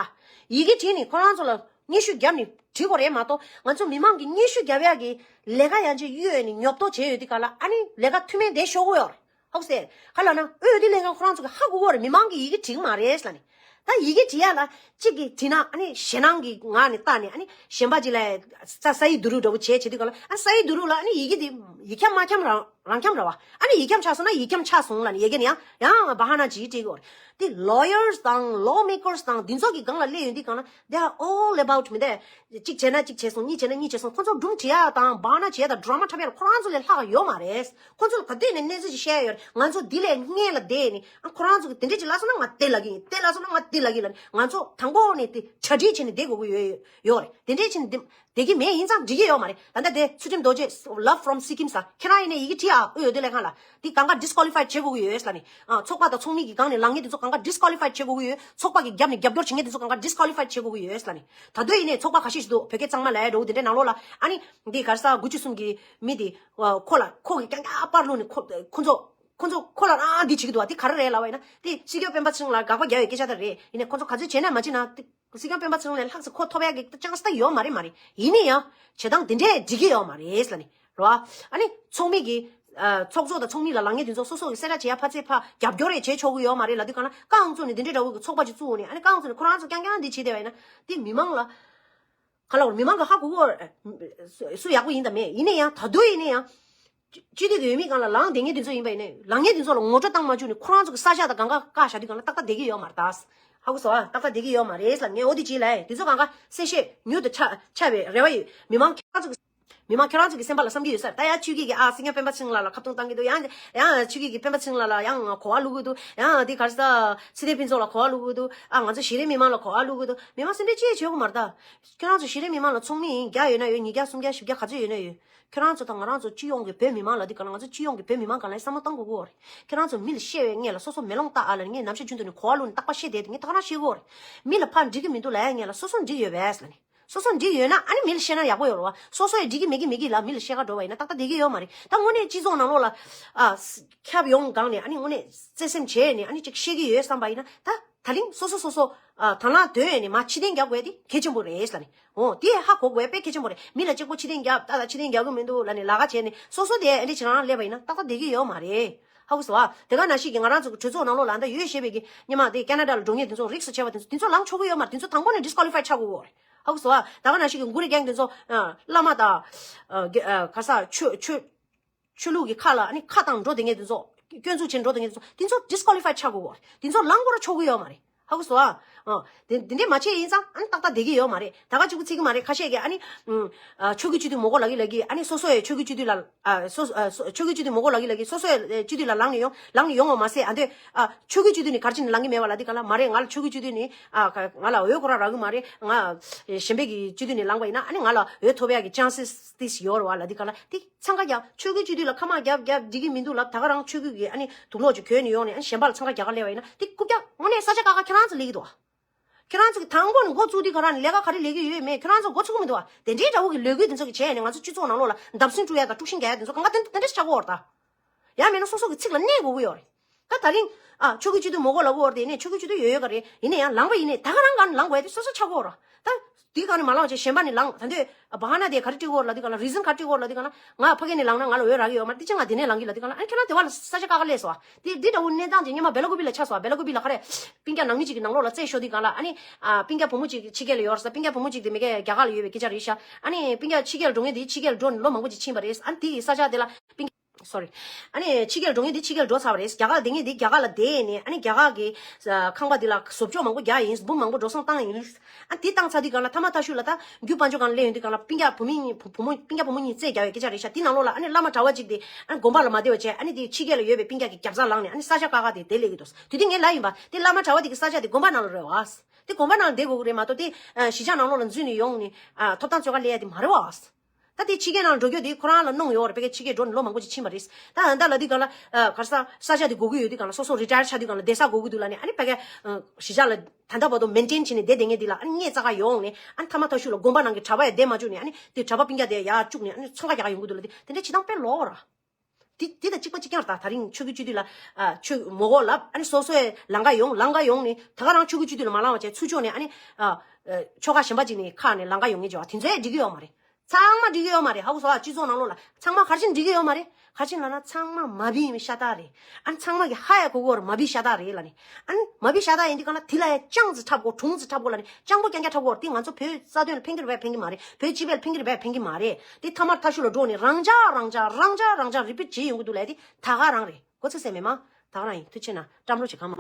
ཡི་གེ་བྲིས་ནས་ཁོ་རང་ཚོ་ལ་སྙན་ཞུ་བརྒྱབ་ནས་བྲིས་དགོས་རེད་མ་གཏོགས་ང་ཚོ་མི་མང་གི་སྙན་ཞུ་བརྒྱབ་ཡག་གི་ལས་ཀ་ཡང་ཅིག་གཡོལ་ནས་ཉོབ་ཏོ་བྱས་ཡོད་དུས་གང་ལ་ཨ་ནི་ལས་ཀ་མཐུ་མེད་བསྡད་ཤོག་གི་ཡོད་རེད། ཧོག་སེ། ག་ལ་ན་འོས་བསྡུ་ལྷན་ཁང་ཁོ་རང་ཚོ་གི་ཧ་གོ་གི་ཡོད་རེད། མི་མང་གི་ཡི་གེ་བྲིས་གི་མ་རེད་ལབ་ནས། ད་ཡི་གེ་བྲིས་ཡ་ལ་གཅིག་གིས་བྲིས་ན་ཨ་ནི་ཞེད་སྣང་གི་ངང་ནས་བལྟས་ནས་ཨ་ནི་གཞན་པ་ཅིག་ལ་ས་ས་ཡིག་བསྡུ་རུབ་འདྲ་པོ་བྱས་བྱེད་དུས་གང་ལ་ཨ་ས་ཡིག་བསྡུ་རུབ་ལ་ཨ་ནི་ཡི་གེ་དེ་ཡིག་ཁྱབ་མ་ཁྱབ་རང་རང་ཁྱབ་ར་བ། ཨ་ནི་ཡིག་ཁྱབ་ཆགས་སོང་ན་ཡིག་ཁྱབ་ཆགས་སོང་ལབ་ནས་ཡི་གེ་ནི་ཡང་ཡང་བ་ཧ་ན་ཅིག་བྲིས་གི་ཡོད་རེད། དེ་lawyers་དང་lawmakers་དང་འདི་ཚོ་གི་སྒང་ལ་སླེབས་ཡོང་དུས་གང་ལ་they are all about མི་འདས། གཅིག་བྱས་ན་གཅིག་བྱས་སོང་། གཉིས་བྱས་ན་གཉིས་བྱས་སོང་། ཁོ་ཚོ་སྒྲུང་བྲིས་ཡ་དང་བ་ཧ་ན་བྱས་ཡ་དང་drama་འཁྲབ་ཡ་ལ་ཁོ་རང་ཚོ་ལས་ལྷག་ཡོད་མ་རེད། ཁོ་ཚོ་ལ་ག་དུས་ནས་གནས་ཚུལ་ཞིག་བཤད་ཡ་ཡོད་རེད། ང་ཚོ་འདི་ལས་སྔོན་ལ་བསྡད་ནས་ཨ་ཁོ་རང་ཚོ་གི་དེ་འདྲས་ཅིག་ལབ་སོང་ན་ང་དེ་ལབ་གི་ཡིན། དེ་ལབ་སོང་ན་ང་དེ་ལབ་གི་ལབ་ནས་ང་ཚོ་དང་པོ་ནས་དེ་གྲ་སྒྲིག་བྱས་ནས་བསྡད་དགོས་ཀྱི་ཡོད་ཡོད་རེད། དེ་འདྲས་བྱས་ནས་བསྡད་ཀྱི་མེད་ཡིན་ཙང་འགྲིག་གི་ཡོད་མ་རེད། ད་ལྟ་དེ་ཚུལ་ཁྲིམས་རྡོ་རྗེ་Love from Sikkim་ཟེར་ཁྱེད་རང་ཡིན་ནའི་ཡི་གེ་བྲིས་ཨ་དབུས་འོས་བསྡུ་ལྷན་ཁང་ལ་འདི་གང་ག་disqualify་བྱེད་དགོས་ཀྱི་ཡོད་ལབ་ནས་ཨ་ཚོགས་པ་དང་ཚོགས་མི་གི་སྒང་ནས་ལངས་མཁན་དེ་ཚོ་གང་ག་disqualify་བྱེད་དགོས་ཀྱི་ཡོད། ཚོགས་པ་གི་རྒྱབ་ནས་རྒྱབ་སྐྱོར་བྱེད་མཁན་དེ་ཚོ་གང་ག་disqualify་བྱེད་དགོས་ཀྱི་ཡོད་ལབ་ནས། ད་དུང་ཡིན་ནའི་ཚོགས་པ་ཁ་ཤས་ཤིག་འདུག་བོད་སྐད་གཙང་མ་ལབ་ཡ་འདྲ་བོ་དེ་འདྲའི་ནང་ལོགས་ལ་ཨ་ནི་འདི་ག་རེ་ཟེར་དགུ་བཅུ་གསུམ་གི་མི་དེ་ཁོ་ལ་ཁོ་གི་རྐྱང་རྐྱང་པར་བླུགས་ནས་ཁོ་ཁོ་ཚོ་ཁོ་ཚོ་ཁོ་ལ་རང་འདི་བྱེད་ཀྱི་འདུག་བ། དེ་ག་རེ་རེད་ལབ་པ་ཡིན་ན་དེ་སྲིད་སྐྱོང་སྤེན་པ་ཚེ་རིང་ལ་དགག་པ་རྒྱག་ཡའི་སྐད་ཆ་དེ་རེད། ཡིན་ནའི་ཁོ་ཚོ་ག་ཚོད་བྱས་ན་མ་བྱས་ན་དེ་སྲིད་སྐྱོང་སྤེན་པ་ཚེ་རིང་ལ་ལྷག་ཙམ་ཁོ་ཐོབ་ཡག་གི་chance་ད་ཡོད་མ་རེད་མ་རེད། ཡིན་ནའི་ཡང་བྱེད་སྟངས་དེ་འདྲས་འགྲིག་གི་ཡོད་མ་རེད་ལབ་ནས་རེད་བ། ཨ་ནི་ཚོགས་མི་གི་ཨ་ཚོགས་གཙོ་དང་ཚོགས་མི་ལ་ལངས་མཁན་དེ་ཚོ་སོ་སོ་གི་གསལ་བསྒྲགས་བྱེད་ཡ་ཕར་ཚད་ཕར་རྒྱབ་སྐྱོར་རེ་བྱེད་ཆོག་གི་ཡོད་མ་རེད་ལབ་དུས་གང་ལ་རྐང་བཙུགས་ནས་འདི་འདྲས་འདྲ་བོ་གི་ཚོགས་པ་ཅིག་བཙུགས་ནས་ཨ་ནི་རྐང་བཙུགས་ནས་ཁོ་རང་ཚོ་རྐྱང་རྐྱང་འདི་བྱེད་བསྡད་པ་ཡིན་ན་དེ་མི་མང་ལ། ག་ལ་བར་མི་མང་གི་ཧ་གོ་གོ་སུ་ཡག་པོ་ཡིན་དང་མེད། ཡིན་ནའི་ཡང་ད་དུང་ཡིན་ནའི་ཡང་། སྤྱི་འཐུས་ཀྱི་འོས་མི་སྒང་ལ་ལངས་བསྡད་མཁན་དེ་ཚོ་ཡིན་པ་ཡིན་ནའི་ལངས་མཁན་དེ་ཚོ་ལ་ངོ་སྤྲོད་བཏང་མ་བཅུག་ནས་ཁོ་རང་ཚོ་གི་ས་ཆ་དང་གང་ག་བཀག་བཞག་དུས་གང་ལ་ཏག་ཏག་བསྡད་ཀྱི་ཡོད་མ་རེད་ད། ཧ་གོ་སོང་ཨ། ཏག་ཏག་བསྡད་ཀྱི་ཡོད་མ་རེད་ལབ་ངས་འོ་དེ་ཅིག་ལབ་ཡིན། དེ་ཚོ་གང་ག་གསལ་བཤད་མྱུར་དུ་ཆགས་ཆགས་པའི་རེ་བ་ཡོད། མི་མང་ཁྱེད་རང་ཚོ་གི་མི་མང་ཁྱེད་རང་ཚོ་གི་སེམས་པ་ལ་བསམ་གྱི་ཡོད་ས་རེད། ད་ཡང་ཆོས་སྐྱིད་ཀྱིས་ཨ་སྲིད་སྐྱོང་སྤེན་པ་ཚེ་རིང་ལགས་ལ་ཁ་རྡུང་བཏང་གི་འདུག་ཡང་ཡང་ཆོས་སྐྱིད་ཀྱིས་སྤེན་པ་ཚེ་རིང་ལགས་ལ་ཡང་གོ་བ་བླུག་གི་འདུག་ཡང་དེ་ག་རེ་ཟ་ཚེ་བརྟན་ཕུན་ཚོགས་ལ་གོ་བ་བླུག་གི་འདུག་ཨ་ང་ཚོ་གཞི་རིམ་མི་མང་ལ་གོ་བ་བླུག་གི་འདུག་མི་མང་སེམས་ཁྲལ་ཅི་ཡང་བྱེད་དགོས་མ་རེད་ད། ཁྱེད་རང་ཚོ་གཞི་རིམ་མི་མང་ལ་ཚོགས་མི་ཡིན་བརྒྱ་ཡོད་ན་ཡོད། ཉིས་བརྒྱ་སུམ་བརྒྱ་བཞི་བརྒྱ་ག་ཚོད་ཡོད་ན་ཡོད། ཁྱེད་རང་ཚོ་དང་ང་རང་ཚོ་སྤྱི་ཡོངས་ཀྱི་བོད་མི་མང་ལ་འདི་ག་ལ་ང་ཚོ་སྤྱི་ཡོངས་ཀྱི་བོད་མི་མང་ག་ལ་བསམ་བློ་གཏོང་དགོས་ཀྱི་ཡོད་རེད། ཁྱེད་རང་ཚོ་མི་ལ་བཤད་པའི་སྔོན་ལ་སོ་སོ་མེ་ལོང་བཏགས་ཨ་ལ་ངས་ནམ་ཞག་རྒྱུན་དུ་ནས་གོ་བ་བླུགས་ནས་རྟག་པར་བཤད་བསྡད་དེ་ངས་ད་ག་རང་བཤད་ཀྱི་ཡོད་རེད། མི་ལ་ཕར་འགྲིག་གི་མི་འདུག་ལབ་ཡ་སྔོན་ལ་སོ་སོ་འགྲིག་ཡོད་པས་ལབ་ནས། སོ་སོ་འགྲིག་ཡོད་ན་ཨ་ནི་མི་ལ་བཤད་ན་ཡག་པོ་ཡོད་རེད་བ། སོ་སོ་ཡི་འགྲིག་གི་མེད་གི་མེད་གི་ལ་མི་ལ་བཤད་ག་འགྲོ་བ་ཡིན་ན་ཏག་ཏག་བསྡད་ཀྱི་ཡོད་མ་རེད། ད་དངོས་གནས་སྤྱི་ཚོགས་ནང་ལོགས་ལ་ཨ་ཁྱབ་ཡོང་སྒང་ནས་ཨ་ནི་དངོས་གནས་བརྩེ་སེམས་བྱས་ནས་ཨ་ནི་ཅིག་བཤད་ཀྱི་ཡོད་བསམ་པ་ཡིན་ན་ད། ད་རིང་སོ་སོ་སོ་སོ་ཨ་དང་བླངས་དོན་ནས་མ་ཕྱི་བདེན་རྒྱག་དགོས་དེ་གལ་ཆེན་པོ་རེད་ལབ་ནས། འོ་དེ་ཧ་གོ་དགོས་དཔེ་གལ་ཆེན་པོ་རེད། མི་ལ་གཅིག་པོ་ཕྱི་བདེན་རྒྱབ་ད་ད་ཕྱི་བདེན་རྒྱག་གི་མི་འདུག་ལབ་ནས་ལ་ག་བྱས་ནས་སོ་སོ་དེ་ཨེ་འདྲས་བྱེད་རང་སླེབས་པ་ཡིན་ན་ཏག་ཏག་བསྡད་ཀྱི་ཡོད་མ་རེད། ཧ་གོ་སོང་ཨ། དེ་ག་ནང་བཞིན་གྱི་ང་རང་ཚོ་གི་གྲོས་ཚོགས་ནང་ལོགས་ལ་ཨ་ད་ཡོད་བཤད་པའི་གི་སྙེ་མ་དེ་ཁེ་ན་ཌ་ལ་འགྲོ་མཁན་དེ་ཚོ་རིགས་སུ་ཆེ་བ་དེ་ཚོ་དེ་ཚོ་ལངས་ཆོག་གི་ཡོད་མ་རེད། དེ་ཚོ་དང་པོ་ནས་ཌི་སི་ཀོ་ལི་ཕའི་ཆགས་དགོས་ཀྱི་རེད། ཧ་གོ་སོང་ཨ། དེ་ག་ནང་བཞིན་གྱི་གུ་རི་གེང་དེ་ཚོ་ཨ་བླ་མ་དང་ཨ་ག་ས་ཆོས་ཆོས། ཆོས་ལུགས་ཀྱི་ཁ་ལ་ཨ་ནི་ཁ་བཏང་འགྲོ་བསྡད་མཁན་དེ་ཚོ། སྐྱོན་འཛུགས་བྱེད་འགྲོ་བསྡད་མཁན་དེ་ཚོ་དེ་ཚོ་ཌི་སི་ཀོ་ལི་ཕའི་ཆགས་དགོས་ཀྱི་རེད། དེ་ཚོ་ལངས་དགོས་ར་ཆོག་གི་ཡོད་མ་རེད། ཧ་གོ་སོང་ཨ། ཨ། དེ་དེ་འདྲས་མ་བྱས་ཡིན་ཙང་ཨ་ནི་ཏག་ཏག་བསྡད་ཀྱི་ཡོད་མ་རེད། ད་ག་གཅིག་པུ་ཚིག་གི་མ་རེད། ཁ་ཤས་ཀྱིས་ཨ་ནི། ཨ། ཆོས་ཀྱི་སྤྱི་འཐུས་མི་དགོས་ལབ་ཀྱི་ལབ་ཀྱི་ཨ་ནི་སོ་སོ་ཡི་ཆོས་ཀྱི་སྤྱི་འཐུས་ལ། ཨ། སོ་སོ་ཨ། སོ་ཆོས་ཀྱི་སྤྱི་འཐུས་མི་དགོས་ལབ་ཀྱི་ལབ་ཀྱི་སོ་སོ་ཡི་སྤྱི་འཐུས་ལ་ལངས་ནས་ཡོང་ལངས་ནས་ཡོང་བ་མ་ཟད་ཨ་འདོད། ཨ། ཆོས་ཀྱི་སྤྱི་འཐུས་ནི་ག་རེ་བྱས་ནས་ལངས་ཀྱི་མེད་པ་ལབ་དུས་ག་ལ་མ་རེད། ང་ལ་ཆོས་ཀྱི་སྤྱི་འཐུས་ནི། ཨ། ག་ང་ལ་འོས་ཁོ་རང་རག་གི་མ་རེད། ང་གཞན་པའི་གི་སྤྱི་འཐུས་ནི་ལངས་པ་ཡིན་ན་ཨ་ནི་ང་ལ་འོས་ཐོབ་ཡག་གི་ཅན་སི་ཏིས་ཡོད་རེད་བ་ལབ་དུས་ག་ལ་དེ། འཚང་ཁ་རྒྱག་ཆོས་ཀྱི་སྤྱི་འཐུས་ལ་ཁ་མ་རྒྱབ་རྒྱབ་འགྲིག་གི་མི་འདུག་ལབ། ད་ག་རང་ཆོས་ཀྱི་གི་ཨ་ནི་དུག་ལོག་ཅིག་གྱོན་ནས་ཡོང་ནས་ཨ་ནི་གཞན་པ་ལ་འཚང་ཁ་རྒྱག་ག་སླེབས་པ་ཡིན་ན་དེ་རྐུབ་བཀྱག་དངོས་གནས་ས་ཆ་ཁག་ཁག་ཁྱེད་རང་ཚོ་སླེབས་ཀྱི་འདུག་བ། ཁྱེད་རང་ཚོ་གི་དང་པོ་ནས་འགོ་བཙུགས་དུས་ག་རང་ནས་ལས་ཀ་ག་རེ་ལས་ཀྱི་ཡོད་མེད་ཁྱེད་རང་ཚོ་འགོ་ཚུགས་ཀྱི་མི་འདུག་བ། དེ་འདྲའི་འདྲ་བོ་གི་ལས་འགུལ་དེ་ཚོ་གི་བྱས་ནས་ང་ཚོ་སྤྱི་ཚོགས་ནང་ལོགས་ལ་བརྡབ་གསིག་སྤྲོད་ཡ་དང་དཀྲུག་ཤིང་རྒྱག་ཡ་དེ་ཚོ་གང་ག་དེ་དེ་འདྲས་ཆགས་ཀྱི་ཡོད་རེད་ད། ཡང་མིན་ན་སོ་སོ་གི་ཚིག་ལ་གནས་དགོས་ཀྱི་ཡོད་རེད། ད་ད་རིང་ཨ་ཆོས་ཀྱི་སྤྱི་འཐུས་མོ་གོ་ལ་གོ་བར་དེ་ནས་ཆོས་ཀྱི་སྤྱི་འཐུས་ཡོད་ཡོད་ག་རེད། ཡིན་ན་ཡང་ལངས་པ་ཡིན་ནས་ད་ག་རང་ག་ནས་ལངས་དགོས་ཡ་དེ་སོ་སོ་ཆགས་གོ་ར། ད་དེ་ག་ནས་མ་ལངས་བྱས་གཞན་པ་ནས་ལངས། ད་འདོད་བ་ཧ་ན་དེ་ག་རེ་སྤྲད་གོ་ར་ལ་དེ་ག་ལ་རི་ཟན་ག་རེ་སྤྲད་གོ་ར་ལ་དེ་ག་ལ། ང་ཕ་གི་ནས་ལངས་ན་ང་ལ་འོས་རག་གི་ཡོད་མ་རེད། དེ་ཅི་ང་དེ་ནས་ལངས་གི་ལ་དེ་ག་ལ། ཨ་ཁྱེད་རང་དེ་བ་ལ་ས་ཆ་ཀ་ཁ་ལས་སོ། དེ་འདི་འདྲ་བོ་གནས་སྟངས་ཅིག་སྔོན་མ་སྦེ་ལ་ཀུ་པི་ལ་ཆགས་སོ། སྦེ་ལ་ཀུ་པི་ལ་ག་རེ་སྤུན་ཀྱག་ནང་མི་ཅིག་གི་ནང་ལོགས་ལ་རྩད་ཤོར་དེ་ག་ལ། ཨ་ནི་ཨ་སྤུན་ཀྱག་བུ་མོ་ཅིག་ཕྱི་རྒྱལ་ལ་ཡོད་རེད་ས། སྤུན་ཀྱག་བུ་མོ་ཅིག་དེ་མི་ག་རྒྱ་གར་ལ་ཡོད་པའི་སྐད་ཆ་རེད་ཤག་ཨ་ནི་སྤུན་ཀྱག་ཕྱི་རྒྱལ་འགྲོ་མཁན་དེ་ཕྱི་རྒྱལ་འགྲོ་ནས་ལོ་མང་པོ་ཅིག་ཕྱིན་པ་རེད། ཨ་ནི་དེ་ས་ཆ་དེ་ལ་སྤུན་སོ་རི། ཨ་ནི་ཕྱི་རྒྱལ་འགྲོ་མཁན་དེ་ཕྱི་རྒྱལ་འགྲོ་ཚར་བ་རེད། རྒྱ་གར་དེ་ངས་དེ་རྒྱ་གར་ལ་བསྡད་ནས། ཨ་ནི་རྒྱ་གར་གི་ཁང་པ་དེ་ལ་བཟོ་བཅོས་མང་པོ་རྒྱག་ཡིན། འབུམ་མང་པོ་འགྲོ་སོང་བཏང་ཡིན། ཨ་དེ་བཏང་ཚར་དུས་གང་ལ་ཐ་མ་ཐ་ཤུ་ལ་ད་རྒྱུ་དཔལ་འབྱོར་གང་ལ་སླེབས་ཡོང་དུས་གང་ལ་སྤུན་ཀྱག་བུ་མོ་གཉིས་བུ་བུ་མོ་སྤུན་ཀྱག་བུ་མོ་གཉིས་རྩད་རྒྱག་ཡོད་སྐད་ཆ་རེད་ཤག་དེ་ནང་ལོགས་ལ་ཨ་ནི་བླ་མ་གྲྭ་བ་གཅིག་དེ་ཨ་ནི་དགོན་པ་ལ་མ་བསྡད་པ་བྱས། ཨ་ནི་དེ་ཕྱི་རྒྱལ་ལ་ཡོད་པའི་སྤུན་ཀྱག་གི་རྒྱབ་རྩ་ལངས་ནས་ཨ་ནི་ས་ཆ་ཀ་ཁ་དེ་དེ་སླེབས་ཀྱི་འདུག་དེ་དུས་ངས་ལབ་ཡིན་པ། དེ་བླ་མ་གྲྭ་བ་དེ་གི་ས་ཆ་དེ་དགོན་པ་ནང་ལ་རེད་བ། དེ་དགོན་པ་ནང་ལ་བསྡད་དགོས་ཀྱི་རེད་མ་གཏོགས་དེ་གཞིས་ཆགས་ནང་ལོགས་ལ་འཛུལ་ནས་ཡོང་ནས་ཐོབ་ཐང་རྩོད་ག་སླེབས་ཡ་དེ་མ་རེད་བ། ད་དེ་ཕྱི་རྒྱལ་ནང་འགྲོ་རྒྱུ་དེ་ཁོ་རང་ལ་གནོང་ཡོད་རེད། ཕ་གིར་ཕྱི་རྒྱལ་འགྲོ་ནས་ལོ་མང་པོ་ཅིག་ཕྱིན་པ་རེད། ད་ད་ལ་དེ་ག་ལ་ག་རེ་ཟ་ས་ཆ་དེ་དགོས་ཀྱི་ཡོད་དུས་ག་ལ། སོ་སོ་རི་ཊ་ཡར་ཆགས་དུས་ག་ལ་བསྡད་ས་དགོས་ཀྱི་འདུག་ལབ་ནས། ཨ་ནི་ཕ་གིར་གཞིས་ཆགས་ལ་ད་ལྟ་བར་དུ་མེན་ཊེན་བྱས་ནས་བསྡད་བསྡད་མཁན་དེ་ལ་ཨ་ནི་སྔས་རྩ་ཁ་ཡོང་ནས། ཨ་ནི་ཐ་མ་ཐ་ཤུ་ལ་དགོན་པ་ནང་གི་གྲྭ་པ་ཡ་བསྡད་མ་བཅུག་ནས། ཨ་ནི་དེ་གྲྭ་པ་སྤུན་ཀྱག་དེ་ཡར་བཅུག་ནས་ཨ་ནི་འཚང་ཁ་རྒྱག་ག་ཡོང་གི་འདུག་ལབ་དེ་དེ་འདྲ་བྱེད་སྟངས་དཔེ་ལོག་ར། དེ་དེ་དང་གཅིག་པ་གཅིག་རྐྱང་རེད། ད་ད་རིང་ཆོས་ཀྱི་སྤྱི་འཐུས་ལ་ཨ་ཆོས་མོ་གོ་ལབ། ཨ་ནི་སོ་སོས་ལམ་ཁ་ཡོང་ལམ་ཁ་ཡོང་ནས་ད་ག་རང་ཆོས་ཀྱི་སྤྱི་འཐུས་ལ་མ་ལངས་པ་བྱས་ཚུར་ཕྱོགས་ནས་ཨ་ནི་ཨ་ཨ་ཆོལ་ཁ་གཞན་པ་ཅིག་ནས་ཁག་ནས་ལམ་ཁ་ཡོང་མཁན་བྱས་པ་དེ་ཚོས་འགྲིག་གི་ཡོད་མ་རེད། ཚང་མ་འགྲིག་གི་ཡོད་མ་རེད། ཧ་གོ་སོང་ཨ། སྤྱི་ཚོགས་ནང་ལོགས་ལ་ཚང་མ་ག་རེ་བྱས་ནས་འགྲིག་གི་ཡོད་མ་རེད། ག་རེ་བྱས་ནས་ལབ་ན་ཚང་མ་མ་བི་ཡིན་པའི་ཤ་སྟག་རེད། ཨ་ནི་ཚང་མ་གི་ཧ་ཡ་གོ་གོ་ར་མ་བི་ཤ་སྟག་རེད་ལབ་ནས། ཨ་ནི་མ་བི་ཤ་སྟག་ཡིན་དུས་ག་ལ་དེ་ལ་ཡ་ཅང་ཙི་འཁྲབ་དགོས། གྲུང་ཙི་འཁྲབ་དགོས་ལབ་ནས། སྤྱང་པོ་རྐྱང་རྐྱང་འཁྲབ་དགོས་ར། དེ་ང་ཚོ་བོད་རྩ་དོན་ལ་ཕན་གྱི་རེད་པས་ཕན་གྱི་མ་རེད། བོད་སྤྱི་པའི་ལ་ཕན་གྱི་རེད་པས་ཕན་གྱི་མ་རེད། དེ་ཐ་མར་ཐ་ཤུ་ལ་འགྲོ་ནས་རང་འཇགས་རང་འཇགས་རང་འཇགས་རང་འཇགས་རི་པིཊ་བྱེད་ཡོང་གི་འདུག་ལབ་དེ་ད་ག་རང་རེད། གོ་ཚོད་ཟེར་མེད་མ། ད་ག་རང་ཡིན། ཐུགས་ཆེ་གནང་། བཀྲམ་རོགས་བྱེད་གང་མང་།